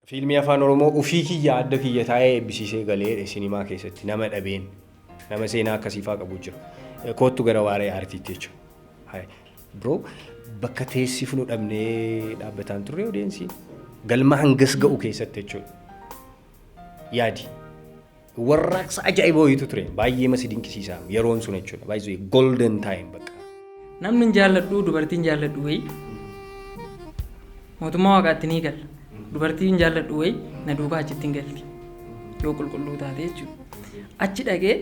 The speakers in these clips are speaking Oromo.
Fiilmii Afaan Oromoo ofii kiyya adda kiyya taa'ee eebbisiisee galee sinimaa keessatti nama dhabeen nama seenaa akkasiifaa qabu jira. Koottu gara waaree aartiitti jechuudha. Bro, bakka teessifnu dhabnee dhaabbataan turre audience galma hangas ga'u keessatti jechuudha. Yaadi. Warraaqsa ajaa'iba wayiitu ture. Baay'ee masi dinqisiisa yeroon sun jechuudha. Baay'ee golden time bakka. Namni hin jaalladhu, dubartiin jaalladhu wayii mootummaa waaqaatti ni gala. Dubartiin hin jaalladhu wayii na duukaa achitti hin galti. Yoo qulqulluu taate jechuudha. Achi dhaqee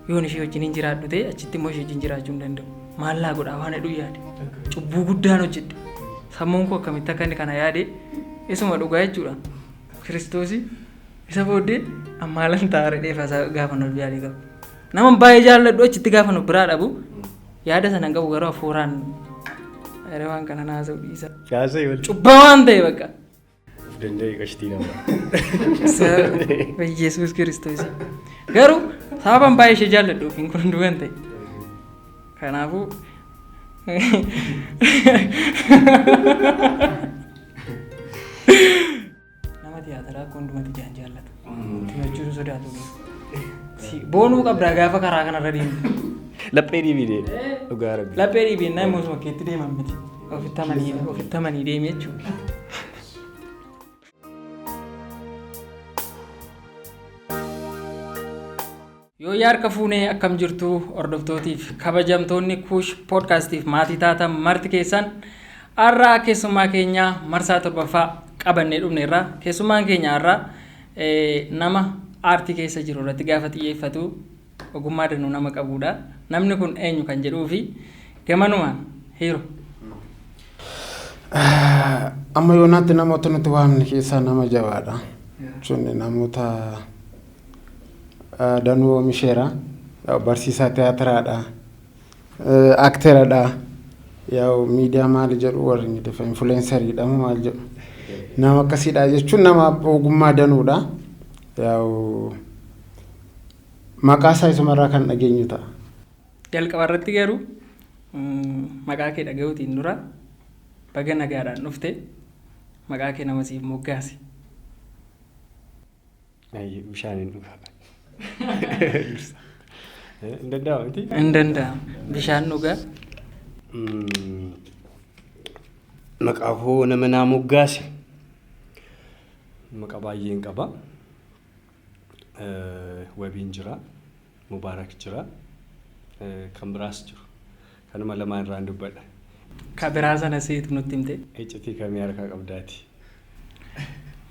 yoon ishee wajjin hin jiraadhu ta'e, achitti immoo ishee wajjin jiraachuu hin danda'u. Maal naa godhaa waan hedhuu yaade. Cubbuu guddaan hojjedhe. Sammuun koo akkamitti akka inni kana yaade, isuma dhugaa jechuudha. Kiristoosii isa booddee ammaalan ta'a redhee fasaa gaafa nuuf yaade qabu. Nama baay'ee jaalladhu achitti gaafa nu biraa dhabu, yaada sana hin qabu, garuu hafuuraan yeroo waan kana naasa'u dhiisa. Kaasee wal. Cubbaa waan ta'e bakka. Of danda'e qashtii namaa. Yesuus Kiristoos. Garuu sababan baay'ee ishee jaalladhuuf hin kun hunduu kan ta'e. Kanaafuu nama tiyaataraa akka hundumatti jaan jaallata. Tiyaachuu sodaatu. Boonuu qabdaa gaafa karaa kanarra deemtu. Laphee dhiibii deema. Dhugaa Rabbi. Laphee dhiibii innaa immoo osuma keetti deeman miti. Ofitti amanii, ofitti amanii deemi jechuudha. Yoo harka fuunee, akkam jirtu hordoftootiif kabajamtoonni Kuush Poodkaastiif maatii taatan marti keessan? Har'a keessummaa keenya marsaa torbaffaa qabannee dhufneerra. Keessummaan keenya har'a nama aartii keessa jiru irratti gaafa xiyyeeffatu ogummaa danuu nama qabudha. Namni kun eenyu kan jedhuu fi gamanumaan hiiro. Amma yoonaatti namoota nuti waamne keessaa nama jabaadha. Jechuun namoota danuu oomisheera. Barsiisaa tiyaatiraadha. Akteeradha. Yaa'u miidiyaa maali jedhu warri Ingiliffa, influenceriidha moo maal jedhu. Nama akkasiidha jechuun nama ogummaa danuudha. Yaa'u maqaa isaa isumarraa kan dhageenyu ta'a. Jalqaba irratti garuu maqaa kee dhaga'uutiin dura baga nagaadhaan dhufte, maqaa kee nama siif moggaase. Bishaan hin dhugaa. Hin danda'amu miti? Hin danda'amu. Bishaan dhugaa. Maqaa koo nama naa moggaase. Maqaa baay'een qaba. Wabiin jira. Mubaarak jira. Kan biraas jiru. Kanuma lamaan irraan dubbadha. Ka biraa sana siitu nutti himte. Iccitii kamii harkaa qabdaati?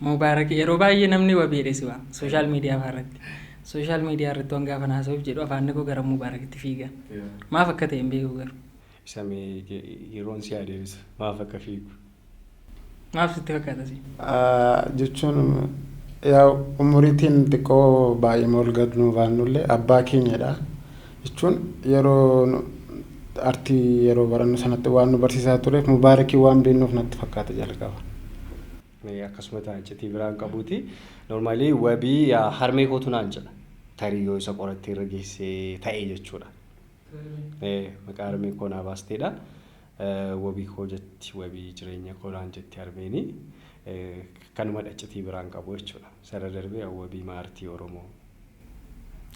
Mubaarak, yeroo baay'ee namni wabiidha si waama. Social media fa'aa irratti. Social media irratti waan gaafa haasa'uuf jedhu afaanni koo gara Mubaarakitti fiiga. Maaf akka ta'e hin beeku garuu. Isa mee yeroon si adeemsa. Maaf akka fiigu? Maaf sitti fakkaata si? Jechuun yaa umuriitiin xiqqoo baay'ee ol gad nu baannullee abbaa keenyadha. Jechuun yeroo artii yeroo barannu sanatti waan nu barsiisaa tureef Mubaarakii waan beeknuuf natti fakkaata jalqaba. Akkasuma ta'a, iccitii biraan qabuuti. Normally wabii harmee kootu naan jedha. Tarii yoo isa qorattee irra geessee ta'e jechuudha. Maqaa harmee koo naa baasteedha. Wabii koo jetti, wabii jireenya koo naan jetti harmeeni. Kanuma iccitii biraan qabu jechuudha. Sarara darbee wabii maartii Oromoo.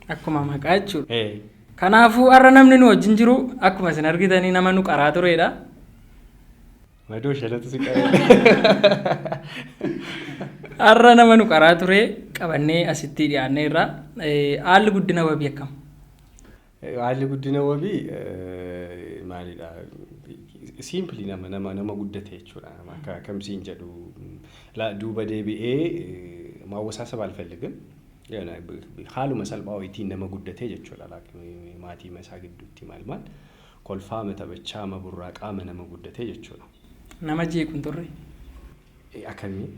Akkuma maqaa jechuudha. Kanaafuu har'a namni nu wajjin jiru akkuma isin argitanii nama nu qaraa turedha. Madoo shanatu si qaree. Har'a nama nu qaraa ture qabannee asitti dhiyaanneerra. Haalli guddina wabii akkam? Haalli guddina wabii maalidha? Simply nama guddate jechuudha. Nama akka akkamsiin jedhu duuba deebi'ee ማወሳሰብ አልፈልግም። Haaluma salphaa wayitiin nama guddate jechuudha. Maatii isaa gidduutti maal maal kolfaa taphachaa burraa qaama nama guddate jechuudha. Nama jeequ hin turre. Akkamii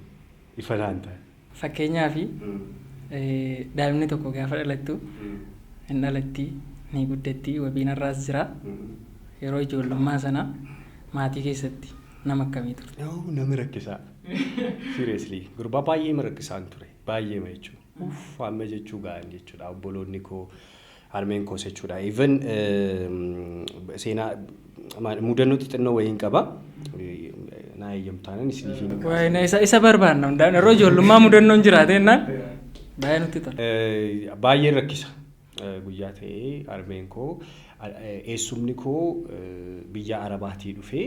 ifa naan ta'e? Fakkeenyaaf daa'imni tokko gaafa dhalattu hin dhalatti, ni guddatti, wabiin har'aas jira. Yeroo ijoollummaa sana maatii keessatti nama akkamii turte? Nama rakkisaa. Seriously, gurbaa baay'ee rakkisaan ture. Baay'ee jechuudha. Uff, amma jechuu ga'an jechuudha. Obboloonni koo, harmeen koos jechuudha. Even seenaa mudannoo xixinnoo wayiin qaba. Naa eeyyamtaanan isiniif hin Waayee isa barbaanna hundaan yeroo ijoollummaa mudannoon jiraate jennaan baay'ee nutti tola. Baay'een rakkisa. Guyyaa ta'ee harmeen koo, eessumni koo biyya Arabaatii dhufee,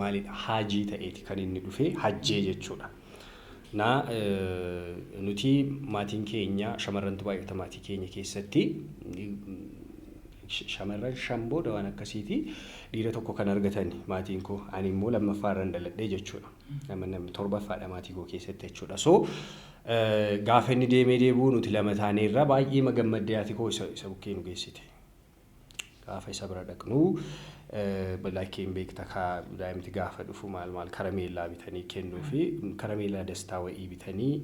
maalidha, haajii ta'eeti kan inni dhufee, hajjee jechuudha. Naa nuti maatiin keenya shamarrantu baay'ata. Maatii keenya keessatti shamarran 5 booda waan akkasiiti dhiira tokko kan argatan maatiin koo. Ani immoo lammaffaarran dhaladhee jechuudha. Nama torbaffaadha maatii koo keessatti jechuudha. So gaafa inni deemee deebi'u nuti lama taaneerra baay'ee magammaddee haati koo isa bukkee nu geessite. Gaafa isa bira dhaqnu, lakkeen beekta kaa, daa'imti gaafa dhufu maal maal karameellaa bitanii kennuu fi karameellaa dastaa wayii bitanii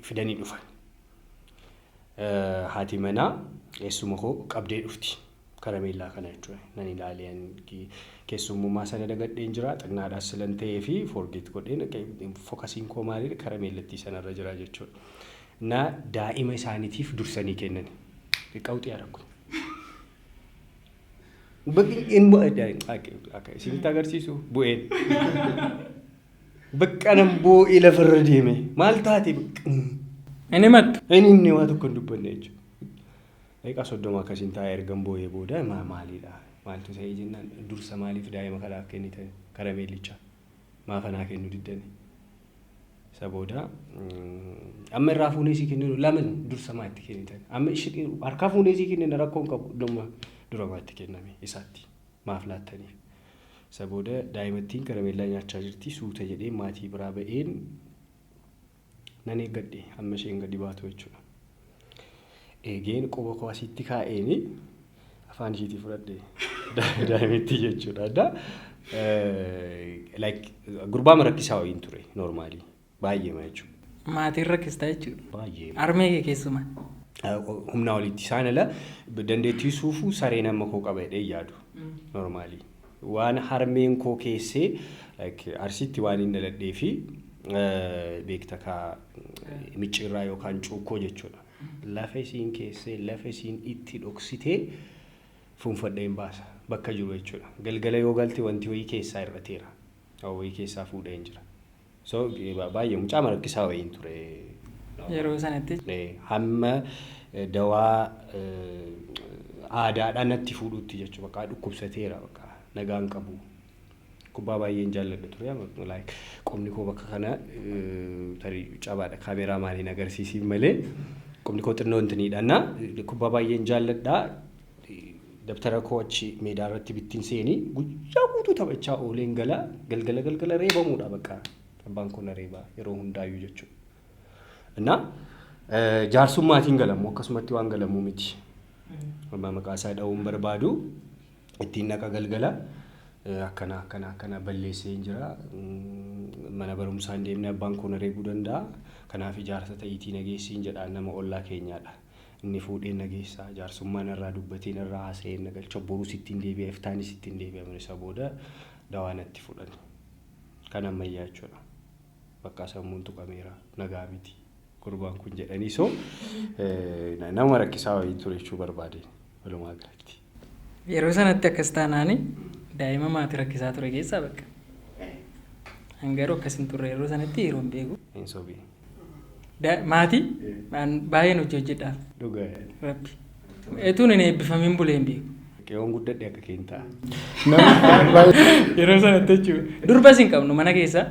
fidanii dhufan. Haati manaa eessuma koo qabdee dhufti. Karameellaa kana jechuudha. Nan ilaalee, keessummummaa sana dagadheen jira. Xinnaadhaas silan ta'ee fi forget godheen, focusiin koo maalidha, karameellattii sanarra jira jechuudha. Na daa'ima isaaniitiif dursanii kennan. Qawxii haadha. Akka isinitti agarsiisu bu'een. Bakka nan boo'ee lafarra deeme. Maal taate? Inni mattu. Inni inni waa tokko hin dubbanne jechuudha. Daqiiqaa 30 akkasiin taa'ee ergan boo'ee booda, maalidha? Maaltu ta'ee jennaan, dursa maaliif daa'ima kanaaf kennitan karameellicha? Maaf anaa kennuu diddani? Isa booda, amma irraa fuunee sii kenninu laman, dursa maa itti kennitan? Amma harkaa fuunee sii kennina, rakkoo hin qabu, dhuma dura maa itti kenname isaatti? Maaf laattaniif? Isa booda daa'imattiin karameellaa nyaachaa jirti. Suuta jedhee maatii biraa ba'een nan eeggadhe hamma isheen gadi baatu jechuudha. Eegeen quba koo asitti kaa'eeni afaan ishiitii fudhadhe daa'imattii jechuudha. Adda like gurbaa rakkisaa wayiin ture normally, baay'eema jechuudha. Maatiin rakkistaa jechuudha. Baay'ee. Harmee kee keessumaa. Humna olitti isaan ala dandeettii suufuu saree nama koo qaba jedhee yaadu normally. Waan harmeen koo keessee, like Arsiitti waan hin dhaladhee fi, beekta kaa, micciirraa yookaan cuukkoo jechuudha. Lafa isiin keessee, lafa isiin itti dhoksitee fuunfadhee hin baasa bakka jiru jechuudha. Galgala yoo galte wanti wayii keessaa hir'ateera. Wayii keessaa fuudhee hin jira. So baay'ee mucaa rakkisaa wayiin ture. Yeroo sanatti. Hamma dawaa aadaadhaan natti fuudhutti jechuudha. Bakka dhukkubsateera, bakka nagaan qabu. Kubbaa baay'een jaalladha ture. Like qomni koo bakka kana tarii cabaadha, kaameeraa maaliin agarsiisiin malee qomni koo xinnoo intiniidha. Na kubbaa baay'een jaalladha. Dabtara koo achi meedaa irratti bittin seenii guyyaa guutuu taphachaa ooleen gala. Galgala galgala reebamuudha bakka, abbaan koo na reebaa yeroo hundaayyuu jechuudha. Innaa jaarsummaatiin galamu akkasumatti waan galamuu miti. Amma maqaa isaa dha'uun barbaadu, ittiin naqa galgala, akkana akkana akkana balleessee hin jira. Mana barumsaa hin deemne, abbaan koo na reebuu danda'a. Kanaaf ijaarsa ta'iitii nageessiin jedhaan, nama ollaa keenyaadha. Inni fuudhee nageessaa, jaarsummaa narraa dubbatee, narraa haasa'ee na galcha. Borus ittiin deebi'a, iftaanis ittiin deebi'a. Isa booda dawaa natti fudhan. Kan ammayyaa jechuudha. Bakka sammuun tuqameera, nagaa miti gurbaan kun jedhanii. So nama rakkisaa wayii ture jechuu barbaade walumaa galatti. Yeroo sanatti akkas taanaani daa'ima maatii rakkisaa ture keessaa bakka. Hangaruu akkas hin turre yeroo sanatti, yeroo hin beeku. Hin sobii. Maatii baay'een hojii hojjedhaaf. Dhugaa. Rabbi. Etuun hin eebbifamin bulee hin beeku. Qe'oon guddadhe akka keen ta'a. Yeroo sanatti jechuudha. Durbas hin qabnu mana keessa.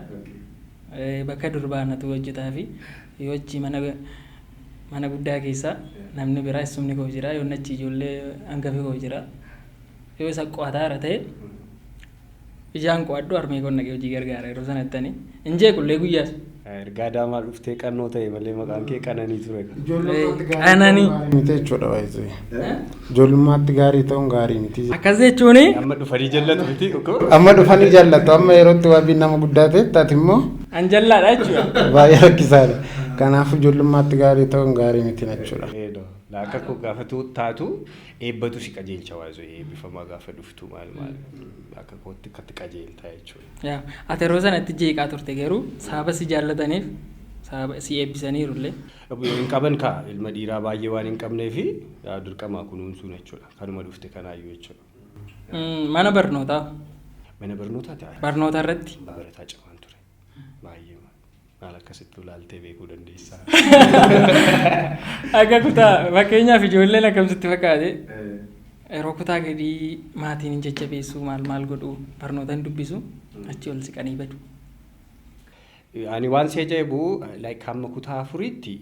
Bakka durbaa natu hojjetaa fi yoo achi mana guddaa keessa namni biraa eessumni koo jira, yoo achi ijoollee hangafi koo jira, yoo isa qo'ataara ta'e ijaan qo'adhu, harmee koo naqee hojii gargaara yeroo sanatti ani hin jeequllee guyyaas. Ergaa Adaamaa dhuftee qannoo ta'e malee maqaan kee Qananii ture. Ijoollummaatti gaarii Qananii. ta'uun gaarii miti jechuudha baay'ee. Ijoollummaatti gaarii ta'uun gaarii miti. Akkas jechuuni. Amma dhufanii jallatu miti tokko. Amma dhufanii jaallatu, amma yerootti wabiin nama guddaa ta'e taate immoo An jallaadha jechuudha. baay'ee rakkisaadha. Kanaaf ijoollummaatti gaarii ta'uun gaarii miti jechuudha. Akka koo gaafa taatu eebbatu si qajeelcha, waazoo eebbifamaa gaafa dhuftu maal maal akka kootti akkatti qajeeltaa jechuudha. Yaa, ati yeroo sanatti jeeqaa turte, garuu sababa si jaallataniif sababa si eebbisaniirullee. Hin qaban kaa, ilma dhiiraa baay'ee waan hin qabnee fi dirqama kunuunsuun jechuudha. Kanuma dhufte kanaayyuu jechuudha. Mana barnootaa. Mana barnootaati. Barnoota irratti. Barataa cimaan ture. Baay'ee maal akkasitti ilaaltee beekuu dandeessaa. Akka kutaa fakkeenyaaf ijoolleen akkamsitti fakkaate, yeroo kutaa gadii maatiin hin jajjabeessuu, maal maal godhuu, barnoota hin dubbisu, achi ol siqanii badu. Ani waan si ajaa'ibu, like hamma kutaa afuriitti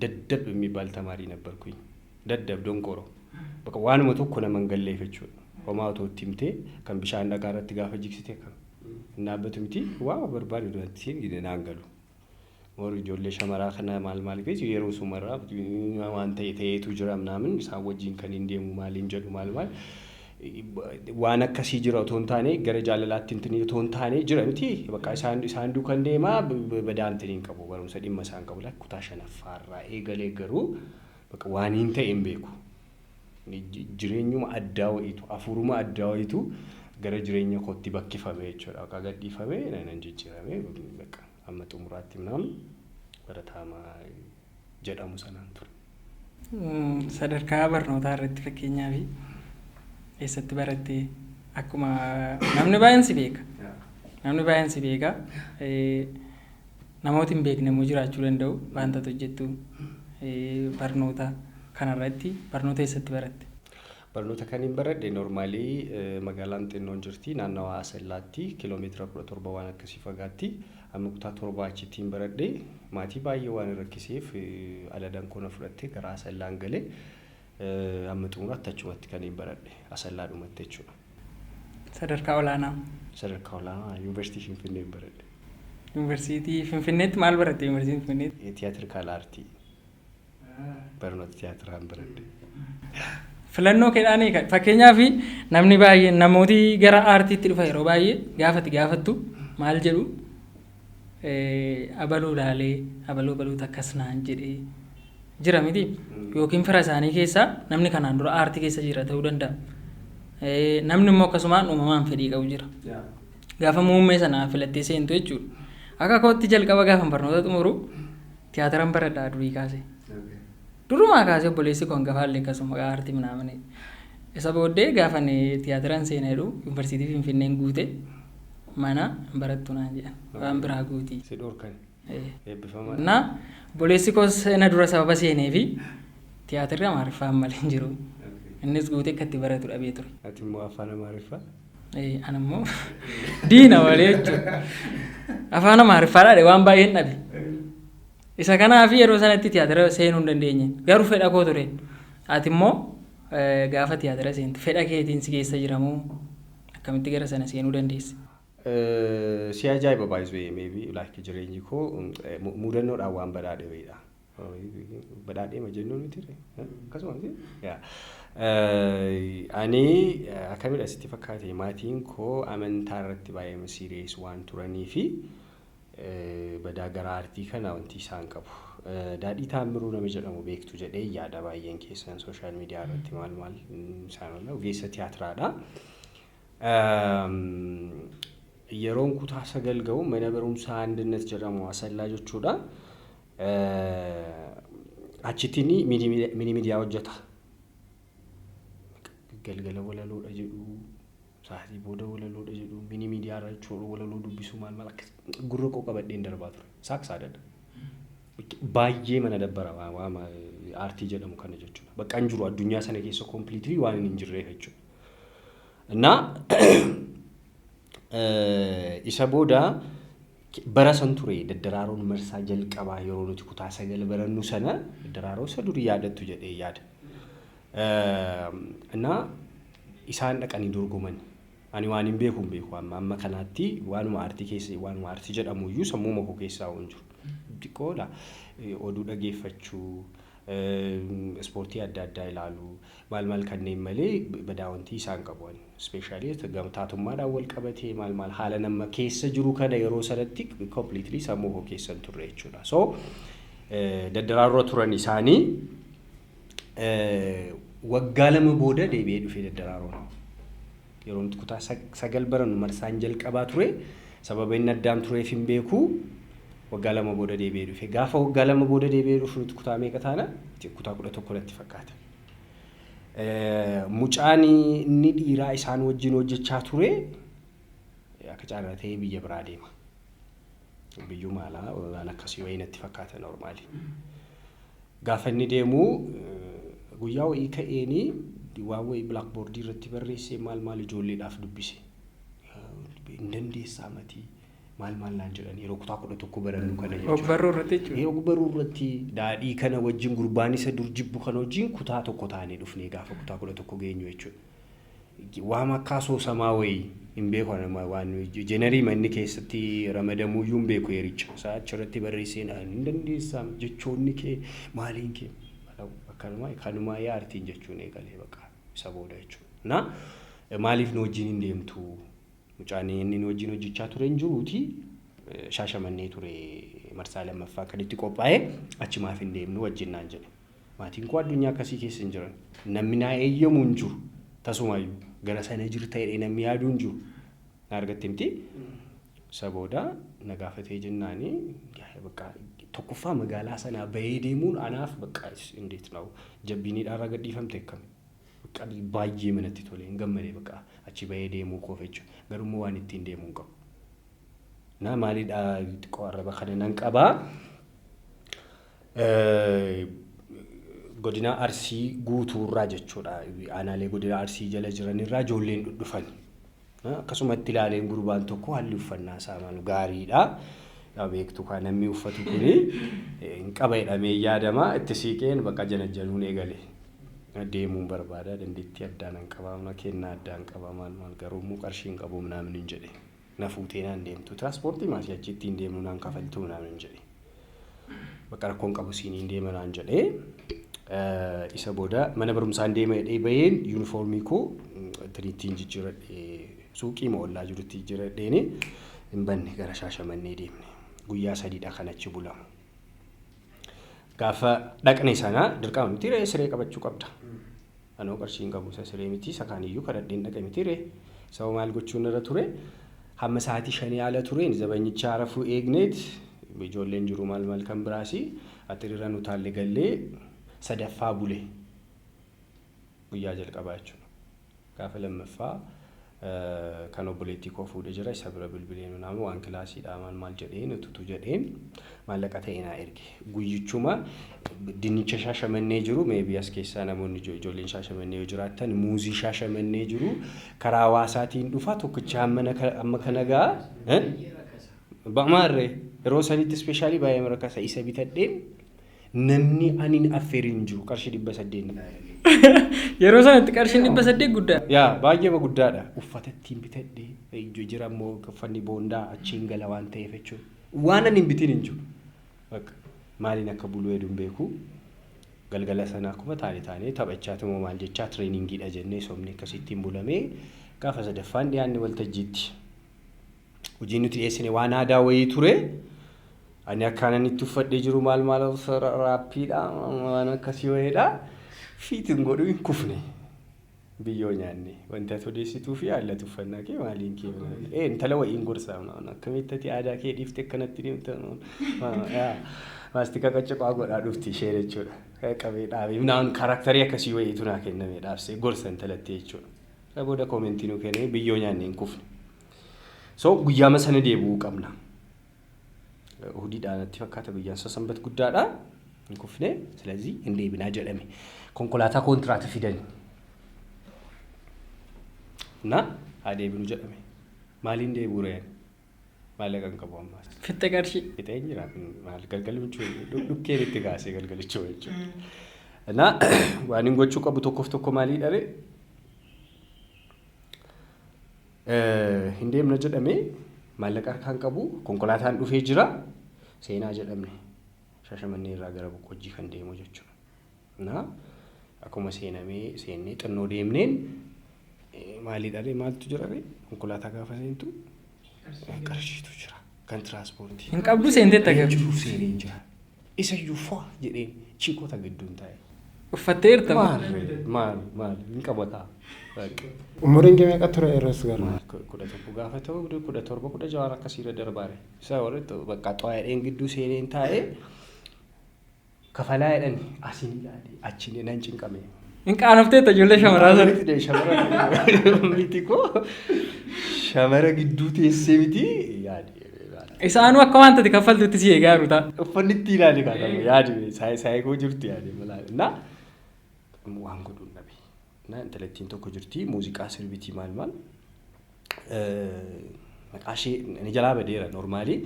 ደደብ የሚባል ተማሪ ነበርኩኝ። ደደብ ደንቆሮ በቃ waanuma tokko nama hin galleef jechuudha. Homaa otoo itti himtee kan bishaan dhagaa irratti gaafa jigsite kan hin dhaabbatu miti, waa barbaadu duratti naan galu. Warri ijoollee shamaraa kana maal maal geessu, yeroo sumarraa waan ta'e ta'eetu jira ምናምን, isaan wajjin kan hin deemu maaliin jedhu, maal maal waan akkasii jira otoo hin taane, gara jaalalaatti intini otoo hin taane jira miti, bakka isaan duukan deemaa badaa intini hin qabu, barumsa dhimma isaan qabu. Kutaa shanaffaarraa eegalee garuu bakka waan hin ta'e hin beeku. Jireenyuma addaa wayiitu, hafuuruma addaa wayiitu gara jireenya kootti bakkifame jechuudha. Akka gadhiifame nan jijjiirame, bakka amma xumuraatti ምናምን barataama jedhamu sanaan ture. Sadarkaa barnootaa irratti fakkeenyaaf eessatti barattee? Akkuma namni baay'een si beeka. Namni baay'een si beeka. Namooti hin beekne immoo jiraachuu danda'u wanta hojjettu. Barnoota kanarratti barnoota eessatti baratte? Barnoota kan hin baradhe normally magaalaan xinnoon jirti naannawa Asallaatti, kiiloomeetira 17 waan akkasii fagaatti. Amma kutaa torbaa achitti hin baradhe. Maatii baay'ee waan rakkiseef aladaan koona fudhattee gara Asallaan galee, amma xumuraatti achumatti kan hin baradhe, Asallaadhumatti jechuudha. Sadarkaa olaanaa. Sadarkaa olaanaa Yuunivarsiitii Finfinnee hin baradhe. Yuunivarsiitii Finfinneetti maal baratte Yuunivarsiitii Finfinneetti? Theatrical art, barnoota tiyaatiraan baradhe. Filannoo keedhaanii, fakkeenyaaf namni baay'een namooti gara aartiitti dhufa yeroo baay'ee gaafati gaafattu maal jedhu, abaluu laalee abaluu abaluutu akkas naan jedhee jira miti, yookiin fira isaanii keessaa namni kanaan dura aartii keessa jira ta'uu danda'a. Namni immoo akkasumaan uumamaan fedhii qabu jira. Gaafa muummee sana filattee seentu jechuudha. Akka kootti jalqaba gaafa barnoota xumuru tiyaatiran baradhaa durii kaasee. Durumaa kaasee obboleessi koo hangafaallee akkasuma aartii ምናምን. Isa booddee gaafa tiyaatiran seenaa jedhu Yuunivarsiitii Finfinneen guute, mana hin barattu naan jedhan, waan biraa guutii. Si dhorkan. Eebbifamaa. Na obboleessi koos na dura sababa seenee fi tiyaatirri Amaariffaan malee hin jiru. Innis guutee akka itti baratu dhabee ture. Ati immoo afaan Amaariffaa? Ana immoo diina malee jechuudha. Afaan Amaariffaadhaan waan baay'een dhabe. Isa kanaaf yeroo sanatti tiyaatira seenuu hin dandeenye. Garuu fedha koo ture. Ati immoo gaafa tiyaatira seentu fedha keetiin si keessa jiramoo akkamitti gara sana seenuu dandeesse? Si ajaa'iba baay'isuu, maybe like jireenyi koo mudannoodhaan waan badhaadhe wayiidha. Badhaadhee ma jennuun miti, akkasuma miti. Ani akkamidha sitti fakkaate, maatiin koo amantaa irratti baay'ee serious waan turanii fi badaa gara aartii kana wanti isaan qabu. Daadhii Taammiruu nama jedhamu beektu jedhee yaada, baay'een keessan social media irratti maal maal isaan ogeessa tiyaatiraadha. Yeroon kutaa sagal ga'u mana barumsaa Andinet jedhamu Asallaa jechuudha. Achittiin mini media hojjeta. Galgala walaloodha jedhu, sa'aatii booda walaloodha jedhu, mini media irra jechuudha, walaloo dubbisuu maal maal akkas gurra koo qabadheen darbaa ture. Saaqsaadha. Baay'ee mana dabbara waan aartii jedhamu kana jechuudha. Bakka hin jiru addunyaa sana keessa completely waan hin jirreef jechuudha. እና isa booda bara san ture Daddaraaroon marsaa jalqabaa, yeroo nuti kutaa sagal barannu sana, Daddaraaroo isa durii yaadattu jedhee yaada. እና isaan dhaqanii dorgoman. Ani waan hin beeku hin beeku, amma amma kanaatti waanuma aartii keessa, waanuma aartii jedhamu iyyuu sammuu koo keessaa hin jiru. Xiqqoodha, oduu dhageeffachuu, ispoortii adda addaa ilaaluu, maal maal kanneen malee badaa wanti isaan qabu. Especially gamtaatummaadhaan wal qabatee maal maal haala nama keessa jiru kana yeroo sanatti completely sammuu koo keessa hin turre jechuudha. So Daddaraarra turan isaanii, waggaa 2 booda deebi'ee dhufee Daddaraaroon. Yeroo nuti kutaa sagal barannu marsaan jalqabaa ture, sababa inni addaan tureef hin beeku, waggaa 2 booda deebi'ee dhufe. Gaafa waggaa 2 booda deebi'ee dhufu nuti kutaa meeqa taana? Kutaa 11 natti fakkaata. Mucaan inni dhiiraa isaan wajjin hojjechaa ture Akka carraa ta'ee biyya biraa deema. Biyyuma alaa waan akkasii wayii natti fakkaata normally. Gaafa inni deemu guyyaa wayii ka'eenii waan wayii blackboardii irratti barreessee maal maal ijoolleedhaaf dubbise. Hin dandeessaa matii maal maal naan jedhan yeroo kutaa 11 barannu kana jechuudha. Ogbarruu irratti jechuudha. Yeroo ogbarruu irratti daadhii kana wajjin gurbaan isa dur jibbu kana wajjin kutaa tokko taanee dhufnee gaafa kutaa 11 geenyu jechuudha. Waan akka asoosamaa wayii hin beeku waan genre manni keessatti ramadamuuyyuu hin beeku yericha. Isaa achirratti barreessee naan hin dandeessaa jechoonni kee maaliin kee akkanuma kanumaa aartiin jechuun eegalee baqa isa booda jechuudha. Na maaliif nu wajjin hin deemtu? Mucaan inni nu wajjin hojjechaa ture hin jiruuti. Shaashamannee ture marsaa lammaffaa kan itti qophaa'e achi maaf hin deemnu wajjin naan jedhe. Maatiin koo addunyaa akkasii keessa hin jiran. Namni naa eeyyamu hin jiru. Tasumaayyuu gara sana jirta jedhee namni yaaduu hin jiru. Na argatte miti? Isa booda na gaafatee jennaani bakka tokkoffaa magaalaa sanaa bahee deemuun anaaf bakka እንዴት ነው jabbiiniidhaan gadhiifamte akkami. Bakka baay'ee manatti tole hin gammade bakka achi bahee deemuu koof jechuudha. Garuu waan ittiin deemuu hin qabu. Na maalidhaa xiqqoo arraba kana nan qabaa. Godina Arsii guutuurraa jechuudha. Aanaalee godina Arsii jala jiranirraa ijoolleen dhudhufan. Akkasumatti ilaaleen gurbaan tokko haalli uffannaa isaa maal gaariidha. Beektu kan namni uffatu kuni hin qaba jedhamee yaadama. Itti siiqeen bakka janajjanuun eegale. Deemuun barbaada dandeettii addaa nan qaba kennaa addaa hin qaba maal maal garuu immoo qarshii hin qabu minaamin hin jedhe. Na fuutee naan deemtu tiraanspoortii maasii achi ittiin deemnu naan kafaltuu minaamin hin jedhe. Bakka rakkoon qabu siiniin deema naan jedhee. Isa booda mana barumsaan deema jedhee baheen yuunifoormii koo ittiin jijjiiradhee suuqii moollaa jirutti jijjiiradheeni hin banne gara Shaashamannee deemne. Guyyaa sadiidha kan achi bulamu. Gaafa dhaqne sana dirqama miti ree siree qabachuu qabda. Anoo qarshii hin qabu isa siree miti isa kaaniyyuu kadhadheen dhaqe miti ree. Sababa maal gochuun irra ture hamma sa'aatii 5 ala tureen zabanyicha rafuu eegneet ijoolleen jiru maal maal kan biraasi axiriirra nu taalle gallee sadaffaa bule guyyaa jalqabaa jechuudha. Gaafa lammaffaa kan obboleettii koo fuudhee jira isa bira bilbilee nu nama waan kilaasiidhaa maal maal jedheen ututu jedheen maallaqa ta'e naa erge. Guyyichuma dinnicha Shaashamannee jiru maybe as keessaa namoonni ijoolleen Shaashamannee yoo jiraattan muuzii Shaashamannee jiru karaa hawaasaatiin dhufa tokkicha hamma kana ga'a. Ba'maarree yeroo sanitti specially baay'ee rakasa isa bitadheen namni ani affeerin hin jiru qarshii 800 naa erge. Yeroo sanatti qarshiin 800 guddaa. Yaa baay'ee guddaadha. Uffata ittiin bitadhee jira immoo uffanni boondaa achiin gala waan ta'eef jechuudha. Waan ani hin bitin hin jiru. Bakka maaliin akka buluu heduun beeku. Galgala sana akkuma taane taanee taphachaatuma maal jechaa trainingiidha jennee somni akkasittiin bulamee gaafa sadaffaan dhiyaanne waltajjiitti. Hojiin nuti dhiyeessine waan aadaa wayii ture. Ani akkaanan itti uffadhee jiru maal maal raappiidha waan akkasii wayiidha. Fiitiin godhuu hin kufne. Biyyoo nyaanne wanti ati odeessituu fi haalli ati uffannaa kee maaliin kee intala wayiin gorsaa akkamitti ati aadaa kee dhiifte akkanatti deemta maastika qaccaqaa godhaa dhufti ishee jechuudha. Qabee dhaabee naan characterii akkasii wayiitu naa kenname dhaabsee gorsa intalatti jechuudha. Isa booda commentii nu kennee biyyoo nyaanne hin kufne. So guyyaama sana deebi'uu qabna. Hudiidhaan natti fakkaata guyyaan isaa sanbat guddaadha. Hin kufne ስለዚህ hin deebinaa jedhame. Konkolaataa kontiraata fidan. Na haa deebinu jedhame. Maaliin deebi'uu reen? Maallaqa hin qabu ammaas. Fixxe qarshii. Fixee hin jira. Maal galgalichuu dhukkeen itti kaasee galgalichuu jechuudha. Na waan hin gochuu qabu tokkoof tokko maalii dhabee hin deemna jedhamee maallaqa harkaan qabu konkolaataan dhufee jira seenaa jedhamne Shaashamannee irraa gara Boqqojjii kan deemu jechuudha. Na akkuma seenamee seennee xinnoo deemneen maalii dhabee maaltu jira ree konkolaataa gaafa seentu qarshiitu jira kan tiraanspoortii. Hin qabdu seenteetta garuu. Jiru seenee jira. Isa iyyuu faa jedheen chiikota gidduun taa'e. Uffatteerta. Maal maal maal hin qabataa. Umuriin kee meeqa ture yeroo gara? 11 gaafa ta'u 17 16 akkasiirra darbaare. Isa warri bakka xaa'ee gidduu seeneen taa'ee kafalaa jedhan asiin ilaale achiin nan cinqame. Hin qaanofteetta ijoollee shamaraa sana. Shamarran miti koo Shamara gidduu teessee miti yaadi. Isaanuu akka wanta ati kaffaltutti si eegaa jiru ta'a. Uffanni itti ilaali kaatamu yaadi saayikoo jirtu yaadi malaali. Na waan godhuun dhabe. Na intalattiin tokko jirti, muuziqaa sirbitii, maal maal. Maqaa ishee ni jalaa badeera normally.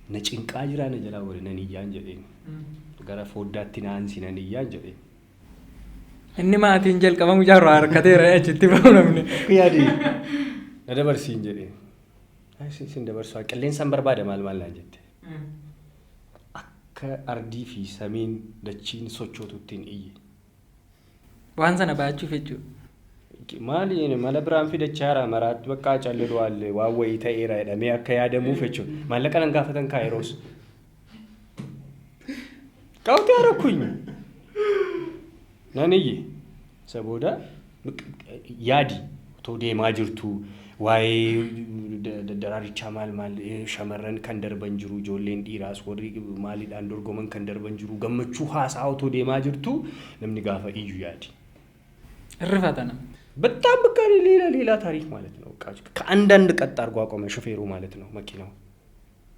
Na cinqaa jira, na jalaa bade, nan iyyaan jedheen. Gara foddaatti naansi, nan iyyaan jedheen. Inni maatiin jalqaba mucaarraa harkateera, achitti bahu namni. Akka yaadi na dabarsiin jedheen. Sin dabarsu, qilleensaan barbaada, maal maal naan jette. Akka ardii fi samiin dachiin sochootutti hin iyye. Waan sana baachuuf jechuudha. Maali, mala biraan fidachaara maraatti bakka callilu waan wayii ta'eera jedhamee akka yaadamuuf jechuudha. Maallaqa nan gaafatan kaayiroos. Qaawwatii harakkuኝ. Nan iyye. Isa booda yaadi, otoo deemaa jirtu waa'ee daraarichaa maal maal, shamarran kan darban jiru, ijoolleen dhiiraas warri maaliidhaan dorgoman kan darban jiru, gammachuu haasaa otoo deemaa jirtu namni gaafa iyyu yaadi. Irrifata nama. በጣም በቃ ሌላ ሌላ ታሪክ ማለት ነው። በቃ ከአንዳንድ ቀጥ አድርጎ አቆመ ሾፌሩ ማለት ነው መኪናው።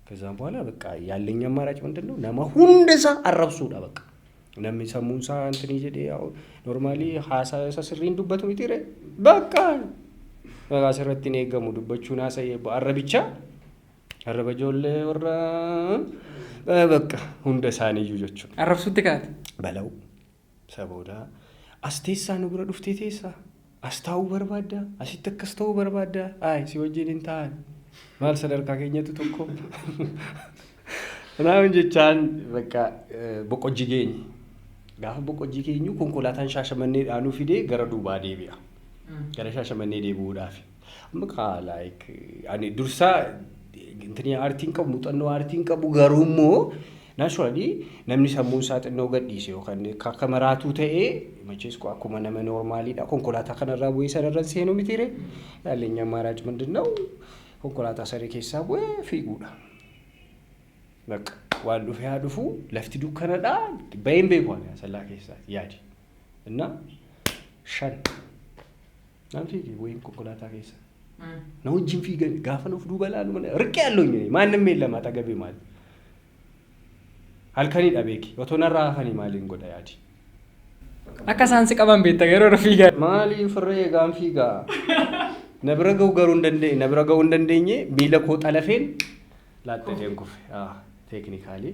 ከዛም በኋላ በቃ ያለኝ አማራጭ ምንድን ነው? Nama hundasaa arrabsuudha በቃ። Namni sammuun isaa እንትን jedhee normally haasaa isa sirriin dubbatu miti ree, በቃ በቃ asirratti hin eegamu dubbachuun, haasa'ee arrabicha arraba ijoollee warra በቃ hunda isaaniiyyuu jechuudha. Arrabsuutti kaate. Balaw isa booda as teessaa, nu bira dhuftee teessaa, as taa'uu barbaaddaa, asitti akkas ta'uu barbaaddaa, ayi si wajjin hin taa'an, maal sadarkaa keenyatu tokko Kanaaf jechaan bakka Boqojjii geenye. Gaafa Boqojjii geenyu konkolaataan Shaashamannee dhaanuu fidee gara duubaa deebi'a. Gara Shaashamannee deebi'uudhaaf. Amma kaa like ani dursaa intini aartiin qabu, muuxannoo aartiin qabu, garuu immoo naturally namni sammuun isaa xinnoo gadhiise yookaan akka maraatuu ta'ee መቼስ akkuma nama normaliidha, konkolaataa kanarraa bu'ee sanarra seenuu mitiire, ያለኝ አማራጭ ምንድን ነው? Konkolaataa saree keessaa bu'ee fiiguudha. በቃ waan dhufe haa dhufu, lafti dukkanadha, baheen beeku ani Asallaa keessaa yaadi. እና 5 naan fiige bu'een konkolaataa keessa. Na wajjin fiigan, gaafa nuuf duuba laalu mana riqqee ያለሁኝ ማንም የለም አጠገቤ ማለት halkanidha beeki, otoo narraa hafanii maaliin godha yaadi. Akka isaan si qaban beekta yeroo fiigaa. Maali firree eegaan fiigaa. Na bira ga'u garuu hin dandeenye, na bira ga'uu hin dandeenye, miila koo xalafeen laaxxadheen kufe. Technically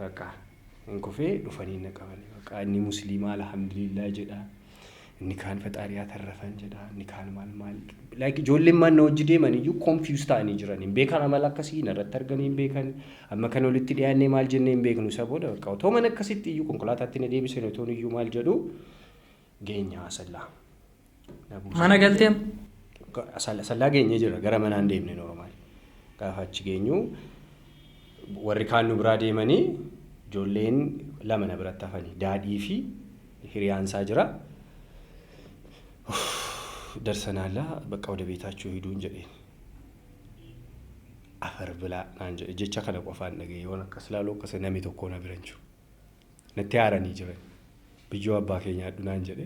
በቃ hin kufee, dhufanii na qabanii, በቃ inni musliimaa alhamdulillah jedha. Inni kaan ፈጣሪ ያተረፈን jedha. Inni kaan maal maal. Like ijoolleen maan na hojii deeman iyyuu confuse ta'anii jiran. Hin beekan, amala akkasii narratti arganii hin beekan. Amma kan walitti dhiyaannee maal jennee hin beeknu, isa booda በቃ otoo mana akkasitti iyyuu konkolaataatti na deebisan otoo iyyuu maal jedhu geenya Asallaa. Mana galteem. Asallaa geenyee jira, gara manaan deemne normal. Gaafa achi geenyu warri kaan nu biraa deemanii ijoolleen lama na biratti hafanii, daadhii fi hiriyaansaa jira. ደርሰናላ በቃ ወደ ቤታችሁ ሂዱን jedheen. Afar bilaa naan jedhe, jecha kana qofaan dhagaye, yoon akkas laalu akkas namni tokko na bira hin jiru. Natti aaranii jiran. Biyyoo abbaa kee nyaadhu naan jedhe,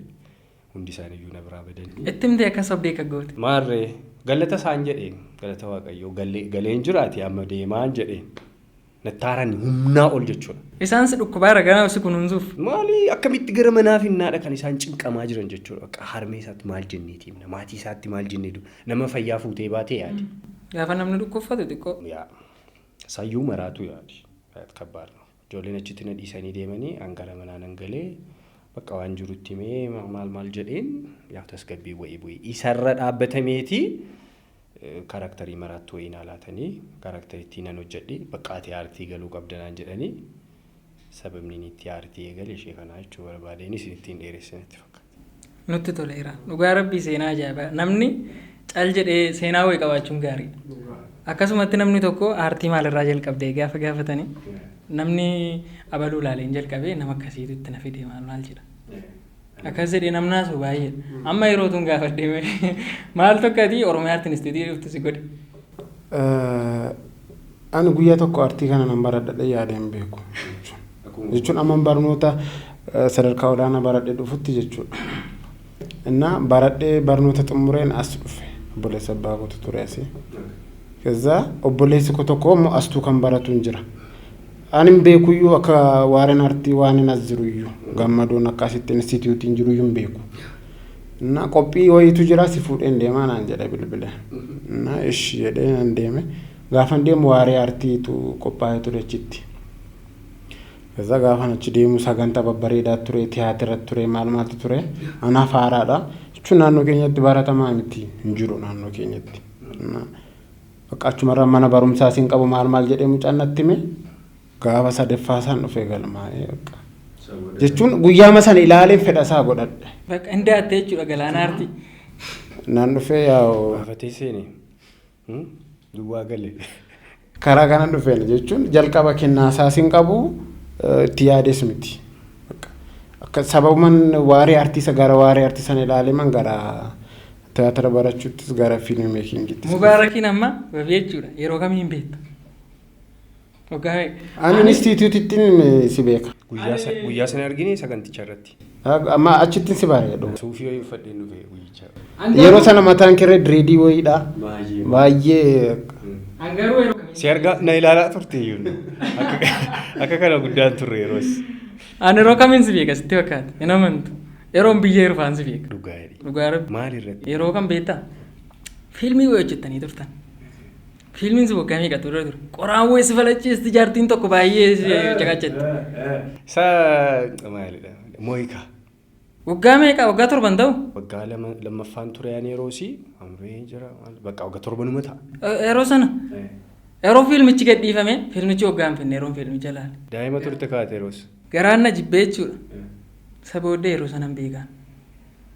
hundi isaaniiyyuu na biraa badanii. Itti himtee akka sobdee akka goote. Maarree, galata isaan jedheen, galata Waaqayyoo, galeen jiraate, amma deemaan jedheen. Natti aaranii humnaa ol jechuudha. Isaan si dhukkubaara ganaa si kunuunsuuf. Maali, akkamitti gara manaa finnaadha kan isaan cinqamaa jiran jechuudha. Bakka harmee isaatti maal jenneeti himna, maatii isaatti maal jennee, nama fayyaa fuutee baatee yaadi. Gaafa namni dhukkubfatu xiqqoo. Yaa sayyuu maraatu yaadi. ከባድ ነው. Ijoolleen achitti na dhiisanii deemanii, an gara manaa nan galee, bakka waan jirutti himee, maal maal jedheen, yaa tasgabbii wayii bu'ee isarra dhaabbatameeti characterii maraattuu wayii naa laatanii, characterittii nan hojjedhe, bakka ati aartii galuu qabda naan jedhanii, sababni inni itti aartii eegale ishee kanaa jechuu barbaadeen, isin ittiin dheeressinatti fakkaata. Nutti toleera. Dhugaa rabbii, seenaa ajaa'ibaa. Namni cal jedhee seenaa wayii qabaachuun gaariidha. Akkasumatti namni tokko aartii maalirraa jalqabdee gaafa gaafatanii, namni abaluu ilaaleen jalqabee, nama akkasiitu itti na fide, maal maal jedha. Akkas jedhee namni haasa'u baay'eedha. Amma yeroo tun gaafadhee, maal tokko ati Oromiyaa Art Institute dhuftu si godhe? Ani guyyaa tokko aartii kana nan baradhadhe yaadee hin beeku. Jechuun amma barnoota sadarkaa olaanaa baradhee dhufutti jechuudha. Innaa baradhee barnoota xumureen as dhufe. Obboleessa abbaa kootu ture asii. Kazaa obboleessi koo tokko immoo astuu kan baratu hin jira. Ani hin beekuyyuu akka waareen artii waan hin as jiruyyuu gammadoon akka asitti instituutiin jiruyyuu hin beeku. Na qophii wayiitu jira, si fuudheen deemaa naan jedhe bilbile. Na ishi jedhee nan deeme. Gaafan deemu waaree artiitu qophaa'ee ture achitti. Kaza gaafan achi deemu sagantaa babbareedaa ture, tiyaatira ture, maal maaltu ture. Anaaf haaraadha. Jechuun naannoo keenyatti baratamaa miti, hin jiru naannoo keenyatti. Bakka achumarraa mana barumsaa siin qabu maal maal jedhee mucaan natti hime, gaafa sadaffaa isaan dhufee galmaa'ee bakka. Jechuun guyyaama sana ilaaleen fedha isaa godhadhe. Bakka hindaatte jechuudha galaana aartii. Naan dhufee yaa'u. Baafatee seene. Duwwaa gale. Karaa kana dhufeen jechuun jalqaba kennaa isaas hin qabu, itti yaades miti. Akka sababuman waaree artiisa gara waaree artii sana ilaalee man gara tiyaatira barachuuttis gara film makingittis. Mubaarakiin amma wabii jechuudha. Yeroo kamii hin beektu? Waggaa meeqa? Ani instituutittiin si beeka. Guyyaa sana argine saganticha irratti. Amma achittiin si bareedu. Suufii wayii uffadheen dhufe guyyicha. Yeroo sana mataan kirree direedii wayiidha. Baay'ee. Hangaruu yeroo kamii? Si argaa na ilaalaa turte iyyuu. Akka kana guddaan turre yeroos. Ani yeroo kamiin si beeka sitti fakkaata? Hin amantu. Yeroon biyya Irfaan si beeka. Dhugaa jedhi. Dhugaa Rabbi. Maal irratti? Yeroo kam beektaa? Fiilmii wayii hojjettanii turtan. Fiilmiin sun waggaa meeqa ture ture? Qoraan wayii si falachiisti, jaartiin tokko baay'ee si caqachetti. Isa maalidha? Mooyikaa. Waggaa meeqa? Waggaa 7 ta'u? Waggaa lammaffaan ture ani yeroo si amree jira, bakka waggaa 7numa ta'a. Yeroo sana yeroo fiilmichi gadhiifame, fiilmichi waggaa hin finne yeroon fiilmicha ilaale. Daa'ima turte kaate yeroos. Garaan na jibbee jechuudha. Isa booddee yeroo sanan beekaan.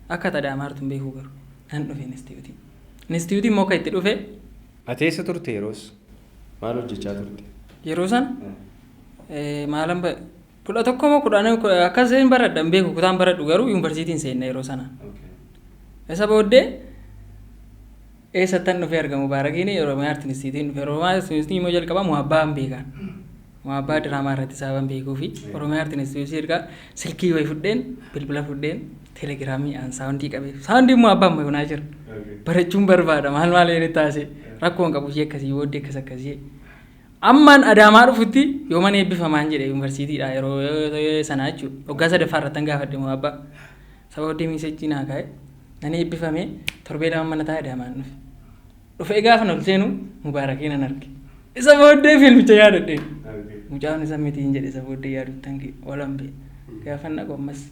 Akka tadaamaa hin beeku garuu nan dhufe inistituutii. Inistituutii immoo akka itti dhufe. Ati eessa turte yeroos? Maal hojjechaa turte? Yeroo sana maalan 11 moo 10 akkas hin baradha hin beeku, kutaan baradhu garuu yuunivarsiitiin seenne yeroo sana. Isa booddee eessattan dhufee argamu Baarakiin? Oromiyaa Art Instituutiin dhufe. Oromiyaa Art Instituutiin immoo jalqaba Muhabbaa hin beekan. Muhabbaa diraamaa irratti saaban beekuu fi Oromiyaa Art Instituutii ergaa silkii wayii fudheen, bilbila fudheen, telegiraamii aan soundii qabee, soundii Muhabbaa amma yoonaa jira. Barachuun barbaada maal maal jedhee taasise rakkoon qabu ishee akkasii booddee akkas akkasii. Ammaan Adaamaa dhufutti yoo mana eebbifamaan jedhe yuunivarsiitiidha yeroo sanaa jechuudha. Waggaa sadaffaa irratti gaafadhe Muhabbaa. Sababa booddee message naa kaa'e. Nan eebbifame, torbee 2 mana taa'e, Adaamaan dhufe. Dhufee gaafa ol seenu Mubaarakii nan arge. Isa booddee fiilmicha yaadadhe. Mucaan isa mitiin jedhe, isa booddee yaaduttan walambe. Gaafa naqu ammas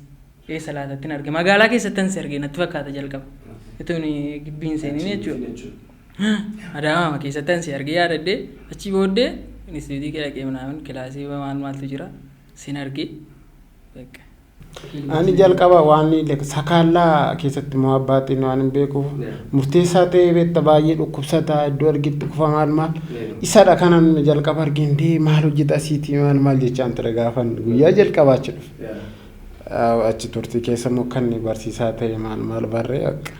eessa laatatti arge? Magaalaa keessatti si arge natti fakkaata jalqaba. Ituun gibbiin seenin jechuudha. Adaamaa keessatti si arge yaadadhe. Achi booddee inistituutii dhaqee minaamin kilaasii maal maaltu jira sin arge. Ani jalqaba waan sakaallaa keessatti muhabbaatiin waan hin beekuuf murteessaa ta'ee beekta, baay'ee dhukkubsataa, iddoo argitti kufa, maal maal isadha kanan jalqaba argin dee maal hojjeta asiitii maal maal jechaan ture gaafan guyyaa jalqabaa achi dhufe. Achi turtii keessa immoo kan barsiisaa ta'e maal maal barree akka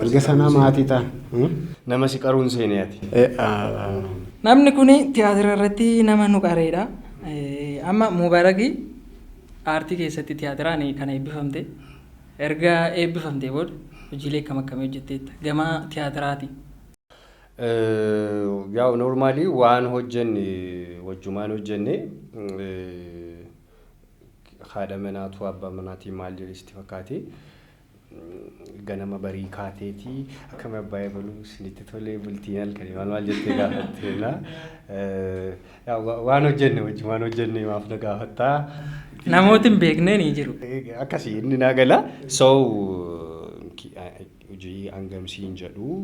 erga sanaa maatii ta'an. Nama si qaruun seenee ati. Namni kun tiyaatira irratti nama nu qareedha. Amma Mubaarakii aartii keessatti tiyaatiraan kan eebbifamte, erga eebbifamte booda hojiilee akkam akkamii hojjetteetta gama tiyaatiraati? Yaa'u normally waan hojjenne wajjumaan hojjenne. Haadha manaatu abbaa manaatiin maal jedhe sitti fakkaate? Ganama barii kaateetii akkam abbaa eebaluu isinitti tolee bultiin halkanii maal maal jettee gaafatteena. Waan hojjenne wajjumaan hojjenne, maaf na gaafattaa? Namooti hin beekne ni jiru. Akkasii inni naa gala. So hojii hangamsiin jedhu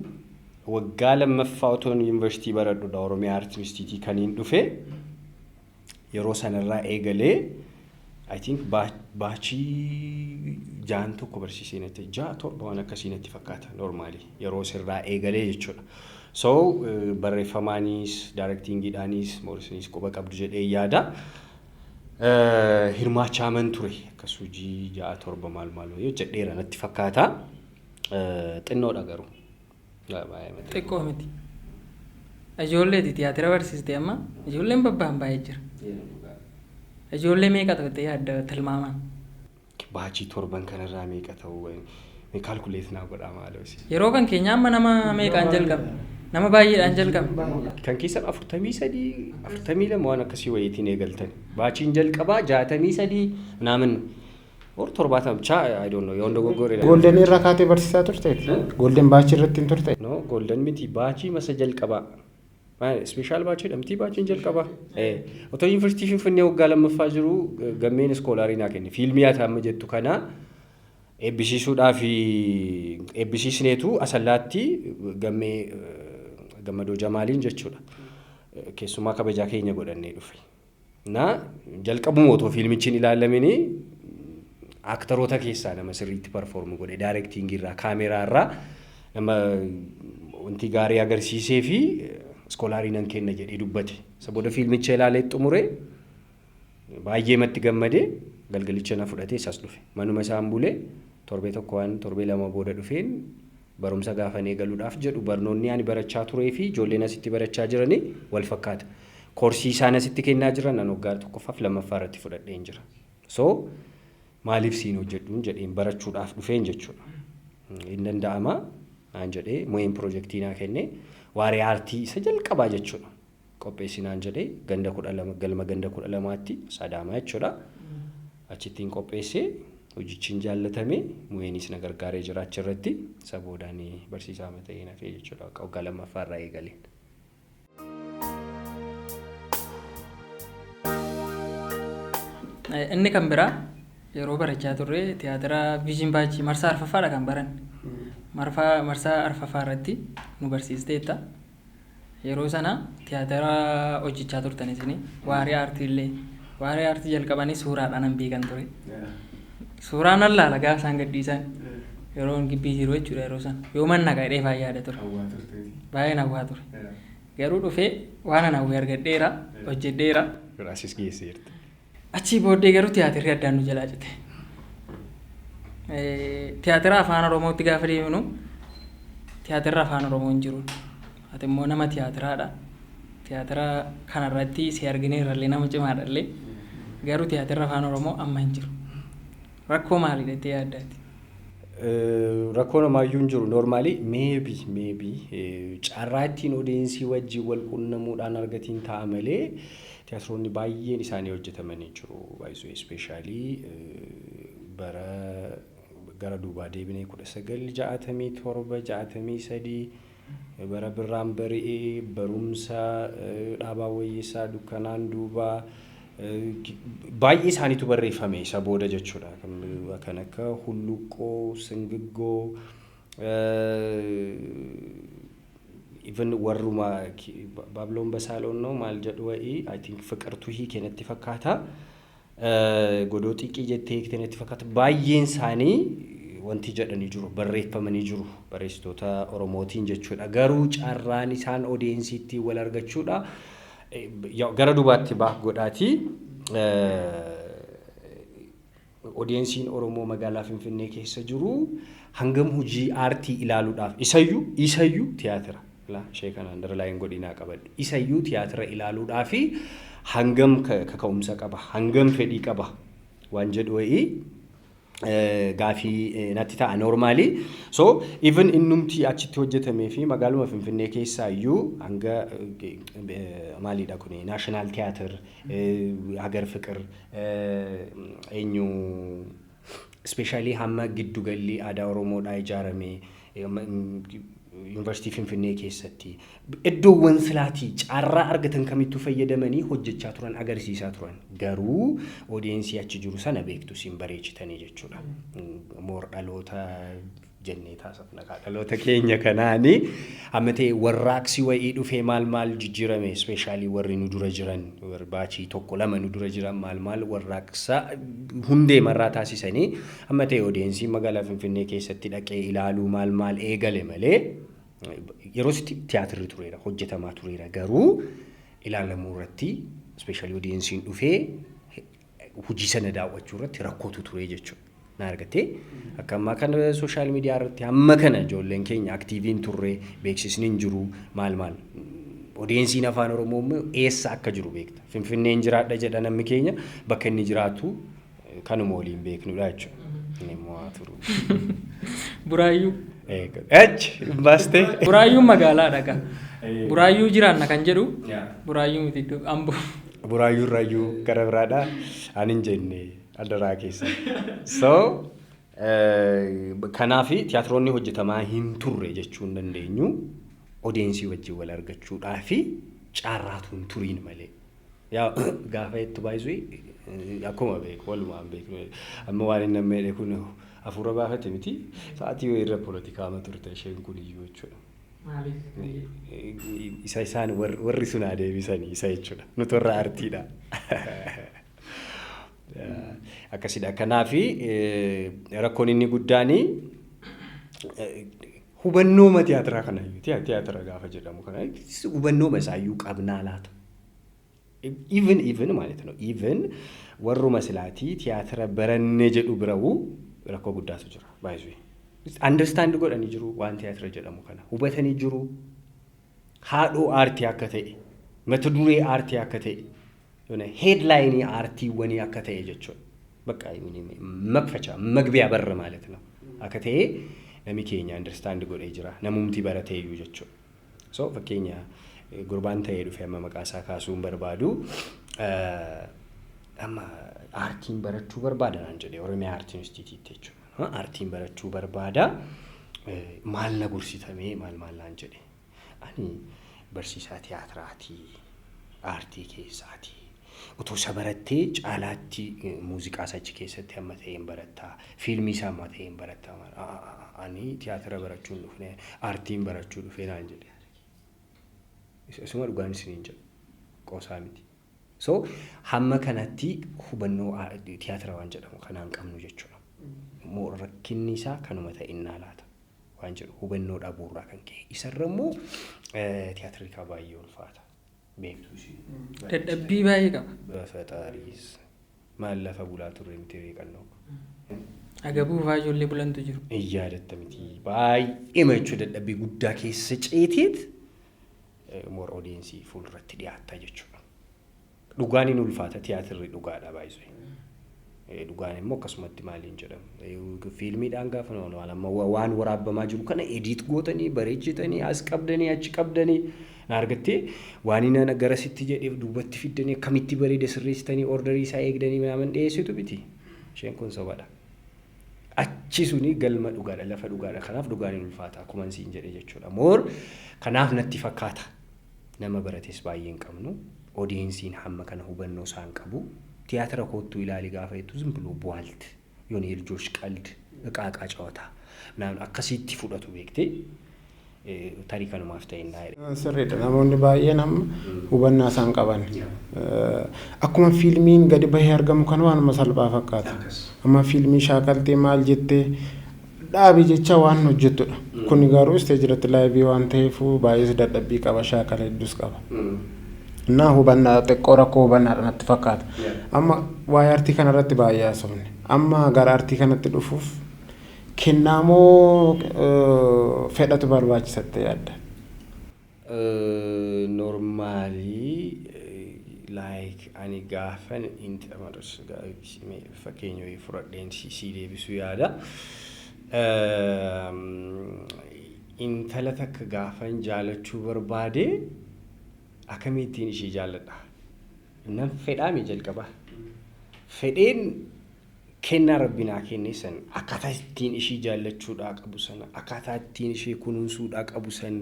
waggaa lammaffaa otoon yuunivarsiitii baradhudha Oromiyaa Art Institute kaniin dhufe. Yeroo sanarraa eegalee I think baachii jaan tokko barsiisee natti, ja'a torba waan akkasii natti fakkaata normally yeroo sirraa eegalee jechuudha. So barreeffamaanis directingiidhaanis moorisinis quba qabdu jedhee yaada. Hirmaachaaman ture, akkas hojii ja'a torba maal maal hojjedheera natti fakkaata. Xinnoodha garuu. Xiqqoo miti. Ijoolleeti tiyaatira barsiiste, amma ijoolleen babbaan baay'ee jira. Ijoollee meeqa ta'e yaadda tilmaamaan? Baachii torban kanarraa meeqa ta'uu? Mee calculate naa godhaa maaloo isin. Yeroo kan keenya amma nama meeqaan jalqabe? Nama baay'eedhaan jalqabe. Kan keessan 43, 42 waan akkasii wayiitiin eegaltan. Batchiin jalqabaa 63 naamin or 70 chaa, I don't know, yoon dogoggore. Golden irraa kaatee barsiisaa turteeti? Golden batch irratti hin turte? No, golden miti, batch masa jalqabaa. Special batch jedhamti batchiin jalqabaa. Otoo yuunivarsiitii Finfinnee waggaa lammaffaa jiru Gammeen scholar naa kenne. Fiilmii ati amma jettu kana eebbisiisuudhaaf eebbisiisneetu Asallaatti Gammee Gammadoo Jamaaliin jechuudha. Keessumaa kabajaa keenya godhannee dhufe. Na jalqabuma otoo fiilmichi hin ilaalamini actoroota keessaa nama sirriitti perform godhe, directing irraa, kaameraa irraa nama wanti gaarii agarsiisee fi scholar nan kenna jedhee dubbate. Isa booda fiilmicha ilaalee xumure, baay'ee matti gammadee, galgalicha na fudhatee isas dhufe. Manuma isaan bulee torbee tokko waan torbee 2 booda dhufeen barumsa gaafan eegaluudhaaf jedhu, barnoonni ani barachaa turee fi ijoolleen asitti barachaa jiranii wal fakkaata. Koorsii isaan asitti kennaa jiran an waggaa tokkoffaaf lammaffaa irratti fudhadheen jira. So maaliif siin hojjedhuun jedheen barachuudhaaf dhufeen jechuudha. Hin danda'ama naan jedhee mo'een piroojeektii naa kennee, waaree aartii isa jalqabaa jechuudha. Qopheessinaan jedhee ganda 12, galma ganda 12tti Sadaamaa jechuudha. Achittiin qopheessee hojichi hin jaallatame, mu'eenis na gargaaree jira achirratti. Isa boodaan barsiisaa ta'ee nafee jechuudha, waggaa lammaffaa irraa eegaleen. Inni kan biraa yeroo barachaa turre tiyaatira Vision Batch marsaa arfaffaadha kan baran. Marsaa arfaffaa irratti nu barsiisteetta. Yeroo sana tiyaatira hojjechaa turtan isin, waaree aartii illee, waaree aartii jalqabanii suuraadhaan an beekan ture. Suuraan nan laala gaafa isaan gadhiisan, yeroo gibbii jiru jechuudha yeroo sana. Yoo manna qadhee faa yaada ture. Baay'een hawwaa ture. Garuu dhufee waan an hawwee argadheera, hojjedheera. Biraasis geesseerti. Achii booddee garuu tiyaatirri addaan nu jalaa cite. Tiyaatira afaan Oromootti gaafa deemnu tiyaatirri afaan Oromoo hin jiru. Ati immoo nama tiyaatiraadha. Tiyaatira kanarratti si argineerrallee, nama cimaadha illee. Garuu tiyaatirri afaan Oromoo amma hin jiru. Rakkoo maalidha jettee yaaddaati? Rakkoon homaayyuu hin jiru. Normally maybe carraa ittiin audience wajjin wal quunnamuudhaan argatiin ta'a malee tiyaatiroonni baay'een isaanii hojjetamanii jiru. Baay'isuu especially bara gara duubaa deebinee 1967, 63, bara Birraan Bari'ee, Barumsa, Dhaabaa Wayyeessaa, Dukkanaan Duubaa, baay'ee isaaniitu barreeffame isa booda jechuudha. Kan akka Hulluqqoo, Singiggoo, even warruma Baabiloon Basaaloon ነው maal jedhu wa'ii, I think Fiqirtuu hiike natti fakkaata. Godoo xiqqii jettee hiikte natti fakkaata. Baay'een isaanii wanti jedhanii jiru, barreeffamanii jiru barreessitoota Oromootiin jechuudha. Garuu carraan isaan audienceitti wal argachuudha. Gara duubaatti baaf godhaati. Audienceiin Oromoo magaalaa Finfinnee keessa jiru hangam hojii aartii ilaaluudhaaf, isayyuu tiyaatira, ishee kana underline godhinaa qabadhu, isayyuu tiyaatira ilaaluudhaaf hangam kaka'umsa qaba, hangam fedhii qaba waan jedhu wayii gaafii natti ta'a normally. So even innumti achitti hojjetamee fi magaaluma Finfinnee keessaa iyyuu hanga maalidha kuni, National Theatre, Hagar Fiqir, eenyu, especially hamma giddugalli aadaa Oromoodhaa ijaarame, yuunivarsiitii Finfinnee keessatti iddoowwan silaatii carraa argatan kamittuu fayyadamanii hojjechaa turan, agarsiisaa turan. Garuu audience achi jiru sana beektu siin bareechitanii jechuudha. More dhaloota jennee taasifna, dhaloota keenya kanaanii amma ta'e warraaqsi wayii dhufee maal maal jijjiirame, especially warri nu dura jiran, warri batch tokko lama nu dura jiran, maal maal warraaqsa hundee marraa taasisanii amma ta'e audience magaalaa Finfinnee keessatti dhaqee ilaaluu maal maal eegale malee yeroo sitti tiyaatirri tureera, hojjetamaa tureera, garuu ilaalamuu irratti, especially audienceiin dhufee hojii sana daawwachuu irratti rakkootu ture jechuudha. Na argattee, akka ammaa kana social media irratti hamma kana ijoolleen keenya activeiin turre, beeksisni hin jiru, maal maal. Audienceiin afaan Oromoo immoo eessa akka jiru beekta. Finfinneen jiraadha jedha namni keenya, bakka inni jiraatu kanuma waliin beeknudha jechuudha. Inni immoo haa turu. Buraayyuu. Ech baastee. Buraayyuun magaalaadha gaa. Buraayyuu jiraanna kan jedhu Buraayyuu miti, iddoo Amboo. Buraayyuu irraayyuu gara biraadha. Ani hin jenne, adaraa keessa. So kanaaf tiyaatiroonni hojjetamaa hin turre jechuu hin dandeenyu. Audience wajjin wal argachuudhaa fi carraatu hin turiin malee. Yaa gaafa itti baay'isu akkuma beeku, walumaan beeknu, amma waan inni amma jedhe kun hafuura baafate miti, sa'aatii wayii irra poolitikaama turte isheen kun iyyuu jechuudha. Isa isaan warri sun haa deebisanii isa jechuudha. Nuti warra aartiidha. Akkasidha. Kanaafi rakkoon inni guddaani hubannooma tiyaatiraa kana iyyuu, tiyaatira gaafa jedhamu kana hubannooma isaayyuu qabnaa laata? Even ማለት ነው, even warruma silaatii tiyaatira baranne jedhu birawuu rakkoo guddaatu jira. Baay'ee understand godhanii jiru, waan tiyaatira jedhamu kana hubatanii jiru. Haadhoo aartii akka ta'e, mata duree aartii akka ta'e, headline aartiiwwanii akka ta'e jechuudha. በቃ መክፈቻ መግቢያ በር ማለት ነው akka ta'e nami keenya understand godhee jira, namumti baratee iyyuu jechuudha. So fakkeenya gurbaan ta'ee dhufe, amma maqaa isaa kaasuu hin barbaadu. Amma aartiin barachuu barbaada naan jedhe, Oromiyaa Aartii Inistitiitti jechuudha. Aartiin barachuu barbaada, maal na gorsitamee, maal maal naan jedhe. Ani barsiisaa tiyaatiraatii, aartii keessaatii. Otoo isa barattee caalaatti muuziqaa isa achi keessatti hamma ta'e hin barattaa, fiilmii isaa hamma ta'e hin barattaa. Ani tiyaatira barachuu hin dhufne, aartiin barachuu dhufe naan jedhe. Isuma dhugaan isiniin jedhu, qoosaa miti. So hamma kanatti hubannoo tiyaatira waan jedhamu kanaan qabnu jechuudha. Immoo rakkinni isaa kanuma ta'innaa laata waan jedhu hubannoo dhabuurraa kan ka'e. Isarra immoo tiyaatirri kaa baay'ee ulfaata. Beektu ishee. Dadhabbii baay'ee qaba. በፈጣሪስ maal lafa bulaa turre miti reeqannoo. Agabuu fa'aa ijoollee bulantu jiru. Hin yaadatta miti, baay'ee jechuu, dadhabbii guddaa keessa ceeteet more audience fuulduratti dhiyaatta jechuudha. Dhugaan hin ulfaata, tiyaatirri dhugaadha baay'isee. Dhugaan immoo akkasumatti maaliin jedhamu. Fiilmiidhaan gaafa waan amma waan waraabbamaa jiru kana edit gootanii bareechitanii as qabdanii achi qabdanii na argattee, waan inni garasitti jedheef duubatti fiddanii akkamitti bareeda sirreessitanii order isaa eegdanii minaaman dhiyeessitu miti. Isheen kun sobadha. Achi suni galma dhugaadha, lafa dhugaadha. Kanaaf dhugaan hin ulfaata akkuma siin jedhe jechuudha. More kanaaf natti fakkaata. Nama barates baay'ee hin qabnu. Audienceiin hamma kana hubannoo isaan qabu. Tiyaatira koottuu ilaali gaafa jettu ዝም ብሎ ቧልት የሆነ የልጆች ቀልድ፣ እቃ እቃ ጨዋታ ምናምን akkasitti fudhatu beektee, tarii kanumaaf ta'e. Sirriidha, namoonni baay'een amma hubannaa isaan qaban. Akkuma fiilmiin gadi bahee argamu kan waanuma salphaa fakkaata. Amma fiilmii shaakaltee maal jettee dhaabi jecha waan hojjettudha. Kun garuu stage irratti live waan ta'eef baay'ees dadhabbii qaba, shaakala hedduus qaba. እና hubannaa xiqqoo rakkoo hubannaadha natti fakkaata. Amma waa'ee aartii kanarratti baay'ee haasofne. Amma gara aartii kanatti dhufuuf kennaa moo fedhatu barbaachisatte yaadda? Normally, like ani gaafan fakkeenya wayii fudhadheen si deebisuu yaada. Intala takka gaafan jaalachuu barbaade akkamittiin ishee jaalladha? Nan fedhaame jalqaba. Fedheen kennaa rabbi naa kenne san, akkaataa ittiin ishee jaallachuudhaa qabu sana, akkaataa ittiin ishee kunuunsuudhaa qabu san,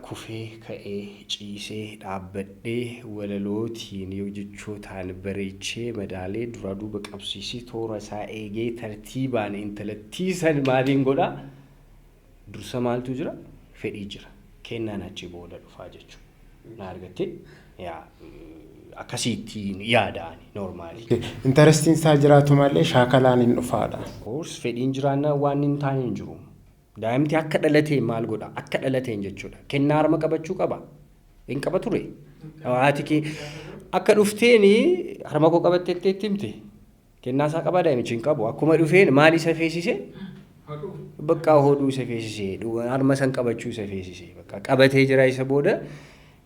kufee ka'ee ciisee dhaabbadhee walalootiin yoo jechootaan bareechee madaalee duraa duuba qabsiisee toora isaa eegee tartiibaan intalattii san maaliin godhaa? Dursa maaltu jira? Fedhii jira. Kennaan achi booda dhufaa jechuudha. Na argattee, yaa akkasiittiin yaada'ani normally. Interestiin isaa jiraatu malee shaakalaan hin dhufaadha. Course, fedhiin jiraannaa waan hin taane hin jiru. Daa'imti akka dhalateen maal godha? Akka dhalateen jechuudha. Kennaa harma qabachuu qaba. Hin qaba ture. Haati kee akka dhufteeni harma koo qabattee itti himte. Kennaa isaa qabaa, daa'imichi hin qabu. Akkuma dhufeen maal isa feesise? Bakka hodhuu isa feesise. Harma san qabachuu isa feesise. Bakka qabatee jira, isa booda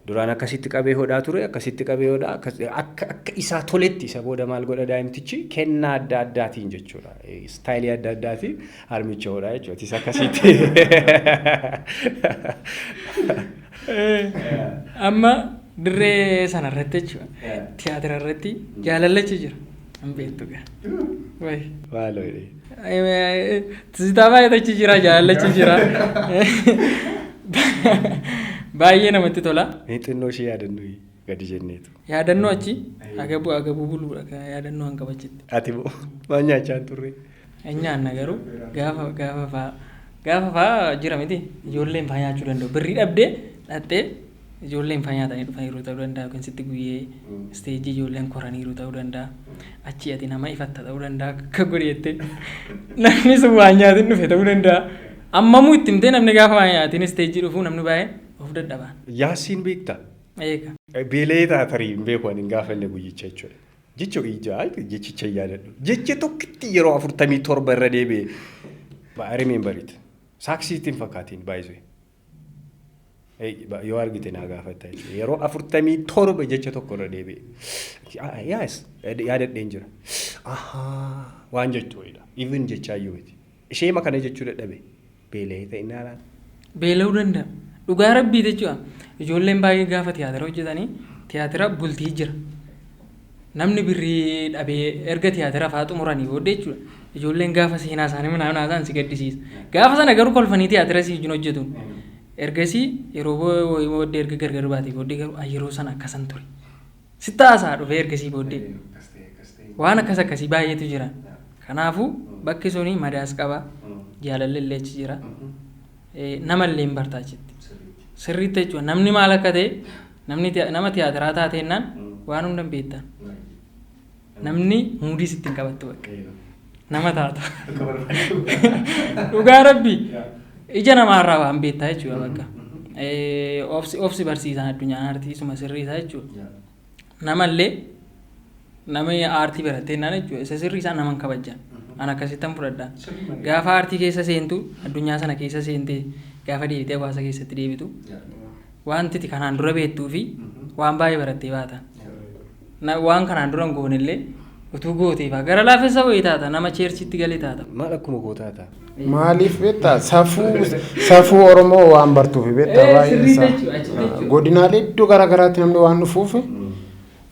Duraan akkasitti qabee hodhaa ture, akkasitti qabee hodhaa, akka isaa toletti. Isa booda maal godha daa'imtichi? Kennaa adda addaatiin jechuudha. Style adda addaatiin harmicha hodhaa jechuudha. Isa akkasitti. Amma dirree sana irratti jechuudha. Tiyaatira irratti jaalallachi jira. Hin beektu gaa. Wayi. Maaloo jedhee. Tizzitaa baay'eetu jira, jaalallachi jira. Baay'ee namatti tola. Xinnoo ishee yaadannoo gadi jenneetu. Yaadannoo achi agabuu agabuu buluudha yaadannoo hanga achitti. Ati moo maal nyaachaa hin turre? Hin nyaanna garuu gaafa faa gaafa faa jira miti, ijoolleen faa nyaachuu danda'u. Birrii dhabdee dhattee ijoolleen faa nyaatanii dhufaniiru ta'uu danda'a, yookiin sitti guyyee stage ijoolleen koraniiru ta'uu danda'a. Achi ati nama ifatta ta'uu danda'a, akka godhi jettee namni sun waan nyaatin dhufe ta'uu danda'a. Ammamuu itti himtee namni gaafa waan nyaatin stage dhufuu namni baay'een of dadhaba. Yaasiin beektaa? Eega. Beelee taatarii hin beeku, ani hin gaafanne guyyicha jechuudha. Jecha ijaa jechicha hin yaadadhu. Jecha tokkitti yeroo 47 irra deebi'e. I remember it. Saaksiitti hin fakkaatiin baay'isee. Yoo argite naa gaafatta jechuudha. Yeroo 47 jecha tokko irra deebi'e. Yes, yaadadheen jira. Ahaa, waan jechuu wayiidha. Even jechaayyuu miti. Isheema kana jechuu dadhabe. Beelee ta'inaa laata? Beela'uu danda'a. Dhugaa rabbii jechuudha. Ijoolleen baay'ee gaafa tiyaatira hojjetanii tiyaatira bultii jira. Namni birrii dhabee erga tiyaatira fa'aa xumuranii booddee jechuudha. Ijoolleen gaafa seenaa isaanii mana isaan si gaddisiisa. Gaafa sana garuu kolfanii tiyaatira si wajjin hojjetu. Ergasii yeroo booddee erga gargar baatee booddee garuu yeroo sana akkasan ture. Sitti haasaa dhufee ergasii booddee. Waan akkas akkasii baay'eetu jira. Kanaafuu bakki suni madaas qaba. Jaalalli illee achi jira. Namallee hin barta achitti. Sirriitti jechuudha. Namni maal akka ta'e, namni nama tiyaatiraa taateennaan waan hunda hin beektan. Namni muudii sitti hin qabattu bakka. Nama taata. Dhugaa rabbi ija namaarraa waan beektaa jechuudha bakka. Obsi barsiisan addunyaan aartii isuma sirrii isaa jechuudha. Namallee nama aartii barattee jechuudha, isa sirrii isaa nama hin kabajjan. An akkasittan fudhadha. Gaafa aartii keessa seentu, addunyaa sana keessa seentee gaafa deebitee hawaasa keessatti deebitu, wanti ati kanaan dura beektuu fi waan baay'ee barattee baata. Waan kanaan dura hin goonellee utuu gooteefaa gara laafessa wayii taata, nama churchitti galee taata. Maal akkuma gootaa ta'a? Maaliif beektaa, safuu Oromoo waan bartuuf beektaa baay'een Sirrii isaa. jechuudha, achitti jechuudha. Godinaalee iddoo garaa garaatti namni waan dhufuuf,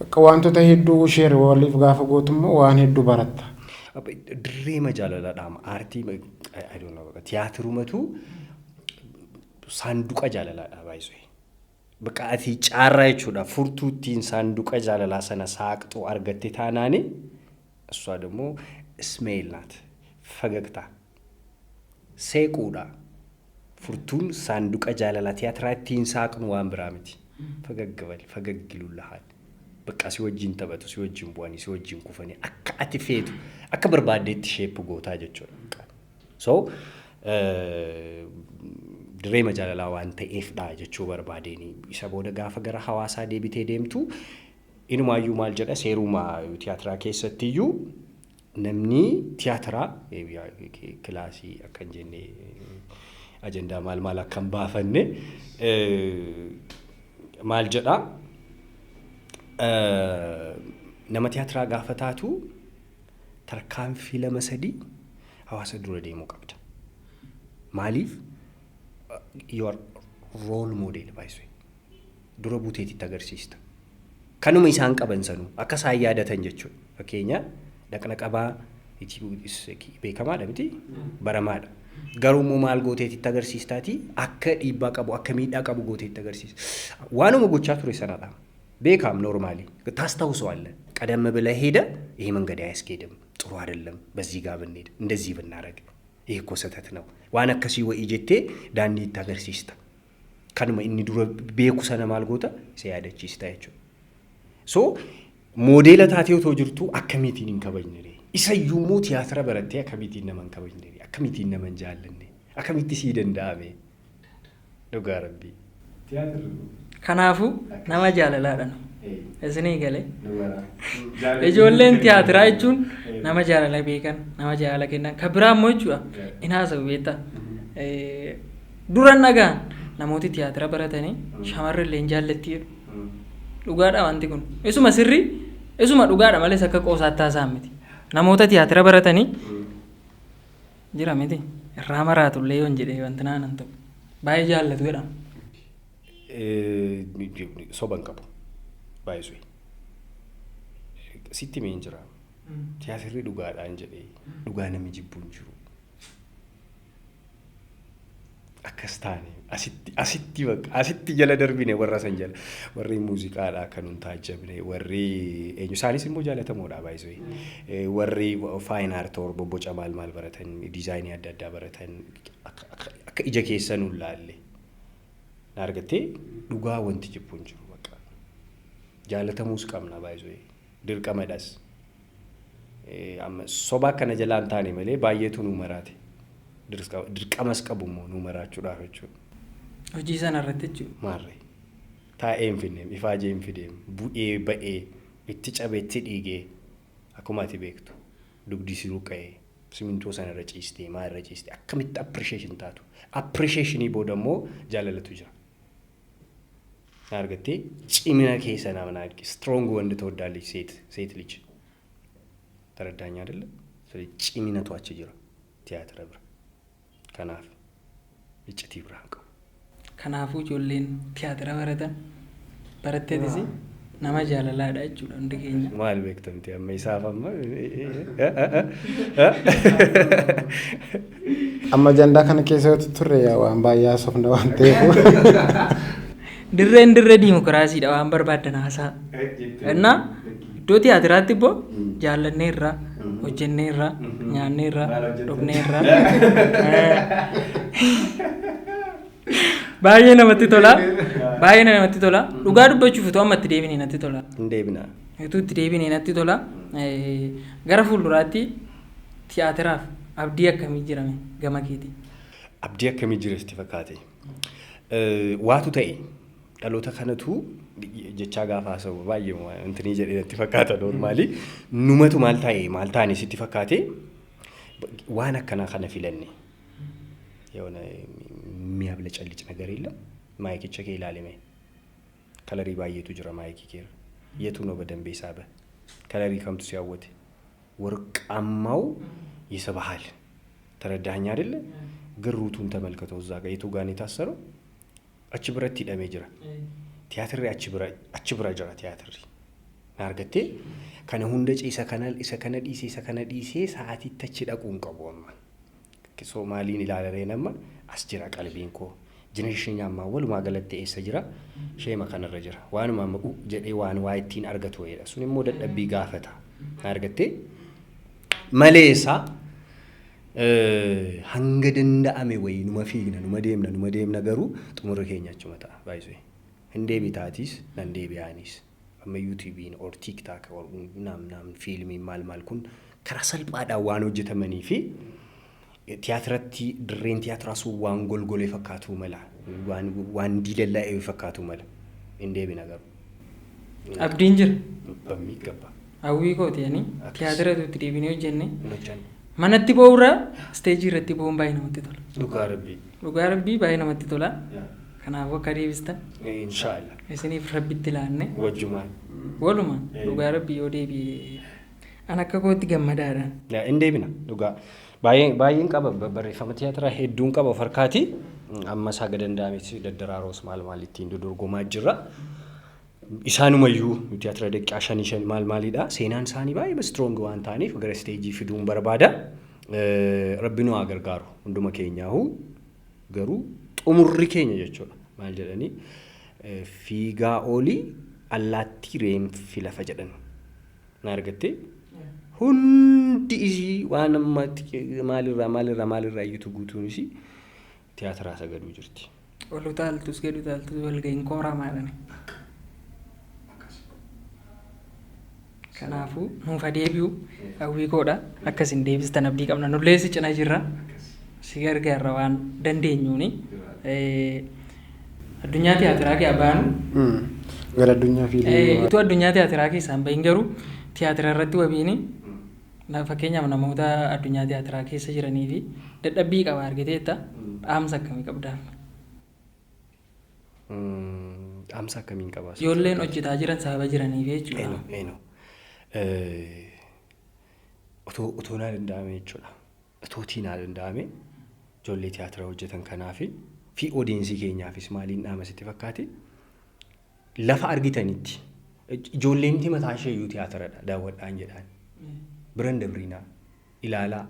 akka wantoota hedduu share waliif gaafa gootu immoo waan hedduu baratta. Dirreema jaalalaadhaama. Aartii, I don't know, tiyaatirumatu saanduqa jaalalaadha baay'isee. Bakka ati caarraa jechuudha, furtuu ittiin saanduqa jaalalaa sana saaqxu argatte taanaani, እሷ ደግሞ smile ናት፣ ፈገግታ seequudha. Furtuun saanduqa jaalalaa tiyaatiraa ittiin saaqnu waan biraa miti. ፈገግ በል, ፈገግ ይሉልሃል. Bakka si wajjin taphatu, si wajjin bu'anii, si wajjin kufanii, akka ati feetu, akka barbaaddeetti shape gootaa jechuudha. So dirreema jaalalaa waan ta'eefdha jechuu barbaadeen. Isa booda gaafa gara hawaasaa deebitee deemtu, inumaayyuu maal jedha, seeruma tiyaatiraa keessattiyyuu namni tiyaatiraa kilaasii akka hin jenne, ajandaa maal maal akka hin baafanne, maal jedha, nama tiyaatiraa gaafa taatu tarkaanfii lama sadii hawaasa dura deemuu qabda. Maaliif? You are role model baay'isuu. Dura buuteetitti agarsiista. Kanuma isaan qaban sanuu akka isaan yaadatan jechuudha. Fakkeenya dhaqna qabaa beekamaadha miti, baramaadha. Garuu immoo maal gooteetitti agarsiistaati, akka dhiibbaa qabu, akka miidhaa qabu gooteetti agarsiisa. Waanuma gochaa ture sanadha. ቤካም normally ታስታውሰዋለህ። ቀደም ብለህ ሄደህ ይሄ መንገድ አያስኬድም፣ ጥሩ አይደለም፣ በዚህ ጋር ብንሄድ፣ እንደዚህ ብናደርግ፣ ይሄ እኮ ስህተት ነው። Waan akkasii wa'ii jettee daandii itti agarsiista. Kanuma inni dura beeku sana maal goota, isa yaadachiista jechuudha. So moodeela taatee otoo jirtuu akkamiitiin hin kabajne ree? Isayyuu immoo tiyaatira barattee akkamiitiin nama hin kabajne ree? Akkamiitiin nama hin jaallanne? Akkamitti sii danda'ame? Dhugaa rabbii. Kanaafuu nama jaalalaadha nu. Isinii galee. Ijoolleen tiyaatiraa jechuun nama jaalala beekan, nama jaalala kennan. Kan biraa immoo jechuudha. In haasa'u beektaa. Duran dhagaan Namooti tiyaatira baratanii shamarri illee hin jaallatti jedhu. Dhugaadha wanti kun. Isuma sirrii, isuma dhugaadha malees akka qoosaatti haasa'an miti. Namoota tiyaatira baratanii jira miti. Irraa maraatullee yoon jedhee wanti naan hin ta'u. Baay'ee jaallatu jedhama. Soba hin qabu. Baay'isuu. Sitti himeen jira. Tiyaatirri dhugaadhaan jedhee dhugaa namni jibbu hin jiru. Akkas taane asitti asitti bakka asitti jala darbine warra san jala, warri muuziqaadha kan nun taajjabne, warri eenyu isaanis immoo jaalatamoodha baay'isuu. Warri fine art or bobboca maal maal baratan, diizaayinii adda addaa baratan akka ija keessa nun laalle. Na argattee, dhugaa wanti jibbu hin jiru bakka. Jaalatamuus qabna baay'isuu, dirqamadhas. Amma soba akkana jalaan taane malee baay'eetu nu maraate. Dirqamas qabu immoo nu maraachuudhaaf jechuudha. Hojii sana irratti jechuudha. Maarree. Taa'ee hin finneem, ifaajee hin fideem, bu'ee ba'ee, itti cabee, itti dhiigee, akkuma ati beektu dugdi si ruqa'ee, simintoo sana irra ciistee, maa irra ciistee, akkamitti appreciation taatu. Appreciationii booda immoo jaalalatu jira. Na argattee, cimina keessa nama na strong ወንድ ትወዳለች ሴት፣ ሴት ልጅ ተረዳኝ አይደለ? ስለዚህ ciminatu achi jira tiyaatira bira. Kanaaf iccitii biraan qabu. Kanaafuu ijoolleen tiyaatira baratan baratteetis nama jaalalaadha jechuudha hundi keenya. Maal beektamti amma isaaf amma? Amma ajandaa kana keessa yoo turre yaa waan baay'ee haasofna waan ta'eef. Dirreen dirree diimokiraasiidha, waan barbaaddan haasaa. Innaa iddoo tiyaatiraatti immoo jaallanneerra, hojjenneerra, nyaanneerra, dhugneerra. Baay'ee namatti tola. Baay'ee namatti tola. Dhugaa dubbachuuf utuu amma itti deebinee natti tola. Hin deebinaa. Utuu itti deebinee natti tola. Gara fuulduraatti tiyaatiraaf abdii akkamii jirame gama keeti? Abdii akkamii jira sitti fakkaate? Waatu ta'e dhaloota kanatu jechaa gaafa haasa'u baay'ee intinii jedhee natti fakkaata normally. Numatu maal ta'e maal taane sitti fakkaate, waan akkanaa kana filanne. የሆነ የሚያብለጨልጭ ነገር የለም። Maayikicha kee ilaalime, colorii baay'eetu jira maayikii keera. የቱ ነው በደንብ የሳበ? Colorii kamtu si hawwate? ወርቃማው ይስብሃል። ተረዳኸኝ አይደለ? ግሩቱን ተመልከተው፣ እዛ ጋር የቱ ጋር ነው የታሰረው? Achi biratti hidhamee jira. Tiyaatirri achi bira jira tiyaatirri. Na argattee, kana hunda isa kana isa kana dhiisee isa kana dhiisee sa'aatiitti achi dhaquu hin qabu amma. Soomaaliin ilaalareen amma as jira qalbiin koo. Generation ammaa walumaa galatti eessa jira? Sheema kanarra jira. Waanuma amma jedhee waan waa ittiin argatu wayiidha. Sun immoo dadhabbii gaafata. Na argattee, maleessa hanga danda'ame wayii numa fiigna, numa deemna, numa deemna, garuu xumurri keenya achuma ta'a baay'isee. Hin deebitaatis nan deebi'aanis. Amma YouTubeiin or TikTok or naam naam fiilmiin maal maal kun karaa salphaadhaan waan hojjetamanii fi tiyaatiratti dirreen tiyaatiraa sun waan golgolee fakkaatu mala, waan diilallaa'ee fakkaatu mala. Hin deebina garuu. Abdiin jira. በሚገባ. Hawwii kooti ani tiyaatira itti deebinee hojjenne. Hin hojjanne. Manatti ba'uurraa isteejii irratti ba'uun baay'ee namatti tola. Dhugaa rabbii. Dhugaa rabbii baay'ee namatti tola. Kanaafuu akka deebistan Inshaallah. isiniif rabbitti laanne. Wajjumaan. Walumaan dhugaa rabbii yoo deebi'e an akka kootti gammadaadhaan. Hin deebina dhugaa. Baay'een baay'een qaba, barreeffama tiyaatiraa hedduun qaba of harkaati. Ammas haga danda'ametti daddaraaroos maal maal ittiin dodorgomaa jirra. Isaanumayyuu tiyaatira daqiiqaa shanii shan maal maalidha. Seenaan isaanii baay'ee strong waan ta'aniif gara isteejii fiduun barbaada. Rabbi nu haa gargaaru hunduma keenyaahu, garuu xumurri keenya jechuudha. Maal jedhanii, fiigaa oolii allaattii reenfi lafa jedhan. Na argattee, hundi isii waan amma maalirraa maalirraa maalirraa iyyutu guutuun isii tiyaatiraa sagaduu jirti. Ol utaaltus gad utaaltus walga'iin kooramaadhaan. Kanaafuu nuuf adeebi'u hawwii koodha. Akkasin deebistan abdii qabna. Nullee si cina jirra. Si gargaarra waan dandeenyuuni. Addunyaa tiyaatiraa kee baanu. Gara addunyaa fiilmii. Utuu addunyaa tiyaatiraa keessaa hin bahin garuu tiyaatira irratti wabiini fakkeenyaaf namoota addunyaa tiyaatiraa keessa jiranii fi dadhabbii qaba argiteetta, dhaamsa akkamii qabdaaf? Dhaamsa akkamiin qabaa? Ijoolleen hojjetaa jiran sababa jiraniif jechuudha. Eenyu eenyu. Otoo naa danda'ame jechuudha. Otootii naa danda'ame, ijoollee tiyaatira hojjetan kanaafi fi audience keenyaafis maaliin dhaama sitti fakkaate? Lafa argitanitti ijoolleen mataa ishee iyyuu tiyaatiradha, daawwadhaan jedhaan. Biran dabriinaa, ilaalaa.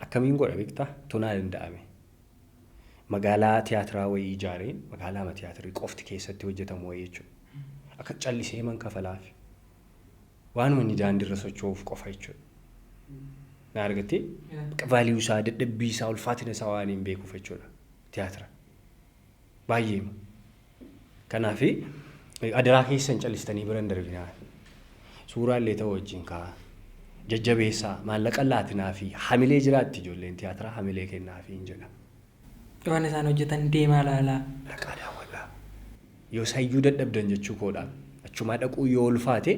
Akkamiin godha beektaa? Otoo naa danda'ame, magaalaa tiyaatiraa wayii ijaareen, magaalaa tiyaatirii qofti keessatti hojjetamu wayii jechuudha. Akka callisee man kafalaafi. Waanuma inni daandiirra socho'uuf qofa jechuudha. Na argattee? Value isaa, dadhabbii isaa, ulfaatina isaa waan hin beekuuf jechuudha. Tiyaatira. Baay'eema. Kanaafi adaraa keessan callistanii bira hin darbinaa. Suuraa illee ta'u wajjin kaa'aa. Jajjabeessaa, maallaqa laatinaa fi hamilee jiraatti ijoolleen tiyaatiraa, hamilee kennaafi hin jedha. Waan isaan hojjetan deemaa ilaalaa. Dhaqaa daawwadhaa. Yoo sayyuu dadhabdan jechuu koodhaan achumaa dhaquu yoo ulfaate,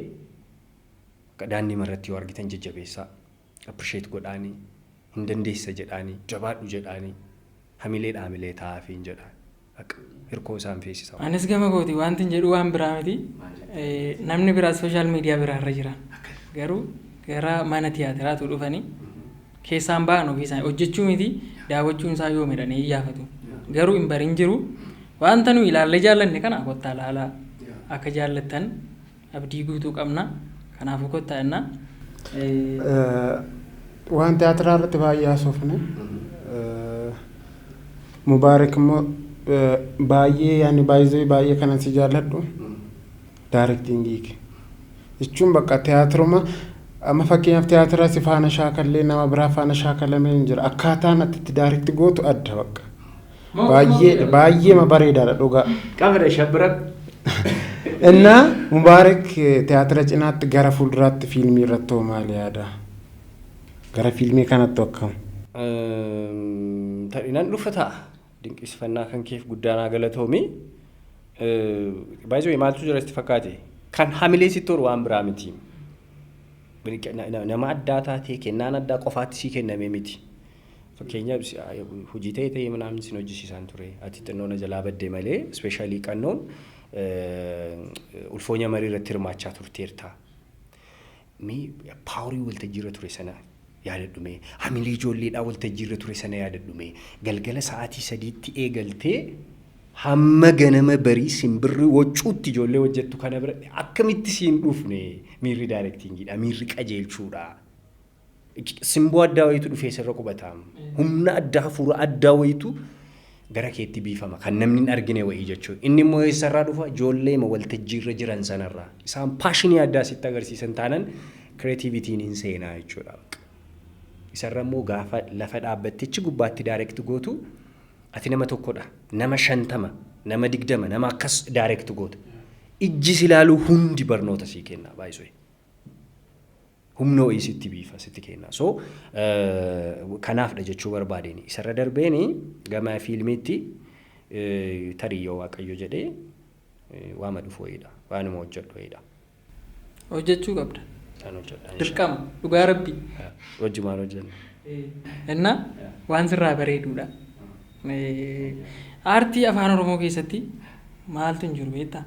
akka daandii irratti yoo argitan jajjabeessaa. Appreciate godhaanii, hin dandeessa jedhaanii, jabaadhu jedhaanii, hamileedha hamilee taa'aafi hin jedhaan. Akka hirkoo isaan feesisa. Anis gama kooti wanti hin jedhu waan biraa miti. Namni biraa social media biraarra jira. Garuu gara mana tiyaatiraatu dhufanii keessaan ba'an, ofii isaanii hojjechuu miti, daawwachuun isaa yoo midhanii iyyaafatu. Garuu hin barin jiru. Wanta nu ilaallee jaallanne kana kottaa ilaalaa. Akka jaallattan abdii guutuu qabna. Kanaafuu kottaa jennaa. Waan tiyaatiraa irratti baay'ee haasofne. Mubaarak immoo baay'ee, yaani baay'ee baay'ee kanan si jaalladhu directing kee. Jechuun bakka tiyaatiruma amma fakkeenyaaf tiyaatira si faana shaakallee nama biraa faana shaakalamee hin jira. Akkaataan ati itti direct gootu adda bakka. Baay'ee baay'ee bareedaadha dhugaa. Qabra shabbira. Innaa Mubaarak, tiyaatira cinaatti gara fuulduraatti fiilmii irratti hoo maal yaada? Gara fiilmii kanatti akkam? Tarii nan dhufa ta'a. Dinqisiifannaa kan keef guddaa naa galatoomi. Baay'ee maaltu jira sitti fakkaate? Kan hamilee sitti horu waan biraa miti. Nama addaa taatee kennaan addaa qofaatti sii kenname miti. Fakkeenyaaf hojii ta'e ta'ee manaan sin hojjisiisaan ture. Ati xinnoo na jalaa badde malee, especially qannoon ulfoonya marii irratti hirmaachaa turteerta. Mee power waltajjiirra ture sana yaadadhu mee, hamilee ijoolleedhaa waltajjiirra ture sana yaadadhu mee. Galgala sa'aatii 3tti eegaltee hamma ganama barii simbirri waccuutti ijoollee hojjettu kana bira akkamitti siin dhufne miirri directingiidha, miirri qajeelchuudha. Simboo addaa wayitu dhufee sirra qubataam. Humna addaa, hafuura addaa wayitu gara keetti biifama kan namni hin argine wayii jechuudha. Inni immoo eessarraa dhufa? Ijoollee waltajjiirra jiran sanarraa. Isaan passion addaa sitti agarsiisan taanan creativityn hin seenaa jechuudha. Isarra immoo gaafa lafa dhaabbattichi gubbaatti direct gootu, ati nama tokkodha. Nama 50, nama 20, nama akkas direct goota. Ijji si ilaaluu hundi barnoota sii kenna baay'isuu. Humna wayii sitti biifa, sitti kenna. So kanaafdha jechuu barbaadeen. Isarra darbeeni gama fiilmiitti tarii yoo Waaqayyo jedhee waama dhufu wayiidha. Waanuma hojjedhu wayiidha. Hojjechuu qabda. Kan hojjedha. Dirqama dhugaa rabbi. Wajjumaan hojjenna. Innaa waan sirraa bareeduudha. Aartii afaan Oromoo keessatti maaltu hin jiru beektaa?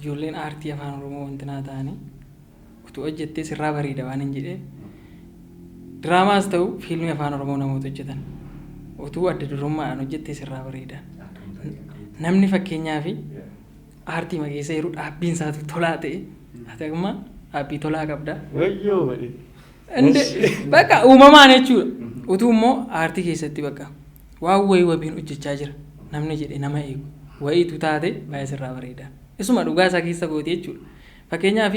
Ijoolleen aartii afaan Oromoo wanti naa ta'anii utuu hojjettee sirraa bareeda waan hin jedhee, diraamaas ta'u fiilmii afaan Oromoo namoota hojjetan utuu adda durummaadhaan hojjettee sirraa bareeda. Namni fakkeenyaa fi aartii keessa yeroo dhaabbiin isaatu tolaa ta'e, ati amma dhaabbii tolaa qabda. Wayyoo malee. Bakka uumamaan jechuudha. Utuu immoo aartii keessatti bakka waan wayii wabiin hojjechaa jira namni jedhe nama eegu wayiitu taate baay'ee sirraa bareeda. Isuma dhugaa isaa keessa goote jechuudha. Fakkeenyaaf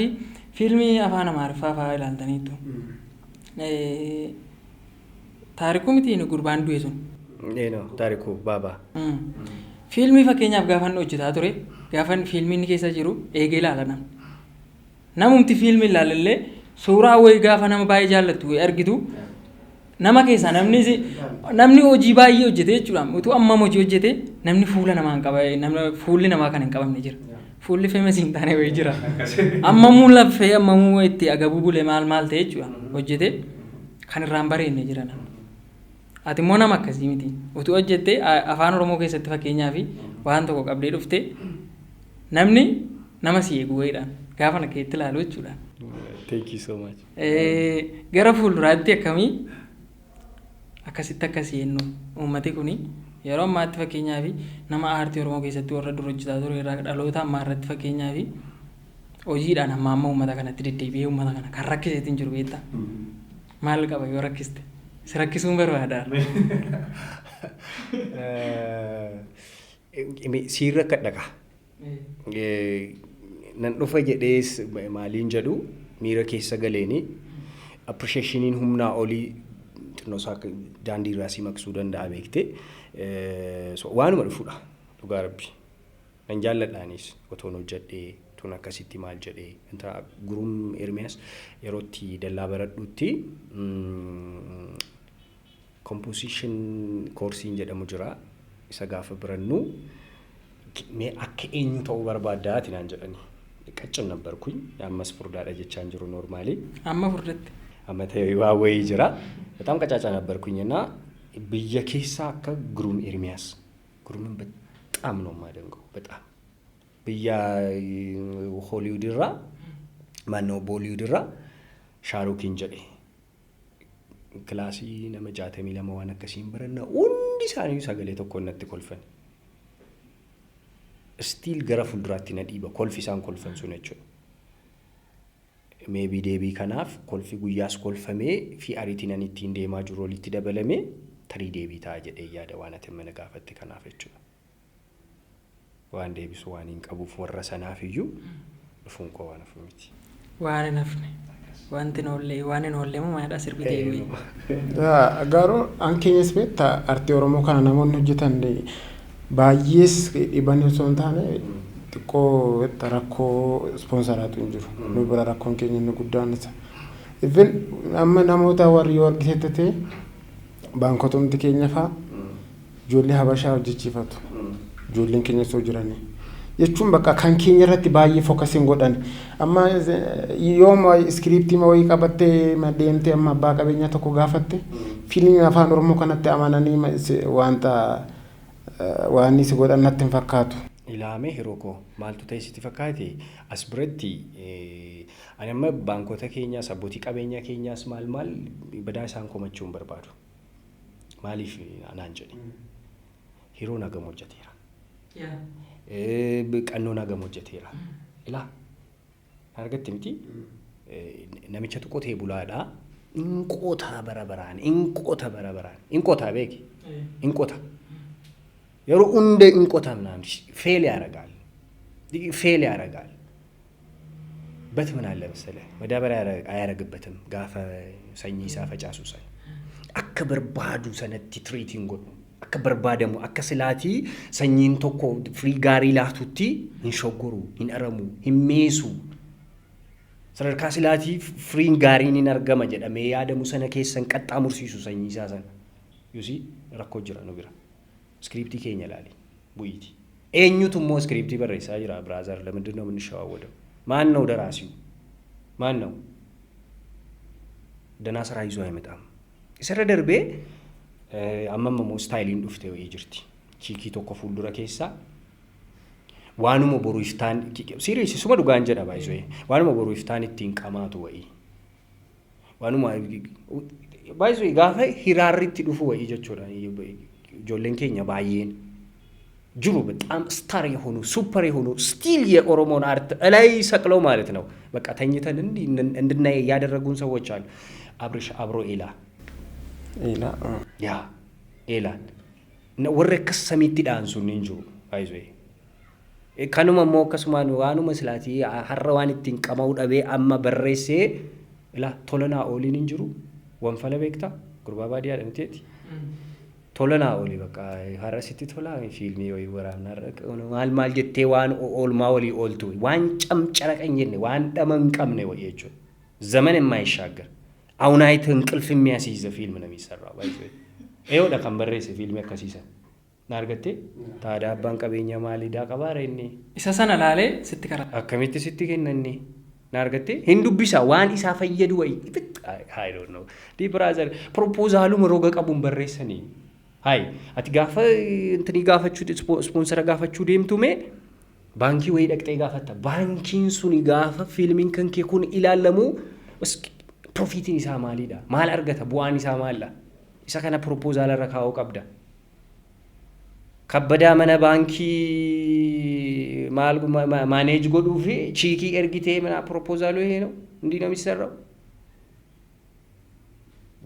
fiilmii afaan Amaariffaa fa'aa ilaaltaniitu. Taarikuu miti gurbaan du'e sun? Eenyu, Taarikuu Baabaa. Fiilmii fakkeenyaaf gaafa inni hojjetaa ture, gaafa fiilmii inni keessa jiru eegee ilaala namni. Namumti fiilmii ilaalallee suuraa wayii gaafa nama baay'ee jaallattu wayii argitu, nama keessaa namni namni hojii baay'ee hojjete jechuudha. Utuu ammam hojii hojjete namni fuula namaa hin qaba, namni fuulli namaa kan hin qabamne jira. Fuulli famous hin taane wayii jira. Ammamuu laffee, ammamuu itti agabuu bule, maal maal ta'e jechuudha, hojjete kan irraan bareenne jira namni. Ati immoo nama akkasii miti. Utuu hojjettee afaan Oromoo keessatti fakkeenyaaf waan tokko qabdee dhuftee namni nama si eegu wayiidhaan gaafa na keetti ilaalu jechuudha. Thank you so much. Gara fuulduraatti akkamii akkasitti akkasii jennu uummati kuni yeroo ammaatti fakkeenyaaf nama aartii Oromoo keessatti warra dur hojjetaa ture irraa dhaloota ammaa irratti fakkeenyaaf hojiidhaan amma amma uummata kanatti deddeebi'ee uummata kana kan rakkiseetiin jiru beektaa. Maal qaba yoo rakkiste? Si rakkisuun barbaada. Siirra akka dhaqa. Nan dhufa jedhees maaliin jedhu miira keessa galeeni appreciationiin humnaa olii xinnoo isaa daandii irraa si maqsuu danda'a beekte. Waanuma dhufudha dhugaa rabbi. Nan jaalladhaanis otoon hojjedhee tun akkasitti maal jedhee inta Gurum Ermiyaas yerootti dallaa baradhutti composition courseiin jedhamu jira. Isa gaafa barannu mee akka eenyu ta'uu barbaaddaati naan jedhani. Qaccin ነበርኩኝ ammas furdaadha jechaan jiru normally. Amma furdatti. Amma ta'e waa wayii jira. በጣም ቀጫጫ ነበርኩኝ እና biyya keessaa akka Gurum Ermiyaas Gurumin በጣም ነው የማደንቀው። በጣም biyya Hollywood irraa ማነው Bollywood irraa Shaarukiin jedhe kilaasii nama 62 waan akkasiin baranna hundi isaanii sagalee tokko natti kolfan. Still gara fuulduraatti na dhiiba kolfi isaan kolfan sun jechuudha. Maybe deebii kanaaf kolfi guyyaas kolfamee fi ariitiin ani ittiin deemaa jiru walitti dabalamee tarii deebii ta'a jedhee yaada waan ati mana gaafatte kanaaf jechuudha. Waan deebisu waan hin qabuuf warra sanaaf iyyuu dhufuun koo waan hafu miti. Waan hin hafne. Wanti hin oolle waan hin oolle moo maalidha sirbitee wayii. Garuu an keenyas beektaa aartii Oromoo kana namoonni hojjetan baay'ees dhiban osoo hin taane xiqqoo beektaa rakkoo sponsoraatu hin jiru. Nu bira rakkoon keenya inni guddaan isa. Even amma namoota warri yoo argite ta'e baankotumti keenya fa'aa ijoollee Habashaa hojjechiifatu. Ijoolleen keenya osoo jiranii. Jechuun bakka kan keenya irratti baay'ee focus hin godhan. Amma yooma scriptii wayii qabattee deemtee amma abbaa qabeenyaa tokko gaafatte fiilmii afaan Oromoo kanatti amananii wanta waan si godhan natti hin fakkaatu. Ilaamee hiroo koo maaltu ta'e sitti fakkaate as biratti ani amma baankota keenyaas abbootii qabeenyaa keenyaas maal maal badaa isaan komachuu hin barbaadu. Maaliif naan jedhe hiroon hagam hojjeteera. Qannoon hagam hojjeteera. Ilaa argatte miti namichatu qotee bulaadhaa. In qotaa bara baraan, in qota bara baraan, in qotaa beeki, in qota. Yeroo hunda in qota ምናምን fail ያደርጋል fail ያደርጋል። But ምን አለ መሰለህ መዳበሪያ አያረግበትም gaafa sanyii isaa facaasu sana. Akka barbaadu sanatti treatiin godhu. Akka barbaadamu akka silaatii sanyiin tokko firii gaarii laatutti hin shoggoru, hin aramu, hin meesu. Sadarkaa silaatii firiin gaariin hin argama jedhamee yaadamu sana keessa hin qaxxaamursiisu sanyii isaa sana. Yusii rakkoo jira nu bira. Scriptii keenya ilaali bu'iiti. Eenyutu immoo scriptii barreessaa jira brother ለምንድን ነው የምንሸዋወደው? ማን ነው ደራሲው? ማን ነው? ደህና ስራ ይዞ አይመጣም። Isarra darbee amma immoo styleiin dhufte wayii jirti. Chickii tokko fuuldura keessaa waanuma boru iftaan serious suma dhugaan jedha baay'isee waanuma boru iftaan ittiin qamaatu wayii. Waanuma baay'isee gaafa hiraarri itti dhufu wayii jechuudha. Ijoolleen keenya baay'een jiru በጣም star የሆኑ super የሆኑ still የኦሮሞን art እላይ ሰቅለው ማለት ነው። በቃ ተኝተን እንዲህ እንድናይ ያደረጉን ሰዎች አሉ። አብርሽ አብሮ ኤላ Eelaa. Yaa eelaan warri akkas samiitti dha'an sun hin jiru baay'isee. Kanuma immoo akkasumaan waanuma silaatii har'a waan ittiin qama'uu dhabee amma barreessee ilaa tola naa ooliin hin jiru wanfala beektaa gurbaa baadiyyaadha miteeti. Tola naa oolii bakka har'a sitti tola fiilmii wayii waraabna har'a maal maal jettee waan oolmaa walii ooltu waan camcaraqa hin jenne waan dhama hin qabne wayii jechuudha. ዘመን የማይሻገር አሁን አይተህ እንቅልፍ የሚያስይዝ ፊልም ነው የሚሰራው። ባይዘ ይኸውልህ kan barreesse fiilmii akkasiisan na argatte taadaa abbaan qabeenya maaliidhaa qabaara inni Isa sana laalee sitti karaa. Akkamitti sitti kenna inni Na argattee hin dubbisa waan isaa fayyadu wayii. I don't know. Di brother, proposaluma roga qabuun barreessanii. Hayi, ati gaafa intinii gaafachuu, sponsora gaafachuu deemtu mee baankii wayii dhaqxee gaafatta. Baankiin suni gaafa fiilmiin kan kee kun ilaalamu profitiin isaa maalidha? Maal argata? Bu'aan isaa maalidha? Isa kana proposala irra kaa'uu qabda. Kabbadaa mana baankii maal manage godhuu fi chiikii ergitee mana proposalኡ ይሄ ነው እንዲህ ነው የሚሰራው።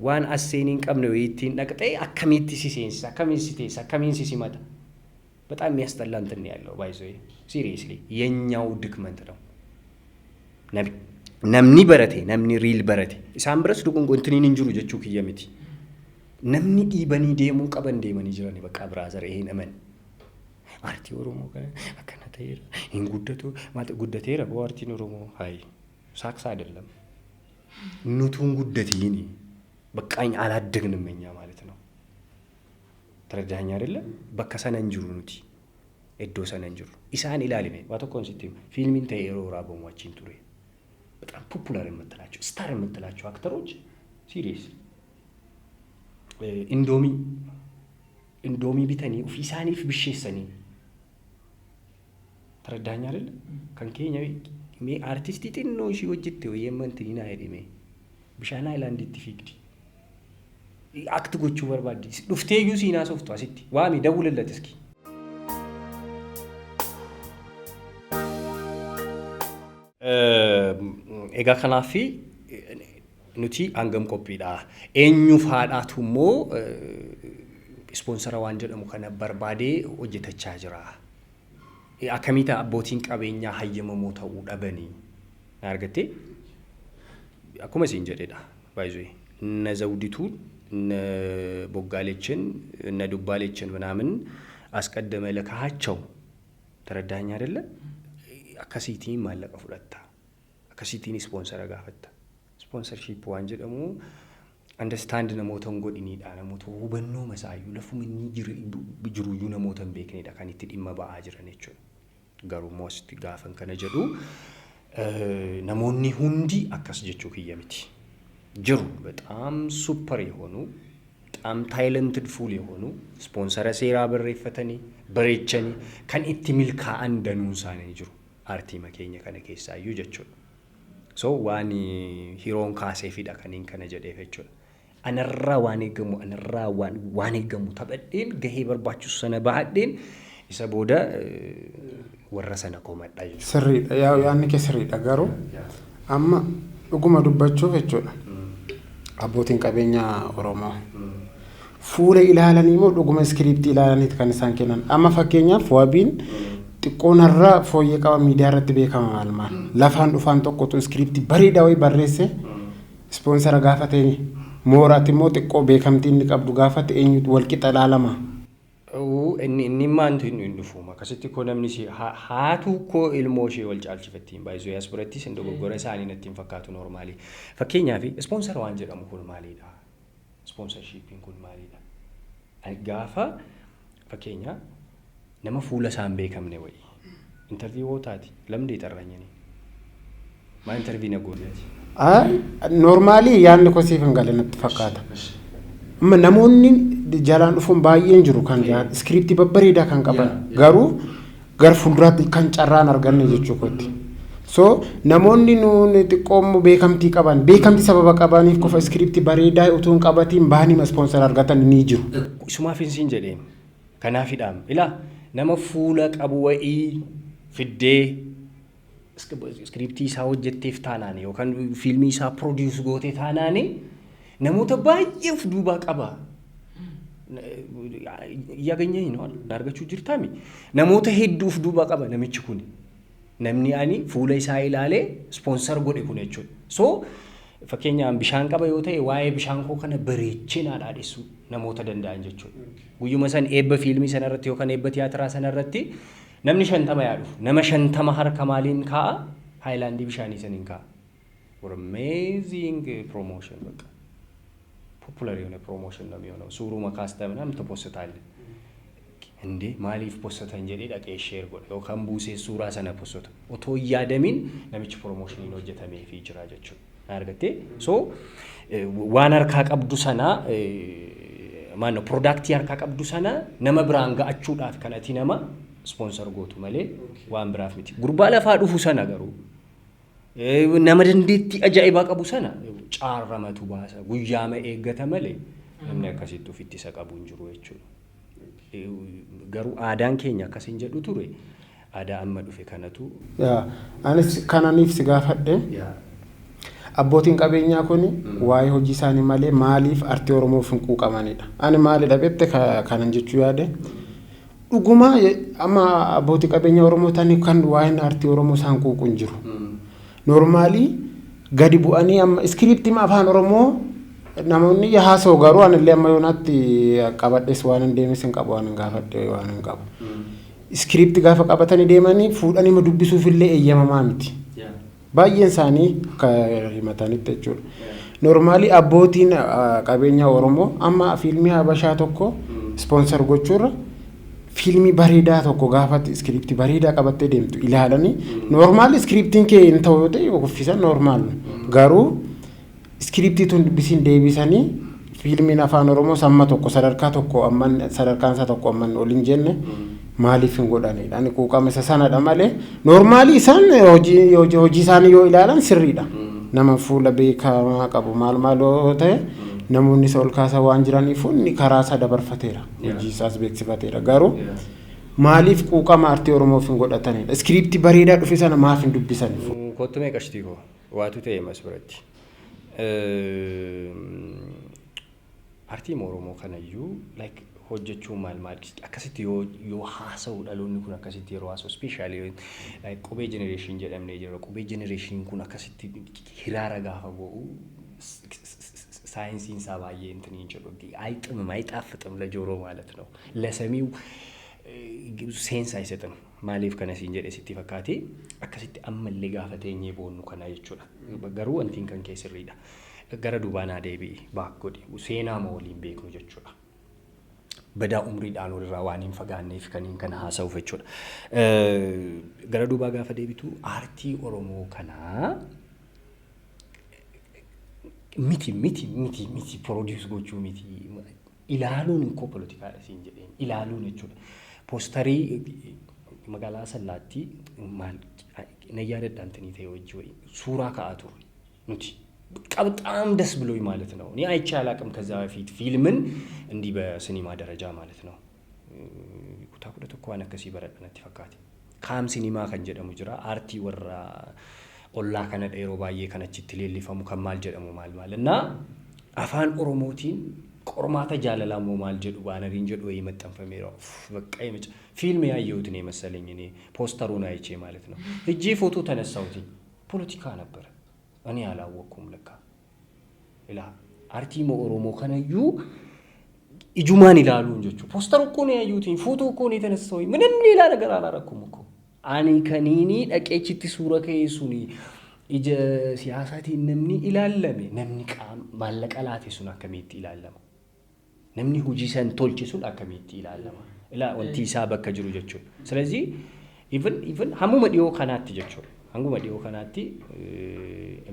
Waan as seenii hin qabne wayii ittiin dhaqxee akkamitti si seensisa, akkamiin si teessa, akkamiin si simata? በጣም የሚያስጠላ እንትን ነው ያለው። By the way, seriously የኛው ድክመት ነው። Namni barate, namni real barate isaan biras dugungo intiniin hin jiru jechuu kiyya miti. Namni dhiibanii deemuu qaban deemanii jirani bakka brother ይሄን እመን። Aartii Oromoo kana akkana ta'eera, hin guddatu, maal guddateera boo aartiin Oromoo hayi ሳክስ አይደለም nutuun guddatiini በቃ አላደግንም እኛ ማለት ነው። ተረዳኸኝ አይደለ? Bakka sana hin jiru nuti. Iddoo sana hin jiru. Isaan ilaalime waa tokkoon sitti hima. Fiilmiin ta'e yeroo waraabamu achiin ture. በጣም popular የምትላቸው፣ star የምትላቸው actorኦች serious indomie bitanii ofii isaaniif bisheessanii. ተረዳኸኝ አይደለ? Kan keenya mee artistii xinnoo ishii hojjette wayii amma intinii naa jedhime bishaan highlandiitti fiigdi. Act gochuu barbaaddi. Dhuftee iyyuu siinaa softu asitti. Waami dawwulillat iski. Egaa kanaafi nuti hangam qophiidha? Eenyu faadhaatu immoo sponsora waan jedhamu kana barbaadee hojjetachaa jira? Akkamitti abbootiin qabeenyaa hayyamamoo ta'uu dhabanii? Na argattee? Akkuma isin jedhedha. Baay'ee እነ ዘውዲቱን፣ እነ ቦጋሌችን፣ እነ ዱባሌችን ምናምን አስቀድመ ልካቸው ተረዳኸኝ አይደለ? Akkasiitiin maallaqa fudhatta. Akkasiitiin sponsora gaafatta. Sponsorship waan jedhamu understand namoota hin godhinidha. Namoota hubannoo masaayyuu lafuma inni jiruyyuu namoota hin beeknedha kan itti dhimma ba'aa jiran jechuudha. Garuu immoo asitti gaafan kana jedhu namoonni hundi akkas jechuu kiyya miti. Jiru በጣም super የሆኑ፣ በጣም talented full የሆኑ sponsora seeraa barreeffatanii bareechanii kan itti milkaa'an danuun isaanii jiru aartii keenya kana keessaayyuu jechuudha. So waan hiroon kaaseefidha kaniin kana jedheef jechuudha. Anarraa waan eegamu, anarraa waan eegamu taphadheen gahee barbaachisu sana bahadheen isa booda warra sana komadha jechuudha. Sirriidha. Yaadni kee sirriidha, garuu amma dhuguma dubbachuuf jechuudha. Abbootiin qabeenyaa Oromoo fuula ilaalanii moo dhuguma scriptii ilaalaniiti kan isaan kennan? Amma fakkeenyaaf wabiin xiqqoonarraa fooyyee qaba, miidiyaa irratti beekama, maal maal. Lafaan dhufaan tokkotu scriptii bareedaa wayii barreesse sponsora gaafa ta'e mooraatti immoo xiqqoo beekamtii inni qabdu gaafa ta'e eenyutu walqixa ilaalama? Inni maantu hin dhufu akkasitti koo namni si haatu koo ilmoo ishee wal caalchifattiin baay'isuu as birattis hin dogoggora isaanii natti hin fakkaatu normally. Fakkeenyaaf sponsora waan jedhamu kun maalidha? Sponsorshipiin kun maalidha? Gaafa fakkeenya nama fuula isaa hin beekamne wayii interview taati lamdee xarranyanii maa interview na gooteeti? Normally yaadni koo siif hin galle natti fakkaata. Amma namoonni jalaan dhufuun baay'een jiru kan scriptii babbareedaa kan qaban, garuu gara fuulduraatti kan carraan arganne jechuu kooti. So namoonni nuun xiqqoommoo beekamtii qaban, beekamtii sababa qabaniif qofa scriptii bareedaa utuu hin qabatiin bahanii sponsora argatan ni jiru. Isumaaf hin siin jedheen kanaafidhaam ilaa nama fuula qabu wa'ii fiddee scriptii isaa hojjetteef taanaan yookaan fiilmii isaa produce gootee taanaan namoota baay'ee of duubaa qaba. እያገኘኝ ነው argachuu jirtaami. Namoota hedduu of duubaa qaba namichi kun. Namni ani fuula isaa ilaalee sponsor godhe kun jechuudha. So fakkeenyaaf bishaan qaba yoo ta'e waa'ee bishaan koo kana bareechee naa dhaadhessuu namoota danda'an jechuudha. Guyyuma san eebba fiilmii sanarratti yookaan eebba tiyaatiraa sanarratti namni 50 yaa dhufu. Nama 50 harka maaliin kaa'a? Highlandii bishaanii saniin kaa'a. Amazing promotion በቃ popular የሆነ promotion ነው የሚሆነው። ሱሩ መካስተ ምናምን ትፖስታለህ። Indee maaliif postatan jedhee dhaqee share godha yookaan buusee suuraa sana postata. Otoo hin yaadamin namichi promotioniin hojjetameefii jira jechuudha. Argattee? So waan harkaa qabdu sana, maannoo productii harkaa qabdu sana nama biraan ga'achuudhaaf kan ati nama sponsor gootu malee waan biraaf miti. Gurbaa lafaa dhufu sana garuu, nama dandeettii ajaa'ibaa qabu sana caarramatu baasa, guyyaama eeggata malee namni akkasitti ofitti isa qabu hin jiru jechuudha. Garuu aadaan keenya akkas hin jedhu ture, aadaa amma dhufe kanatu. Anis kananiif si gaafadhe, abbootiin qabeenyaa kun waa'ee hojii isaanii malee maaliif artii Oromoof hin quuqamanidha. Ani maalidha beekte, kanan jechuu yaade, dhuguma amma abbootii qabeenyaa Oromoo ta'anii kan waa'een artii Oromoo isaan quuqu hin jiru. Normally gadi bu'anii amma scriptii afaan Oromoo namoonni haasa'u, garuu anillee amma yoonaatti qabadhes waan hin deemes hin qabu, waan hin gaafadhe waan hin qabu. Scriptii gaafa qabatanii deemanii fuudhanii dubbisuuf illee eeyyamamaa miti. Baay'een isaanii akka himatanitti jechuudha. Normally abbootiin qabeenya Oromoo amma fiilmii Habashaa tokko sponsor gochuurra fiilmii bareedaa tokko gaafatti scriptii bareedaa qabattee deemtu ilaalanii, normally scriptiin kee hin ta'u yoo ta'e kuffisan normal, garuu scriptii tun dubbisiin deebisanii fiilmiin afaan Oromoo samma tokko sadarkaa tokko amman sadarkaan isaa tokko amman ol hin jenne maaliif hin godhanidha. Ani quuqama isa sanadha malee normally isaan hojii hojii isaanii yoo ilaalan sirriidha. Nama fuula beekamaa qabu maal maal yoo ta'e namoonni isa ol kaasan waan jiraniif inni karaa isaa dabarfateera. Hojii isaas beeksifateera. Garuu maaliif quuqama aartii Oromoof hin godhatanidha? Scriptii bareedaa dhufe sana maaf hin dubbisan? Kottu mee qashtii koo, waatu ta'e mas biratti. Aartiin Oromoo kanayyuu like hojjechuun maal maal akkasitti yoo haasa'u, dhaloonni kun akkasitti yeroo haasa'u, especially like qubee generation jedhamnee jira. Qubee generation kun akkasitti hiraara gaafa bo'u saayinsiin isaa baay'ee እንትን jedhu አይጥምም፣ አይጣፍጥም ለጆሮ ማለት ነው፣ ለሰሚው sense አይሰጥም። Maaliif kana siin jedhe sitti fakkaate? Akkasitti ammallee gaafa teenyee boonnu kana jechuudha. Garuu wantiin kan kee sirriidha. Gara duubaa deebi'i, back godhi, seenaa ma waliin beeknu jechuudha. Badaa umriidhaan walirraa waan hin fagaanneef kaniin kana haasa'uuf jechuudha. Gara duubaa gaafa deebitu aartii Oromoo kanaa miti miti miti miti produce gochuu miti, ilaaluun koo poolitikaadha siin jedheen, ilaaluun jechuudha. Posterii magaalaa Sallaatti maal na yaadadha, እንትኒ ta'e wajji wayi suuraa ka'aa turre nuti። በጣም ደስ ብሎኝ ማለት ነው። እኔ አይቼ አላቅም ከዛ በፊት ፊልምን እንዲህ በሲኒማ ደረጃ ማለት ነው። Kutaa 11 waan akkasii baradha natti fakkaate. Kaam sinimaa kan jedhamu jira. Aartii warra ollaa kanadha, yeroo baay'ee kan achitti leellifamu kan maal jedhamu maal maal. እና afaan Oromootiin qormaata jaalalaa moo maal jedhu banneriin jedhu wayii maxxanfameera። በቃ ፊልም ያየሁት ነው የመሰለኝ እኔ ፖስተሩን አይቼ ማለት ነው። ሄጄ ፎቶ ተነሳሁት። ፖለቲካ ነበረ። እኔ አላወቅኩም ለካ። Ilaa aartii Oromoo kanayyuu ijumaan ilaaluun jechuudha። ፖስተሩ እኮ ነው ያየሁትኝ፣ ፎቶ እኮ ነው የተነሳሁኝ። ምንም ሌላ ነገር አላረኩም እኮ። Ani kaniini dhaqee achitti suura ka'e suni ija siyaasaatiin namni ilaalame, namni qaama maallaqa laate sun akkamitti ilaalama? Namni hojii san tolche sun akkamitti ilaalama? Ilaa wanti isaa bakka jiru jechuudha. ስለዚህ even hammuma dhiyoo kanaatti jechuudha. Hanguma dhiyoo kanaatti,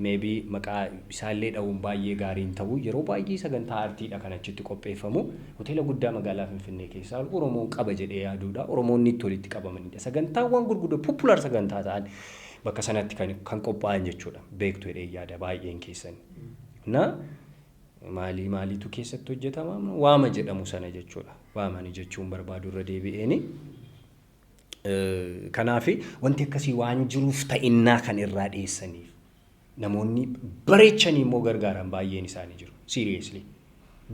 maybe maqaa isaallee dha'uun baay'ee gaariin ta'u, yeroo baay'ee sagantaa aartiidha kan achitti qopheeffamu, hoteela guddaa magaalaa Finfinnee keessaa Oromoon qaba jedhee yaaduudha. Oromoonni itti walitti qabamanidha. Sagantaawwan gurguddoo popular sagantaa ta'an bakka sanatti kan qophaa'an jechuudha. Beektu jedhee yaada baay'een keessan. Na maalii maaliitu keessatti hojjetama waama jedhamu sana jechuudha. Waamani jechuun barbaadu irra deebi'eeni. Kanaaf wanti akkasii waan jiruuf ta'innaa kan irraa dhiyeessaniif namoonni bareechanii immoo gargaaran baay'een isaanii jiru. Seriously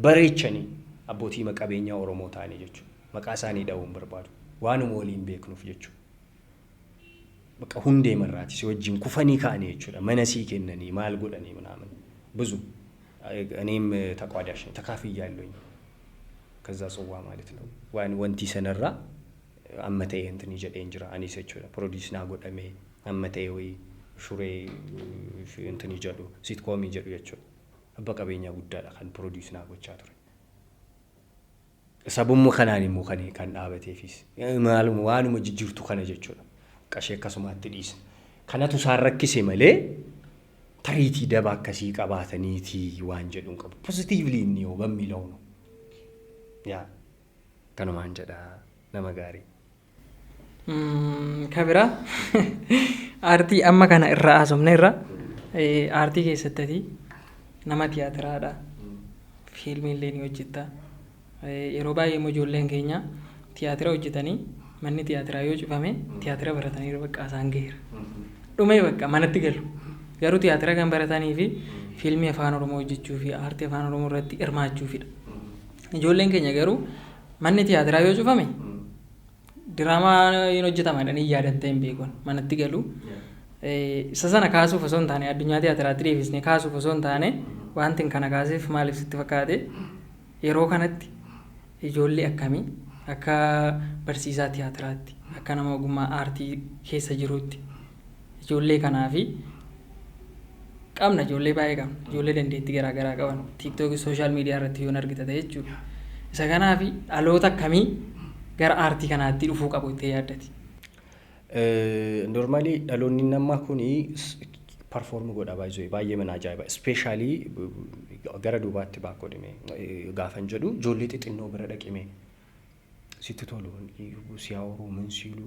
bareechanii abbootii qabeenyaa Oromoo ta'anii jechuudha. Maqaa isaanii dha'uun barbaadu. Waanuma waliin beeknuuf jechuudha. Bakka hundee marraati si wajjin kufanii ka'anii jechuudha. Mana sii kennanii maal godhanii ምናምን ብዙ እኔም ተቋዳሽ ነኝ፣ ተካፍያለሁኝ ከዛ ጽዋ ማለት ነው። Waan wanti sanarraa amma ta'e intini jedheen jira anis jechuudha. Produce naa godhamee amma ta'e wayii shuree intini jedhu sitcomii jedhu jechuudha. Abba qabeenyaa guddaadha kan produce naa gochaa ture. Sabumma kanaan immoo kan dhaabateefis maaluma waanuma jijjiirtu kana jechuudha. Qashee akkasumaatti dhiisa. Kanatu isaan rakkise malee tariitii daba akkasii qabaataniitii waan jedhuun qabu. Positively inni yoo በሚለው ነው። Yaa, kanumaan jedha, nama gaarii. Ka biraa, aartii amma kana irraa haasofne irra, aartii keessatti ati nama tiyaatiraadha. Fiilmii illee ni hojjetta. Yeroo baay'ee immoo ijoolleen keenya tiyaatira hojjetanii manni tiyaatiraa yoo cufame tiyaatira baratanii bakka isaan gaheera. Dhumee bakka manatti galu. Garuu tiyaatira kan baratanii fi fiilmii Afaan Oromoo hojjechuu fi aartii Afaan Oromoo irratti hirmaachuufidha. Ijoolleen keenya garuu manni tiyaatiraa yoo cufame diraamaa hin hojjetama jedhanii yaadan ta'e hin beekan, manatti galu. Isa sana kaasuuf osoo hin taane, addunyaa tiyaatiraatti deebisnee kaasuuf osoo hin taane, wanti kana kaaseef maaliif sitti fakkaate? Yeroo kanatti ijoollee akkamii, akka barsiisaa tiyaatiraatti, akka nama ogummaa aartii keessa jiruutti, ijoollee kanaa fi qabna, ijoollee baay'ee qabna, ijoollee dandeettii garaagaraa qaban TikTokii, social media irratti yoon argita ta'e jechuudha. Isa kanaa fi dhaloota akkamii gara aartii kanaatti dhufuu qabu itti yaaddati? Normally dhaloonni namaa kuni perform godha baay'ee baay'ee mana ajaa'iba. Especially gara duubaatti baakoo dhime gaafan jedhu, ijoollee xixinnoo bira dhaqime sitti tolu ሲያወሩ ምን ሲሉ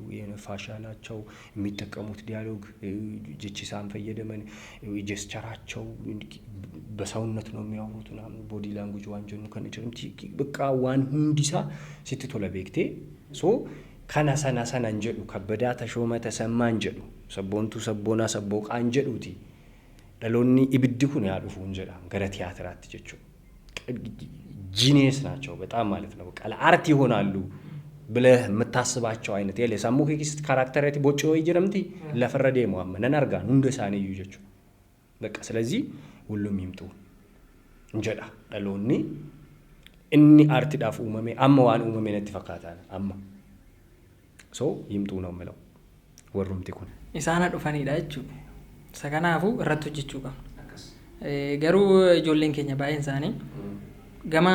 ፋሻናቸው፣ የሚጠቀሙት dialogue፣ jechi isaan fayyadaman፣ gesture ኣቸው፣ በሰውነት ነው የሚያወሩት ምናምን፣ body language waan jennu kan jedhamti, በቃ waan hundisaa sitti tola beektee. So kana sana sanan jedhu, Kabbadaa Tashooma Tasammaan jedhu, Sabboontuu Sabboonaa Sabbooqaan jedhuuti, dhaloonni ibiddi kun yaa dhufuun jedha gara tiyaatiraatti jechuudha. Genius ናቸው በጣም ማለት ነው። በቃ ለ art ይሆናሉ ብለህ የምታስባቸው አይነት የለ sammuu kee keessatti character ati boccee wayii jedhamti lafarra deemu amma nan argaan hunda isaaniiyyuu jechuudha. በቃ ስለዚህ ሁሉም ይምጡ jedha. Dhaloonni inni aartiidhaaf uumame amma waan uumame natti fakkaata amma. So ይምጡ ነው የምለው warrumti kun. Isaan dhufanidha jechuudha. Isa kanaafuu irratti hojjechuu qabna. Garuu ijoolleen keenya baay'een isaanii gama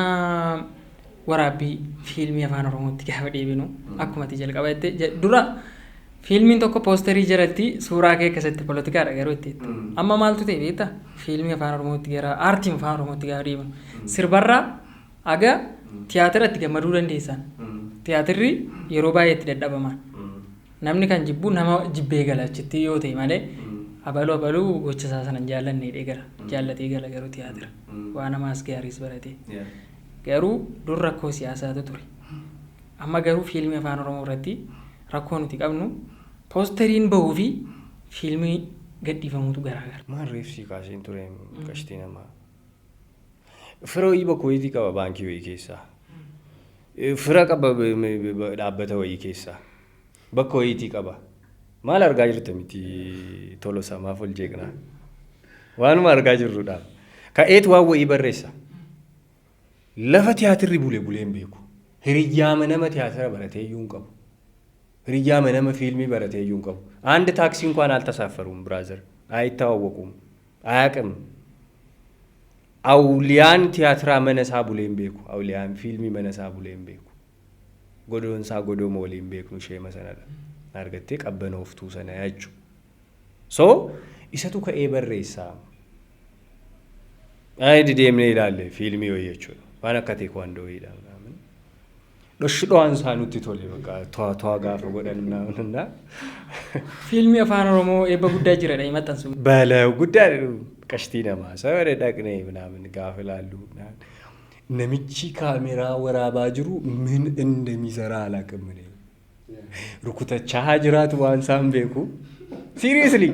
waraabbii fiilmii Afaan Oromootti gaafa deebinu, akkuma ati jalqaba jette, dura fiilmiin tokko poosterii jalatti suuraa kee akkasitti poolitikaadha garuu itti. Amma maaltu ta'e beektaa? Fiilmii Afaan Oromootti, gara aartiin Afaan Oromootti gaafa deebinu, sirbarraa aga tiyaatira itti gammaduu dandeessan. Tiyaatirri yeroo baay'ee itti dadhabaman. Namni kan jibbu nama jibbee gala achitti yoo ta'e malee, abaluu abaluu gocha isaa sana hin jaallanne gala, jaallatee gala. Garuu tiyaatira waan namaas gaariis barate. Garuu dur rakkoo siyaasaatu ture. Amma garuu fiilmii Afaan Oromoo irratti rakkoo nuti qabnu poosteriin bahuu fi fiilmii gadhiifamutu garaagara. Maal reefsii kaaseen ture, qashtii namaa. Fira wayii bakka wayiitii qaba, baankii wayii keessaa. Fira qaba dhaabbata wayii keessaa. Bakka wayiitii qaba. Maal argaa jirta miti, Tolosa, maaf ol jeeqnaa? Waanuma argaa jirrudha. Ka'eet waan wayii barreessa. Lafa tiyaatirri bule bulee hin beeku. Hiriyyaama nama tiyaatira baratee iyyuu hin qabu. Hiriyyaama nama fiilmii baratee iyyuu hin qabu. አንድ ታክሲ እንኳን አልተሳፈሩም brother፣ አይተዋወቁም፣ አያውቅም። Awliyaan tiyaatiraa mana isaa bulee hin beeku. Awliyaan fiilmii mana isaa bulee hin beeku. Godoon isaa godooma waliin beeknu isheema sanadha. Argattee qabbanooftuu sana jechuudha. So isatu ka'ee barreessaa. Ayi, deemnee ilaalle fiilmii wayii jechuudha. Waan akka teekwaandoo wayiidha. Dhoshidhoon isaa nutti tole, bakka to'a to'a gaafa godhan ምናምን. Fiilmii Afaan Oromoo eebba guddaa jiradha maxxansu. በለው guddaa qashtii namaa sababa dhaqnee ምናምን gaafa ilaallu, namichi kaameraa waraabaa jiru ምን እንደሚሰራ አላውቅም እኔ። Rukutachaa jiraatu waan isaan beeku. Seriously,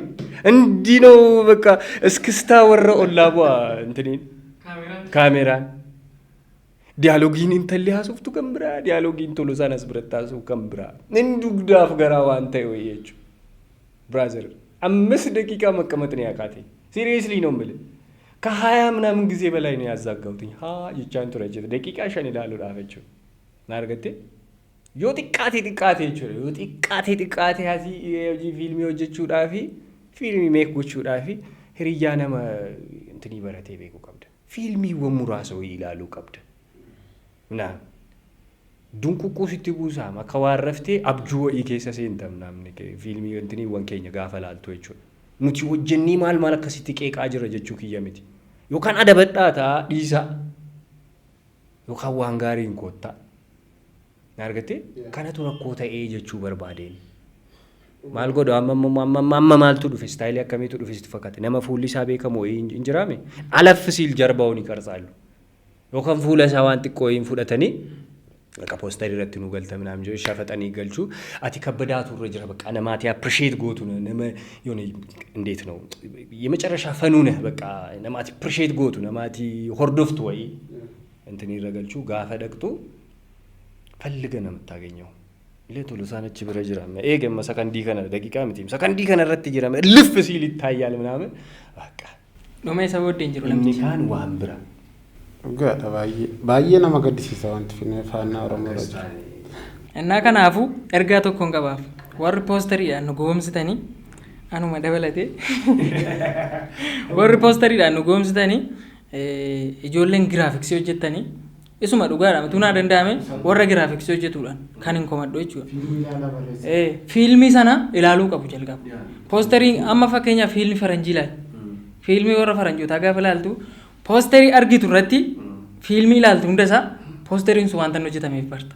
እንዲህ ነው በቃ፣ እስክስታ warra ollaa bu'a እንትኒin kaameraan. Dialogue iin intalli haasoftu kan biraa, dialogue iin Tolosaan as biratti haasa'u kan biraa. Inni dugdaaf garaa waan ta'e wayii jechuudha. Brother, 5 ደቂቃ መቀመጥ ነው ያቃተኝ። Seriously ነው የምልህ። ከ20 ምናምን ጊዜ በላይ ነው ያዛጋሁትኝ። haa jechaan ture jechuudha. Daqiiqaa 5 ilaaluudhaaf jechuudha. Na argattee? Yoo xiqqaate xiqqaate jechuudha. Yoo xiqqaate xiqqaate asii hojii fiilmii hojjechuudhaa fi fiilmii make gochuudhaa fi hiriyyaa nama intinii baratee beekuu qabda. Fiilmiiwwan muraasa wayii ilaaluu qabda. Na Dunquqquu sitti buusaam akka waan raftee abjuu wa'ii keessa seentam namni fiilmii wantiniiwwan keenya gaafa laaltu jechuudha. Nuti hojjennii maal maal akkasitti qeeqaa jira jechuu kiyya miti. Yookaan adabadhaa ta'a dhiisaa. Yookaan waan gaarii hin koottaa. Na argattee? Kanatu rakkoo ta'ee jechuu barbaadeen. Maal godhu amma amma amma amma maaltu dhufe, style akkamiitu dhufe sitti fakkaate? Nama fuulli isaa beekamu wayii hin jiraame አለፍ ሲል ጀርባውን ይቀርጻሉ yookaan fuula isaa waan xiqqoo hin fudhatanii በቃ poosterii irratti nu galta ምናምን jedhu shafaxanii galchuu. Ati kabbadaatu irra jira በቃ namaati appreciate gootu nama የሆነ እንዴት ነው የመጨረሻ ፈኑ ነህ በቃ namaati appreciate gootu namaati hordoftu wayii እንትን irra galchuu gaafa dhaqxu ፈልገህ ነው የምታገኘው። Illee Tolusaan achi bira jira. Eegamma sakandii kana daqiiqaa miti. Sakandii kana irratti jira. ልፍ ሲል ይታያል ምናምን በቃ Dhuma isa booddee hin jiru inni namichi. kaan waan bira. Dhugaadha, baay'ee baay'ee nama gaddisiisa wanti faannaa Oromoo irra jiru. Innaa kanaafuu ergaa tokkoon qabaaf. Warri poosteriidhaan nu goomsitanii, anuma dabalatee, warri poosteriidhaan nu goomsitanii, ijoolleen giraafiksii hojjettanii isuma dhugaadha utuu naa danda'ame warra giraafiksii hojjetuudhaan kan hin komadhu jechuudha. Fiilmii sana ilaaluu qabu jalqaba. Poosterii amma fakkeenyaaf fiilmii faranjii ilaali. Fiilmii warra faranjootaa gaafa ilaaltu poosterii argitu irratti fiilmii ilaaltu hunda isaa poosteriin sun wanta inni hojjetameef barta.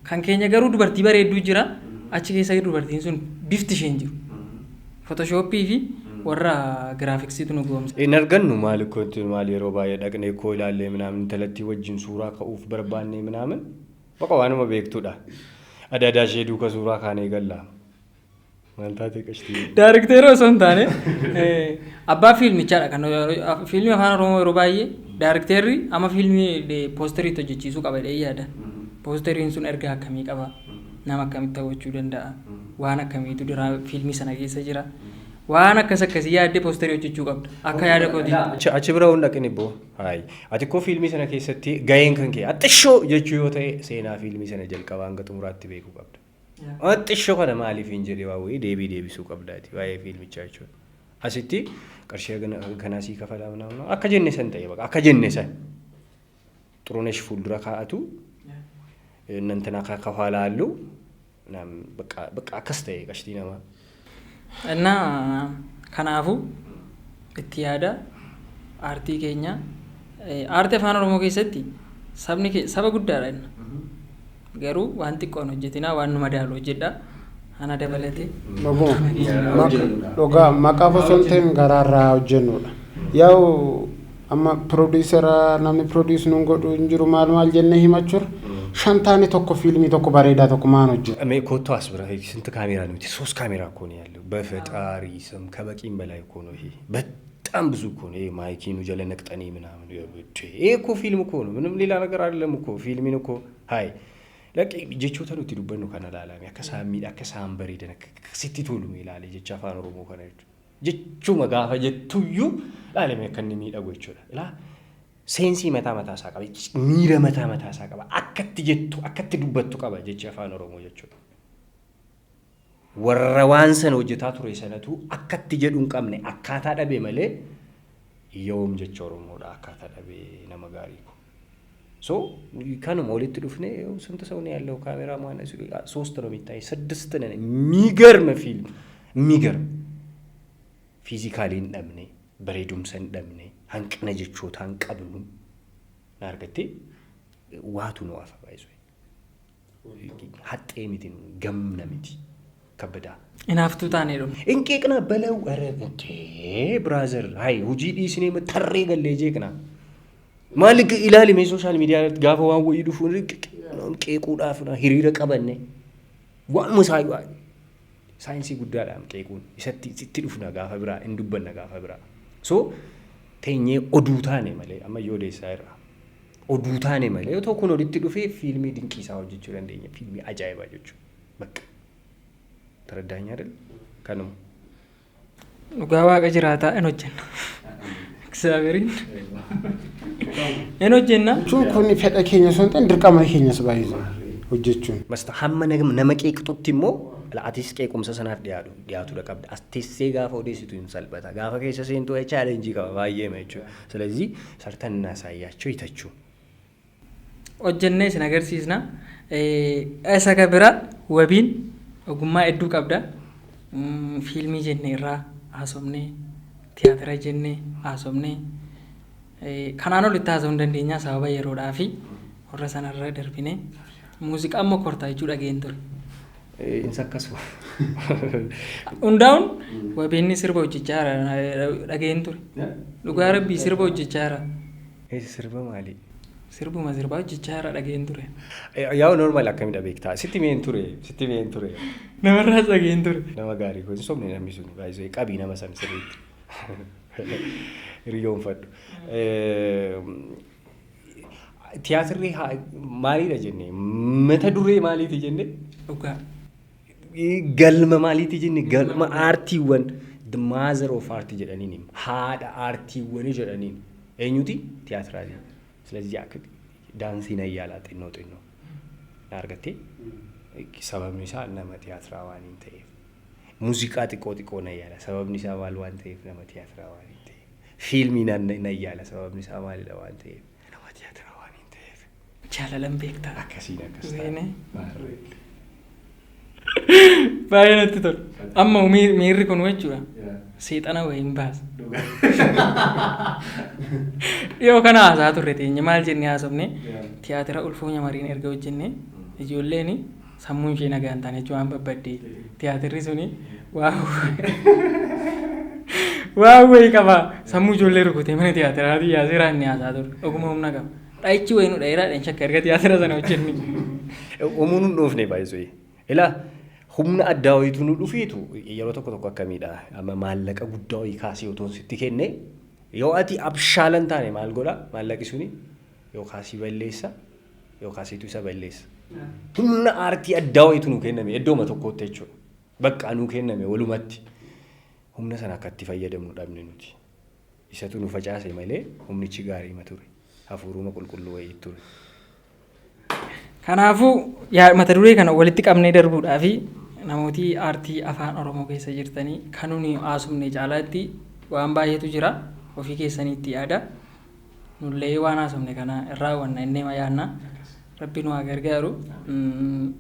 Kan keenya garuu dubartii bareedduu jira, achi keessa dubartiin sun bifti isheen jiru. Fotoshooppii fi warra giraafiksiitu nu goomsa. Hin argannu maal kootti maal yeroo baay'ee dhaqnee koo ilaallee ምናምን intalattii wajjin suuraa ka'uuf barbaanne ምናምን baqa waanuma beektudha. Adaadaa ishee duuka suuraa kaanee galla. Maal taate qashtii? Daarikteera osoo hin taane abbaa fiilmichaadha kan fiilmii afaan Oromoo yeroo baay'ee daarikteerri amma fiilmii poosteriitti hojjechiisuu qaba jedhee yaada. Poosteriin sun ergaa akkamii qaba? Nama akkamitti hawwachuu danda'a? Waan akkamiitu dura fiilmii sana keessa jira? Waan akkas akkasii yaaddee poosterii hojjechuu qabda. Akka yaada kootiitti. Achi bira hin dhaqin ibboo. Hayi. Ati koo fiilmii sana keessatti gaheen kan kee axxishoo jechuu yoo ta'e seenaa fiilmii sana jalqabaa hanga xumuraatti beekuu qabda. Axxishoo kana maaliif hin jedhee waa wayii deebii deebisuu qabdaati waa'ee fiilmichaa jechuudha. Asitti qarshii kanaa sii kafalaa ምናምን akka jenne san ta'e baqa akka jenne san. Xurunesh fuuldura kaa'atu እነ እንትና ከኋላ አሉ በቃ በቃ akkas ta'e qashtii namaa. Innaa kanaafuu itti yaada aartii keenya, aartii afaan Oromoo keessatti sabni saba guddaadha inni. Garuu waan xiqqoon hojjetinaa, waan nu madaalu hojjedha. Ana dabalatee. Dhuguma dhugaa maqaaf osoo hin ta'in garaarraa hojjennudha. Yaa'u amma producer namni produce nuun godhu hin jiru maal maal jennee himachuurra shan taane tokko fiilmii tokko bareedaa tokko maan hojjetu. እኔ ኮቶ አስብራ ስንት ካሜራ ነው? ሶስት ካሜራ እኮ ነው ያለው። በፈጣሪ ስም ከበቂም በላይ እኮ ነው ይሄ። በጣም ብዙ እኮ ነው ይሄ። ማይኪኑ ጀለ ነቅጠኔ ምናምን ይሄ እኮ ፊልም እኮ ነው። ምንም ሌላ ነገር አይደለም እኮ ፊልሚን እኮ ሀይ ለቂ jechoota nuti dubbannu kana ilaalame akka isaan miidha akka isaan bareedan akka sitti tolu ilaale jecha afaan Oromoo kana jechuudha. Jechuma gaafa jettuyyuu ilaalame akka inni miidhagu jechuudha. Ilaa seensii mataa mataa isaa qaba. Miira mataa mataa isaa qaba. Akkatti jettu akkatti dubbattu qaba jechi afaan Oromoo jechuudha. Warra waan sana hojjetaa ture sanatu akkatti jedhu hin qabne akkaataa dhabe malee yoom jecha Oromoodha akkaataa dhabe nama gaarii ko. So kanuma walitti dhufne ስንት ሰው ነው ያለው? ካሜራ ማን ሶስት ነው የሚታይ ስድስት ነን። የሚገርም ፊልም የሚገርም physically hin dhabne, bareedumsa hin dhabne, hanqina jechootaa hin qabnu. Na argattee waatu nu hafa baay'isuu. Haxxee miti, gamna miti kabbadaa. Inaaftuu taanee dhumne. In qeeqna በለው ኧረ እንዴ brother hay hojii dhiisnee tarree gallee jeeqna. Maal ilaali mee social media irratti gaafa waan wayii dhufu qeequudhaaf hiriira qabanne waan musaayyuu saayinsii guddaadhaan qeequun isatti itti dhufna gaafa biraa hin dubbanna gaafa biraa. So teenyee oduu taane malee amma yoo odeessaa irraa oduu taane malee otoo kun walitti dhufee fiilmii dinqiisaa hojjechuu dandeenya, fiilmii ajaa'ibaa jechuudha. በቃ ተረዳኸኝ አይደል? Kanuma. Dhugaa waaqa jiraataa in hojjenna. እግዚአብሔርን in hojjenna. Jechuun kun fedha keenya osoo hin ta'in dirqama keenyas baay'ee hojjechuun. Masta hamma nama qeeqxutti immoo atis qeequmsa sanaaf dhiyaatu dhiyaatudha qabda. As teessee gaafa odeessitu hin salphata. Gaafa keessa seentu challenge qaba baay'eema jechuudha. ስለዚህ ሰርተን እናሳያቸው ይተቹ። Hojjennee isin agarsiisna. Isa kan bira wabiin ogummaa hedduu qabda. Fiilmii jenne irraa haasofnee, tiyaatira jennee haasofnee, kanaan olitti haasa'uu hin dandeenya sababa yeroodhaa fi warra sanarra darbine. Muuziqaa immoo kortaa jechuu dhageen ture. Insa akkasuma. Hundaa'uun wabiin sirba hojjechaa jira dhageen ture. Dhugaa rabbii sirba hojjechaa jira. Sirba maali? Sirbuma sirbaa hojjechaa jira dhageen ture. Yaa'u normal akkamidha beektaa? Sitti mi'een ture, sitti mi'een ture. Namarraas dhageen ture. Nama gaarii kun sobni namni sun baay'isee qabii nama sana sirriitti. Hiriyoonfadhu. Tiyaatirri maalidha jenne? Mata duree maaliiti jenne? Dhugaa. Galma maaliiti jenne? Galma aartiiwwan, the mother of art jedhaniin, haadha aartiiwwanii jedhaniin eenyuti? Tiyaatiraati. ስለዚህ akka daansii nan yaalaa xinnoo xinnoo na argattee, sababni isaa nama tiyaatiraa waan hin ta'eef. Muuziqaa xiqqoo xiqqoo nan yaala, sababni isaa maal waan ta'eef? Nama tiyaatiraa waan hin ta'eef. Fiilmii nan yaala, sababni isaa maalidha waan ta'eef? Nama tiyaatiraa waan hin ta'eef. Jaalalan beektaa. Akkasiin akkas Wayne. Ta'a. Baay'ee natti tola. Amma miirri kun jechuudha. Seexana wayiin baasa. Dhiyoo kana haasaa turre teenye, maal jennee haasofne? Tiyaatira ulfoo nyamariin erga hojjenne ijoolleen sammuun ishee nagaa hin taane jechuun waan babbaddee tiyaatirri suni waa wayii qaba, sammuu ijoollee rukutee mana tiyaatiraatii yaaseeraa inni haasaa ture dhuguma humna qaba. Dha'ichi wayii nu dhaheeraa dhaan shakka erga tiyaatira sana hojjenne. Uumuu nu dhoofne baay'isuu. Ilaa, humna addaa wayiitu nu dhufeetu yeroo tokko tokko akkamiidha? Amma maallaqa guddaa wayii kaasee otoo sitti kenne, yoo ati abshaalan taane maal godha maallaqi suni? Yookaan si balleessa yookaan situ isa balleessa. Humna aartii addaa wayiitu nu kenname iddooma tokkotti jechuudha. Bakka nu kenname walumatti. Humna sana akka itti fayyadamnu dhabne nuti. Isatu nu facaase malee humnichi gaarii ma ture. Hafuuruma qulqulluu wayii ture. Kanaafuu mata duree kana walitti qabnee darbuudhaa fi namooti aartii afaan Oromoo keessa jirtanii kan nuni haasofne caalaatti waan baay'eetu jira, ofii keessaniitti yaada. Nullee waan haasofne kana irraa hubanna innee yaadna. Rabbi nu haa gargaaru.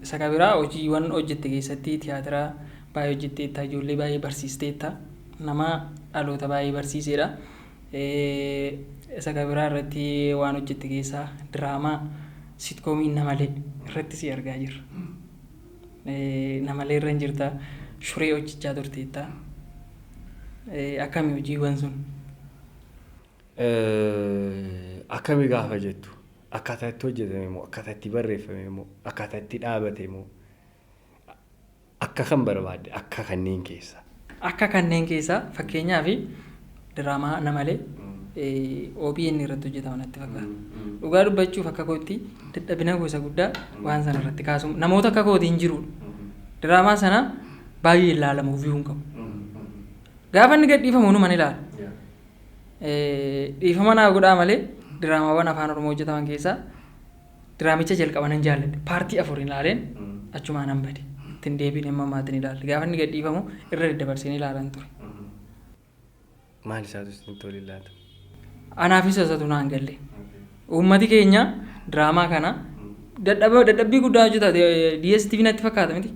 Isa kan biraa, hojiiwwan hojjette keessatti tiyaatira baay'ee hojjetteetta, ijoollee baay'ee barsiisteetta, nama dhaloota baay'ee barsiisedha. Isa kan biraa irratti waan hojjette keessaa diraamaa sitcomii namalee irratti si argaa jirra. Namalee irra hin jirta, shuree hojjechaa turteetta. Akkami hojiiwwan sun? Akkami gaafa jettu, akkaataa itti hojjetame moo, akkaataa itti barreeffame moo, akkaataa itti dhaabate moo, akka kan barbaadde, akka kanneen keessa? Akka kanneen keessaa, fakkeenyaaf diraamaa namalee OBN irratti hojjetama natti fakkaata. Dhugaa dubbachuuf akka kootti dadhabina gosa guddaa waan sana irratti kaasu namoota akka kootiin jirudha. Diraamaa sana baay'ee ilaalamu, view hin qabu. Gaafa inni gadhiifamu numan ilaala. Dhiifama naa godhaa malee diraamaawwan afaan Oromoo hojjetaman keessaa diraamicha jalqaba nan jaalladhe. Part 4 ilaaleen achumaan nan bade. Ittiin deebiin amma maatiin ilaalle. Gaafa inni gadhiifamu irra daddabarseen ilaalan ture. Maal isaatu sitti tole laata? Anaafis isatu naan galle. Uummati keenya diraamaa kana dadhabbii guddaa hojjeta. DSTV natti fakkaata miti.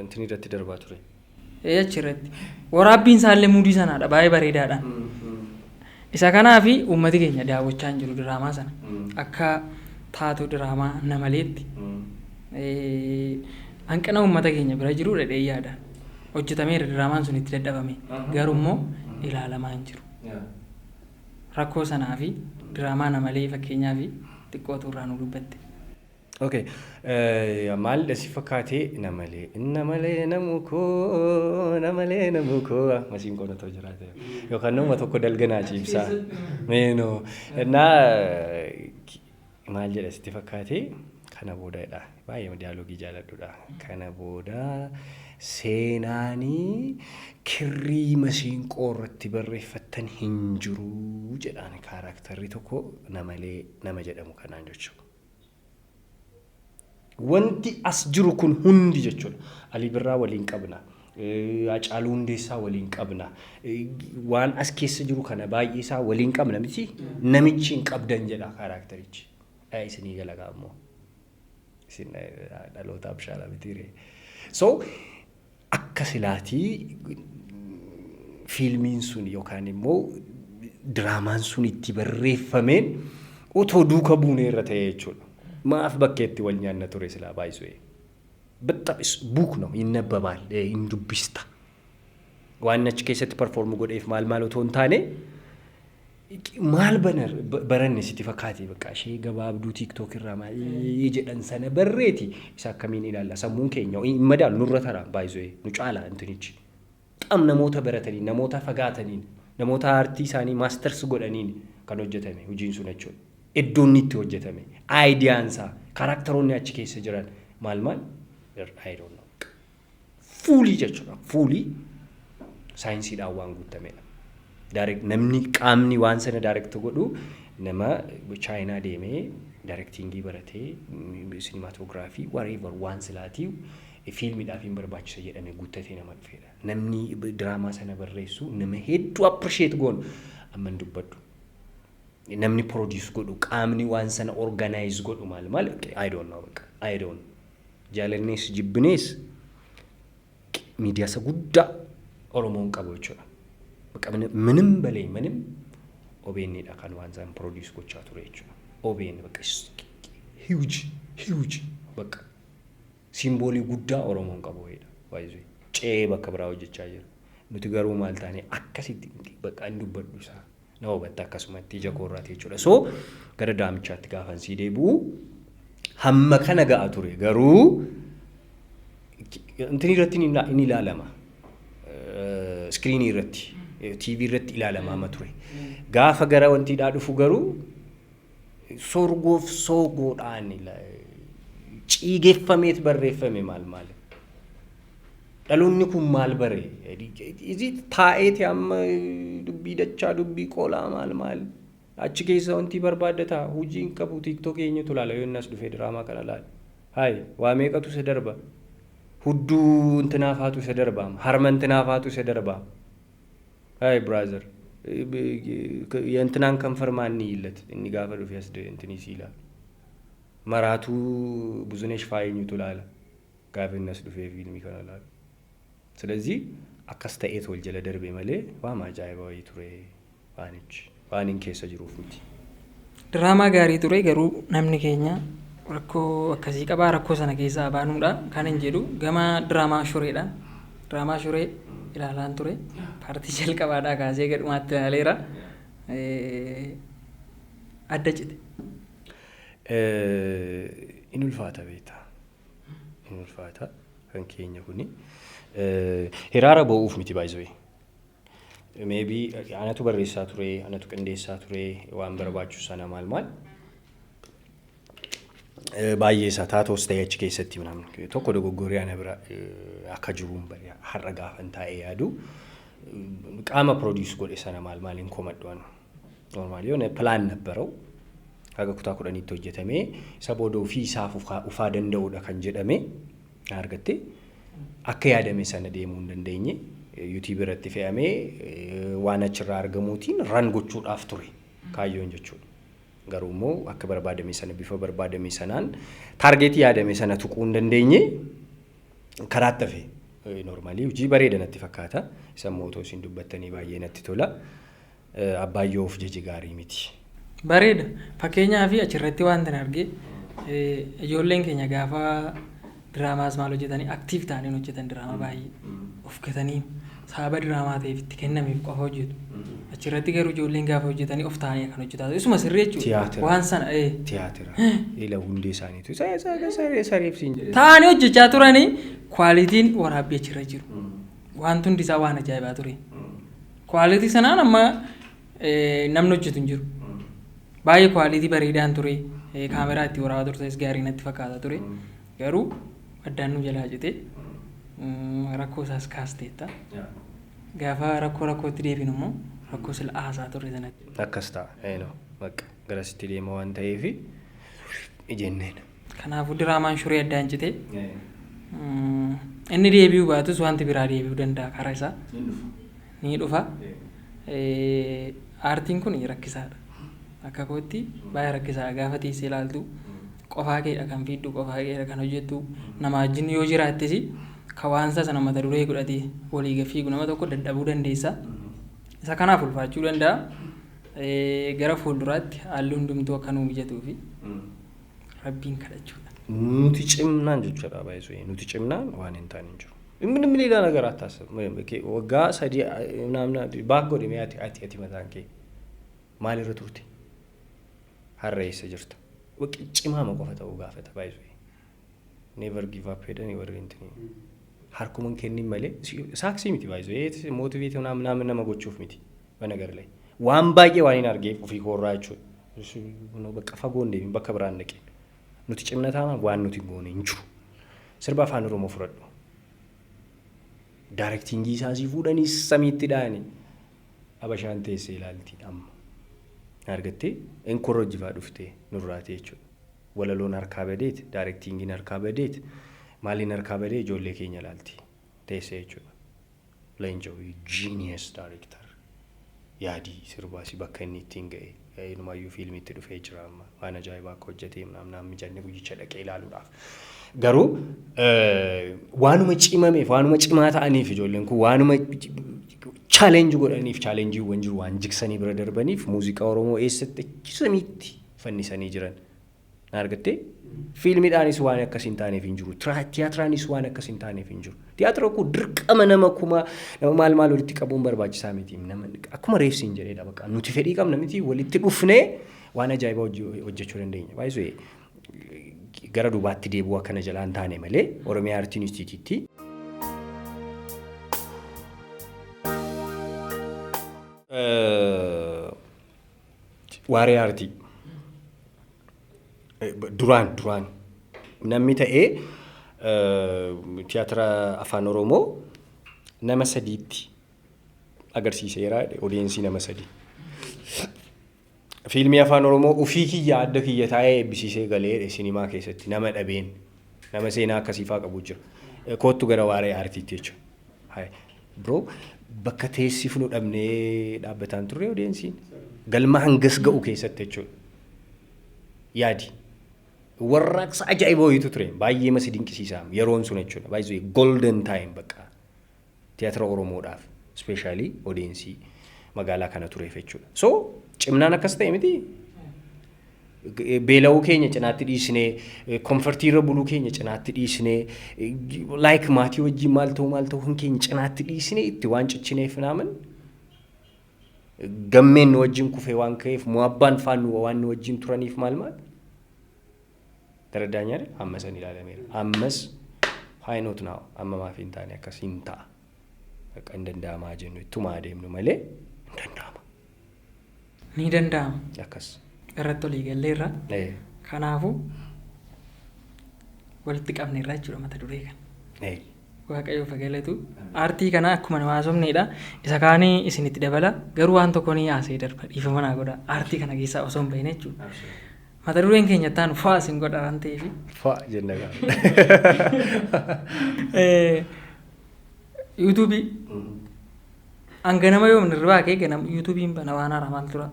Intin irratti darbaa ture. Achirratti. Waraabbiin isaallee muudii sanaadha, baay'ee bareedaadha. Isa kanaafi uummati keenya daawwachaa hin jiru diraamaa sana. Akka taatu diraamaa namaleetti. Hanqina uummata keenya bira jiru dhadhee yaada. Hojjetameera diraamaan sun, itti dadhabame. Garuu immoo ilaalamaa hin jiru. Rakkoo sanaa fi diraamaa namalee fakkeenyaa fi xiqqootu irraa nu dubbatte. Okay. Maal si fakkaatee namalee namalee namu koo namalee namu koo masiin qoona ta'u jiraate yookaan nama tokko dalganaa ciibsaa meenoo naa maal jedha sitti fakkaatee? Kana boodadha, baay'ee dialogue jaaladhudha. Kana booda seenaanii kirrii masiinqoo irratti barreeffattan hin jiru jedhaan characterri tokko namalee nama jedhamu kanaan jechuudha. Wanti as jiru kun hundi jechuudha. Alii Birraa waliin qabna. Hacaaluu Hundeessaa waliin qabna. Waan as keessa jiru kana baay'ee isaa waliin qabna miti. Namichi hin qabdan jedha characterichi. Isinii galagaa immoo. Isin dhaloota abshaala mitiire. So akka silaatii fiilmiin sun yookaan immoo diraamaan sun itti barreeffameen otoo duuka buunee irra ta'e jechuudha. Maaf bakkeetti wal nyaanna ture silaa baay'isuu. በጣም book ነው ይነበባል hin dubbista. Waan achi keessatti perform godheef maal maal otoo hin taane, maal baranne sitti fakkaate? Bakka ishee gabaabduu TikTok irraa maal jedhan sana barreeti isa akkamiin ilaalla? Sammuun keenya hin madaalu, nurra tara baay'isuu, nu caala intinichi. Xam namoota baratanii, namoota fagaataniin, namoota aartii isaanii masters godhaniin kan hojjetame hojiin sun jechuudha. Iddoon itti hojjetame, ideaan isaa, characteroonni achi keessa jiran maal maal, I don't know. Fully jechuudha. Fully saayinsiidhaan waan guutamedha. Namni qaamni waan sana direct godhu nama Chaayinaa deemee directingii baratee, cinematography, whatever, waan silaatii fiilmiidhaaf hin barbaachisa jedhame guuttatee nama dhufedha. Namni diraamaa sana barreessu nama hedduu appreciate goonu amma hin dubbadhu. Namni produce godhu, qaamni waan sana organize godhu maal maal, I don't know, I don't know. Jaalannees jibbinees miidiyaa isa guddaa Oromoon qabu jechuudha. ምንም በላይ ምንም OBNdha kan waan isaan produce gochaa ture jechuudha. OBN bakka huge huge bakka symbolii guddaa Oromoon qabu wayiidha. Baay'ee ce'ee bakka biraa hojjechaa jira. Nuti garuu maal taane? Akkasitti bakka hin dubbadhu isaa na hubatta, akkasumatti ija koorraati jechuudha. So gara daamichaatti gaafan sii deebi'u, hamma kana ga'a ture, garuu intini irratti ni ilaalama. Screenii irratti, TV irratti ilaalama amma ture. Gaafa gara wantiidhaa dhufu garuu sorgoof soogoodhaan ciigeeffameet barreeffame maal maal. Dhaloonni kun maal bare? Taa'eeti amma dubbii dachaa, dubbii qolaa, maal maal. Achi keessa wanti barbaadata hojii hin qabu. TikTok eenyutu ilaala yoo inni as dhufee diraamaa kana ilaala? Hayi, waa meeqatu isa darba? Hudduu intinaafaatu isa darba, harma intinaafaatu isa darba. Hayi brother, የእንትናን ከንፈር ማን ይለት inni gaafa dhufe as intinii si ilaala. Maraatuu Buzunesh faa eenyutu ilaala gaafa inni as dhufee fiilmii kana ilaala? ስለዚህ akkas ta'eet wal jala darbe malee waan ajaa'iba wayii ture, waanichi waan hin keessa jiruuf miti. Diraamaa gaarii ture, garuu namni keenya rakkoo akkasii qabaa, rakkoo sana keessaa baanuudha kan hin jedhu. Gama diraamaa Shureedha. Diraamaa Shuree ilaalaan ture. Partii jalqabaadhaa kaasee gadhumaatti ilaaleera. Adda cite. In ulfaata beektaa. In ulfaata kan keenya kuni. Hiraara ba'uuf miti baay'isee. Maybe anatu barreessaa ture, anatu qindeessaa ture, waan barbaachisu sana maal maal. Baay'ee isaa taatoos ta'e achi keessatti tokko dogoggoree ana bira akka jiruun har'a gaafan taa'ee yaadu, qaama produce godhe sana maal maaliin komadhu anu. Normally የሆነ ፕላን ነበረው, haga kutaa 10tti hojjetamee isa booda ofii isaaf ufaa danda'uudha kan jedhame argatte, akka yaadame sana deemuu hin dandeenye. YouTube irratti fe'amee waan achirraa argamuutiin ran gochuudhaaf ture kaayyoon jechuudha. Garuu immoo akka barbaadame sana, bifa barbaadame sanaan targetii yaadame sana tuquu hin dandeenye, karaatti hafe. Normally hojii bareeda natti fakkaata. Isa immoo otoo isin dubbattanii baay'ee natti tola. Abbaayyoo of jaje gaarii miti. Bareeda. Fakkeenyaaf achirratti wanti arge, ijoolleen keenya gaafa diraamaas maal hojjetanii active ta'anii hojjetan, diraamaa baay'ee of gatanii sababa diraamaa ta'eef itti kennameef qofa hojjetu. Achirratti garuu ijoolleen gaafa hojjetanii of ta'anii kan hojjetaa isuma sirrii jechuudha. Tiyaatira. Waan sana. Tiyaatira. Ila hundee isaaniitu sareef siin jedhe. Ta'anii hojjechaa turanii, qualityn waraabbii achirra jiru. Wanti hundi isaa waan ajaa'ibaa ture. Quality sanaan amma namni hojjetu hin jiru. Baay'ee quality bareedaan ture. Kaameraa itti waraabaa turtes gaarii natti fakkaata ture. Garuu addaan nu jalaa cite, rakkoo isaas kaasteetta. Gaafa rakkoo rakkootti deebinu immoo rakkoo sila haasaa turre sanatti. Akkas ta'a. Eenoo bakka garasitti deema waan ta'eef ijenneen. Kanaafuu diraamaan Shuree addaan cite. Inni deebi'uu baatus wanti biraa deebi'uu danda'a, karaa isaa ni dhufa. Aartiin kun rakkisaadha. Akka kootti baay'ee rakkisaadha gaafa teessee ilaaltu. Qofaa keedha kan fiiddu, qofaa keedha kan hojjettu. Nama wajjin yoo jiraattes kan waansa sana mata duree godhatee walii gad fiigu nama tokko dadhabuu dandeessa. Isa kanaaf ulfaachuu danda'a. Gara fuulduraatti haalli hundumtuu akka nuu mijatuu fi Rabbiin kadhachuudha. Nuti cimnaan jechuudha baay'isuu nuti cimnaan waan hin taane hin jiru. ምንም ሌላ ነገር አታስብ። Waggaa 3 ምናምን back godhi mee ati mataan kee maalirra turte, har'a eessa jirta? Cimaama qofa ta'uu gaafata baay'isuu. Never give up jedhanii warri intini harkuma hin kennin malee saaksii miti baay'isuu motivate ምናምን nama gochuuf miti በነገር ላይ waan baay'ee waan hin argeef ofii koorraa jechuudha. Bakka fagoo hin deemin, bakka biraan dhaqeen nuti cimna taanaan waan nuti hin goone hin jiru. Sirba Afaan Oromoo fudhadhu. Directing isaa sii fuudhanii samiitti dhahanii Abashaan teessee ilaalti amma. Argattee enkorrojjifaa dhuftee nurraatee jechuudha. Walaloon harkaa badeet, directingiin harkaa badeet, maaliin harkaa badee ijoollee keenya ilaalti teessee jechuudha. Leencoo genius director yaadii sirbaasii bakka inni ittiin ga'e inumaayyuu fiilmiitti dhufee jira amma waan ajaa'ibaa akka hojjetee namni mijanne guyyicha dhaqee ilaaluudhaaf. Garuu waanuma cimameef, waanuma cimaa ta'aniif, ijoolleen kun waanuma challenge godhaniif, challengeiiwwan jiru waan jigsanii bira darbaniif muuziqaa Oromoo eessatti achi samiitti fannisanii jiran. Na argattee, fiilmiidhaanis waan akkas hin taaneef hin jiru. Tiyaatiraanis waan akkas hin taaneef hin jiru. Tiyaatira kun dirqama nama kuma nama maal maal walitti qabuun barbaachisaa miti. Nama akkuma reefsiin jedheedha bakka nuti fedhii qabna miti, walitti dhufnee waan ajaa'ibaa hojjechuu dandeenya. Baay'isuu gara duubaatti deebi'uu akkana jalaa hin taane malee Oromiyaa Aartii Inistituutii. Waaree aartii. Duraan namni ta'ee tiyaatira Afaan Oromoo nama sadiitti agarsiiseera, audience nama sadii. Fiilmii Afaan Oromoo ofii kiyya adda kiyya taa'ee eebbisiisee galee sinimaa keessatti nama dhabeen, nama seenaa akkasiifaa qabu jira. Koottu gara waaree aartiitti jechuudha. Bro, bakka teessifnu dhabnee dhaabbataan turre audienceiin. Galma hangas ga'u keessatti jechuudha. Yaadi. Warraaqsa ajaa'iba wayiitu ture. Baay'ee masi dinqisiisa yeroon sun jechuudha. Baay'ee golden time bakka tiyaatira Oromoodhaaf, especially audience magaalaa kana tureef jechuudha. So cimnaan akkas ta'e miti. Beela'uu keenya cinaatti dhiisnee, comfort irra buluu keenya cinaatti dhiisnee, like maatii wajjin maal ta'uu maal ta'uu keenya cinaatti dhiisnee itti waan ciccineef naaman gammeen nu wajjin kufee waan ka'eef, mu'abbaan faan nu waan nu wajjin turaniif maal maal ተረዳኝ አይደል? Amma san ilaalameera. Ammas why not now? Amma maaf hin taane? Akkas hin ta'a. Akka hin danda'amaa jennu ittuma adeemnu malee hin danda'ama. Ni danda'ama. Akkas. Irratti olii galleerra. Kanaafuu walitti qabneerra jechuudha mata duree kana. Waaqayyoof haa galatu. Aartii kana akkuma nu haasofnedha. Isa kaanii isinitti dabala. Garuu waan tokko ni haasa'ee darba. Dhiifama naa godha. Aartii kana keessaa osoo hin bahin jechuudha. Mata dureen keenya itti aanu fa'aa isin godha waan ta'eef. Fa'a jenna gaafa. YouTubeii. An ganama yoom hirribaa ka'e ganama YouTubeiin bana, waan haaraa maal tura.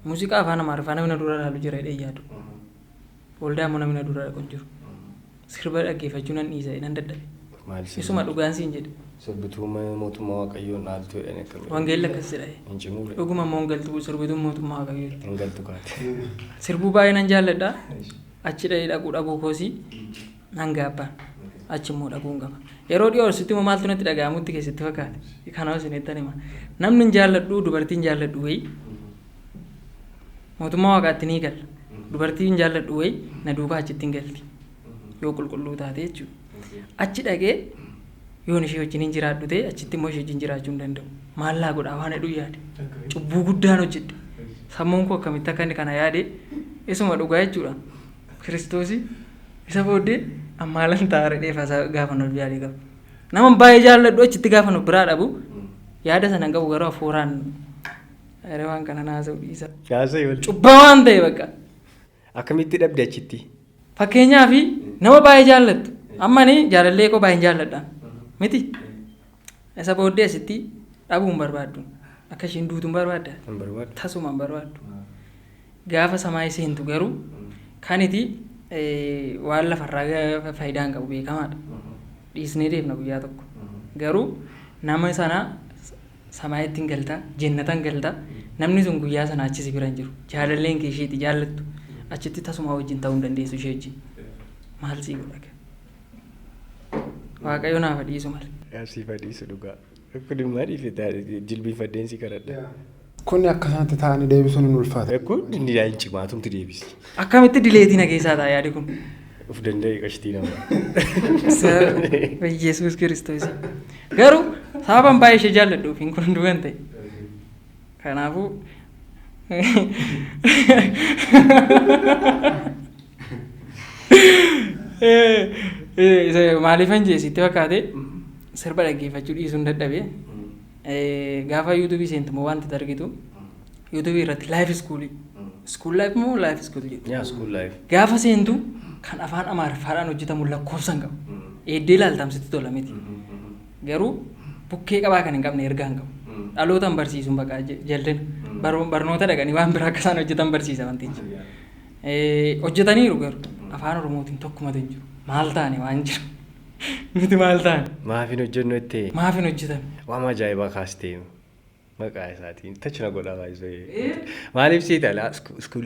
Muuziqaa Afaan Amaariffaa namni na dura ilaalu jira jedhee yaadu. Waldaa immoo namni na dura dhaqu hin jiru. Sirba dhaggeeffachuu nan dhiisa, nan dadhabe. Maal? Isuma dhugaan siin jedhe. Sirbituu mootummaa Waaqayyoon dhaaltu jedhanii akkamitti? Wangeelli akkas jedha. Hin cimuure. Dhuguma immoo hin galtu sirbituun mootummaa Waaqayyooti. Hin galtu kaate. Sirbuu baay'ee nan jaalladha. Achi dhaqee dhaquu dhabuu koosii nan gaabbaan. Achi immoo dhaquu hin qaba. Yeroo dhiyoo sitti immoo maaltu natti dhaga'amutti keessatti fakkaate. Kana isinittan hima. Namni hin jaalladhu, dubartiin hin jaalladhu wayii mootummaa Waaqaatti ni gala. Dubartiin hin jaalladhu wayii na duukaa achitti hin galti. Yoo qulqulluu taate jechuudha. Achi dhaqee yoon ishee wajjin hin jiraadhu ta'e achitti immoo ishee wajjin jiraachuu hin danda'u. Maallaa godhaa waan hedhuu yaade. Cubbuu guddaan hojjedhe. Sammuun koo akkamitti akka inni kana yaade, isuma dhugaa jechuudha. Kiristoosii isa booddee ammaalan ta'a redhee fasaa gaafa nuuf yaade qaba. Nama baay'ee jaalladhu achitti gaafa nuuf biraa dhabu yaada sana hin qabu, garuu hafuuraan waan kana naasa'u dhiisa. Haasa'e wal. Cubbaa waan ta'e bakka. Akkamitti dhabde achitti? Fakkeenyaaf nama baay'ee jaallattu. Amma ani jaalallee koo baay'een jaalladha. Miti? Isa booddee asitti dhabuu hin barbaaddu. Akka ishiin duutu hin barbaadda. Hin barbaadu. Tasuma hin barbaaddu. Gaafa samaayii seentu garuu kan iti waan lafarraa faayidaa hin qabu beekamaadha. Dhiisnee deemna guyyaa tokko. Garuu nama sana samaayitti hin galtaa, jennata hin galtaa, namni sun guyyaa sana achi si bira hin jiru. Jaalalleen kee isheeti jaallattu achitti tasuma wajjin ta'uu hin dandeessu ishee wajjin. Maal sii godha? Waaqayyo naaf dhiisu malee. Siif dhiisu dhugaa. Kun immoo dhiifte jilbiifadheen si kadhadha. Kun akka isaatti ta'anii deebisuun hin ulfaata. Kun inni yaa'in cimaatumti deebisi. Akkamitti dileetii na keessaa ta'a yaadi kun? Uf danda'e qashtii namaa. Yesuus Kiristoos. Garuu sababan baay'ee ishee jaalladhuuf hin kun hunduu kan ta'e. Kanaafuu maaliifan jee sitti fakkaate sirba dhaggeeffachuu dhiisuun dadhabee gaafa YouTubeii seentu immoo wanti argitu YouTubeii irratti life schoolii, school life moo life school jedhu. Yaa, school life. Gaafa seentu kan afaan Amaariffaadhaan hojjetamu lakkoofsa hin qabu. Eeddee ilaaltam sitti tola miti. Garuu bukkee qabaa kan hin qabne ergaa hin qabu. Dhalootaan barsiisuun bakka jaldina. Barnoota dhaqanii waan biraa akka isaan hojjetan barsiisa wantichi. Hojjetaniiru garuu afaan Oromootiin tokkumatu hin jiru. Maal taane waan jiru? Nuti maal taane? Maaf hin hojjennu jettee? Maaf hin hojjetame? Waan ajaa'ibaa kaastee maqaa isaatiin tachina godhaa baay'isee. Maaliif siita school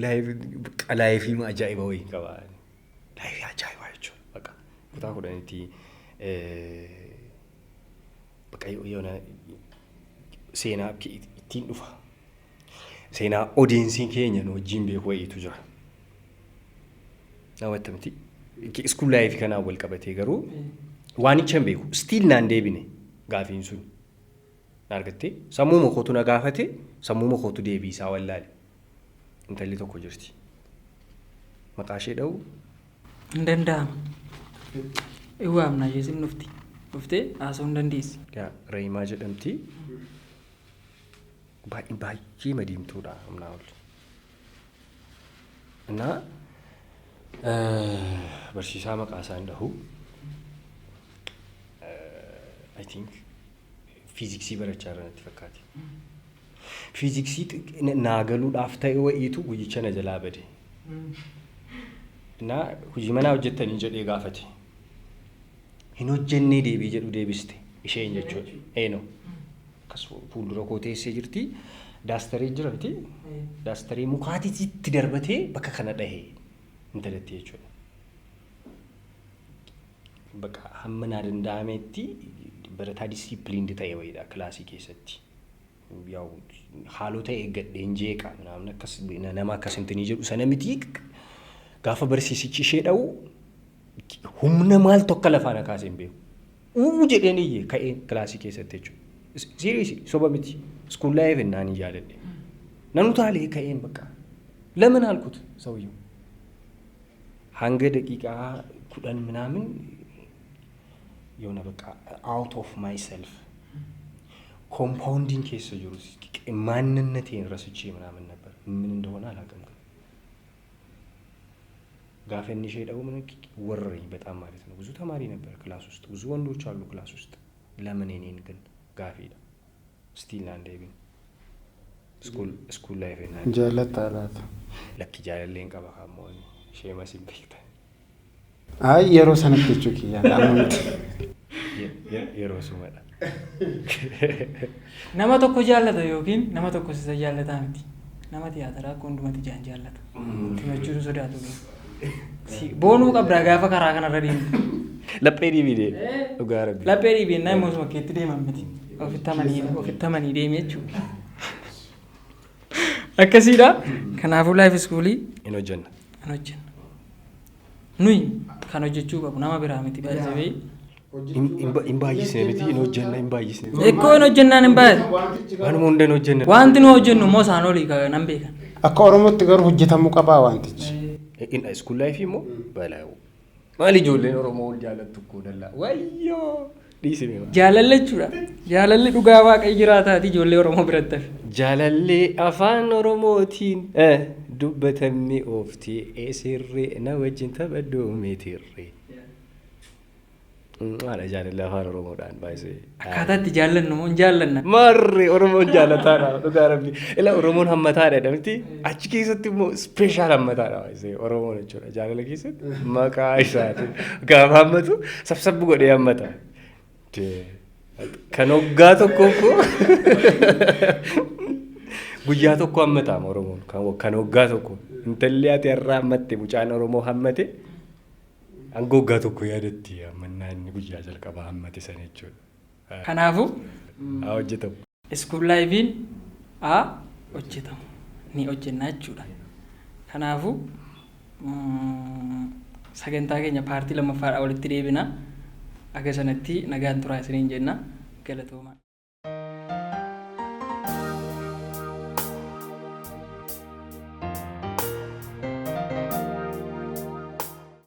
lifeii ajaa'iba wayii qaba. Lifeii ajaa'ibaa jechuudha. Bakka kutaa 10tti bakka yoona seenaa ittiin dhufa. Seenaa audienceiin keenya nu wajjin beeku wayiitu jira. Namatti miti. School lifeii kanaan wal qabatee garuu waanicha hin beeku. Still naan deebine gaafiin sun. Na argattee sammuu makootu na gaafate, sammuu makootu deebii isaa wallaale. Intalli tokko jirti. Maqaa ishee dha'u. Hin danda'ama. Hin waamna ishee dhufti. Dhuftee haasa'uu hin dandeessi. Yaa, Reeyimaa jedhamti. Baay'ee baay'ee madiimtuudha humnaa ol. Innaa barsiisaa maqaa isaa hin dhahu. I think fiiziksii barachaa irra natti fakkaate. Fiiziksii naa galuudhaaf ta'e wayiitu guyyicha na jalaa bade. Innaa hojii manaa hojjettanii jedhee gaafate. Hin hojjennee deebii jedhu deebiste isheen jechuudha. Eenoo. Akkas fuuldura koo teessee jirti. Daastarii jira miti. Daastarii mukaatitti darbatee bakka kana dhahee intalatti jechuudha. Bakka hamma naa danda'ametti barataa disciplined ta'e wayiidha kilaasii keessatti. Yaa'u haalota eeggadheen jeeqa namni akkas nama akkas hintinii jedhu sana miti, gaafa barsiisichi ishee dha'u humna maal tokko lafaa na kaasee hin beeku. Uu jedheen iyye ka'een kilaasii keessatti jechuudha. Seriously, soba miti. School life naan hin yaadadhe. Nan utaalee ka'een bakka. ለምን አልኩት ሰውየው hanga daqiiqaa 10 ምናምን የሆነ በቃ out of myself compoundiin keessa jiru ማንነቴን ረስቼ ምናምን ነበር። ምን እንደሆነ አላውቅም። ግን gaafa inni ishee dha'u ምን ወረረኝ በጣም ማለት ነው። ብዙ ተማሪ ነበር class ውስጥ፣ ብዙ ወንዶች አሉ class ውስጥ። ለምን እኔን ግን gaafiidha. Still naan deebiin school life naan Jaallatta laata? Lakki, jaalalleen qaba kammoo ishee mas hin beektan. Ayi, yeroo sanatti jechuu kiyya, amma miti. Yeroo sumadha. Nama tokko jaallata yookiin nama tokko isa jaallataa miti. Nama tiyaataraa akka hundumatti jaan jaallata. Himachuun sodaatu. Boonuu qabdaa gaafa karaa kanarra deemtu. Laphee dhiibee dhugaa rabbi. Laphee dhiibennaa immoo osuma keetti deeman miti. Ofitti amanii deemi jechuudha. Akkasiidha. Kanaafuu life schoolii Hin hojjenna. Hin hojjenna. Nuyi kan hojjechuu qabu nama biraa miti baay'isee. Hin baay'isne miti, hin hojjenna, hin baay'isne. Ekkoo hin hojjennaan hin baay'atu. Waanuma hunda hin hojjenna. Wanti nu hojjennu immoo isaan olii nan beekan. Akka Oromootti garuu hojjetamuu qabaa wantichi. School lifeii immoo balaa. Maali ijoolleen Oromoo ol jaalattu koo dallaa. Wayyoo! Dhiisime. Jaalalli jechuudha. Jaalalli dhugaa waaqayyo jiraataati ijoollee Oromoo biratti hafe. Jaalalli afaan Oromootiin dubbatamni oofti eesirree na wajjin taphadhu meetirree. Haadha jaalalli afaan Oromoodhaan baay'isee. Akkaataa itti jaallannu moo hin jaallanna? Marri Oromoon jaalataadha, dhugaa rabbi. Ila Oromoon hammataadha jedhamti. Achi keessatti immoo special hammataadha baay'isee Oromoon jechuudha. Jaalala keessatti maqaa isaati. Gaafa hammatu sabsabbu godhee hammata. Kan waggaa tokko koo guyyaa tokko hammataama Oromoon. Kan waggaa tokko. Intalli ati har'a hammatte, mucaan Oromoo hammate, hanga waggaa tokko yaadatti hammannaa inni guyyaa jalqabaa hammate sana jechuudha. Kanaafuu Haa hojjetamu. School lifeiin haa hojjetamu. Ni hojjenna jechuudha. Kanaafuu sagantaa keenya partii lammaffaadhaa walitti deebina. Aga sanatti nagaan turaa isiniin jenna. Galatoomaa.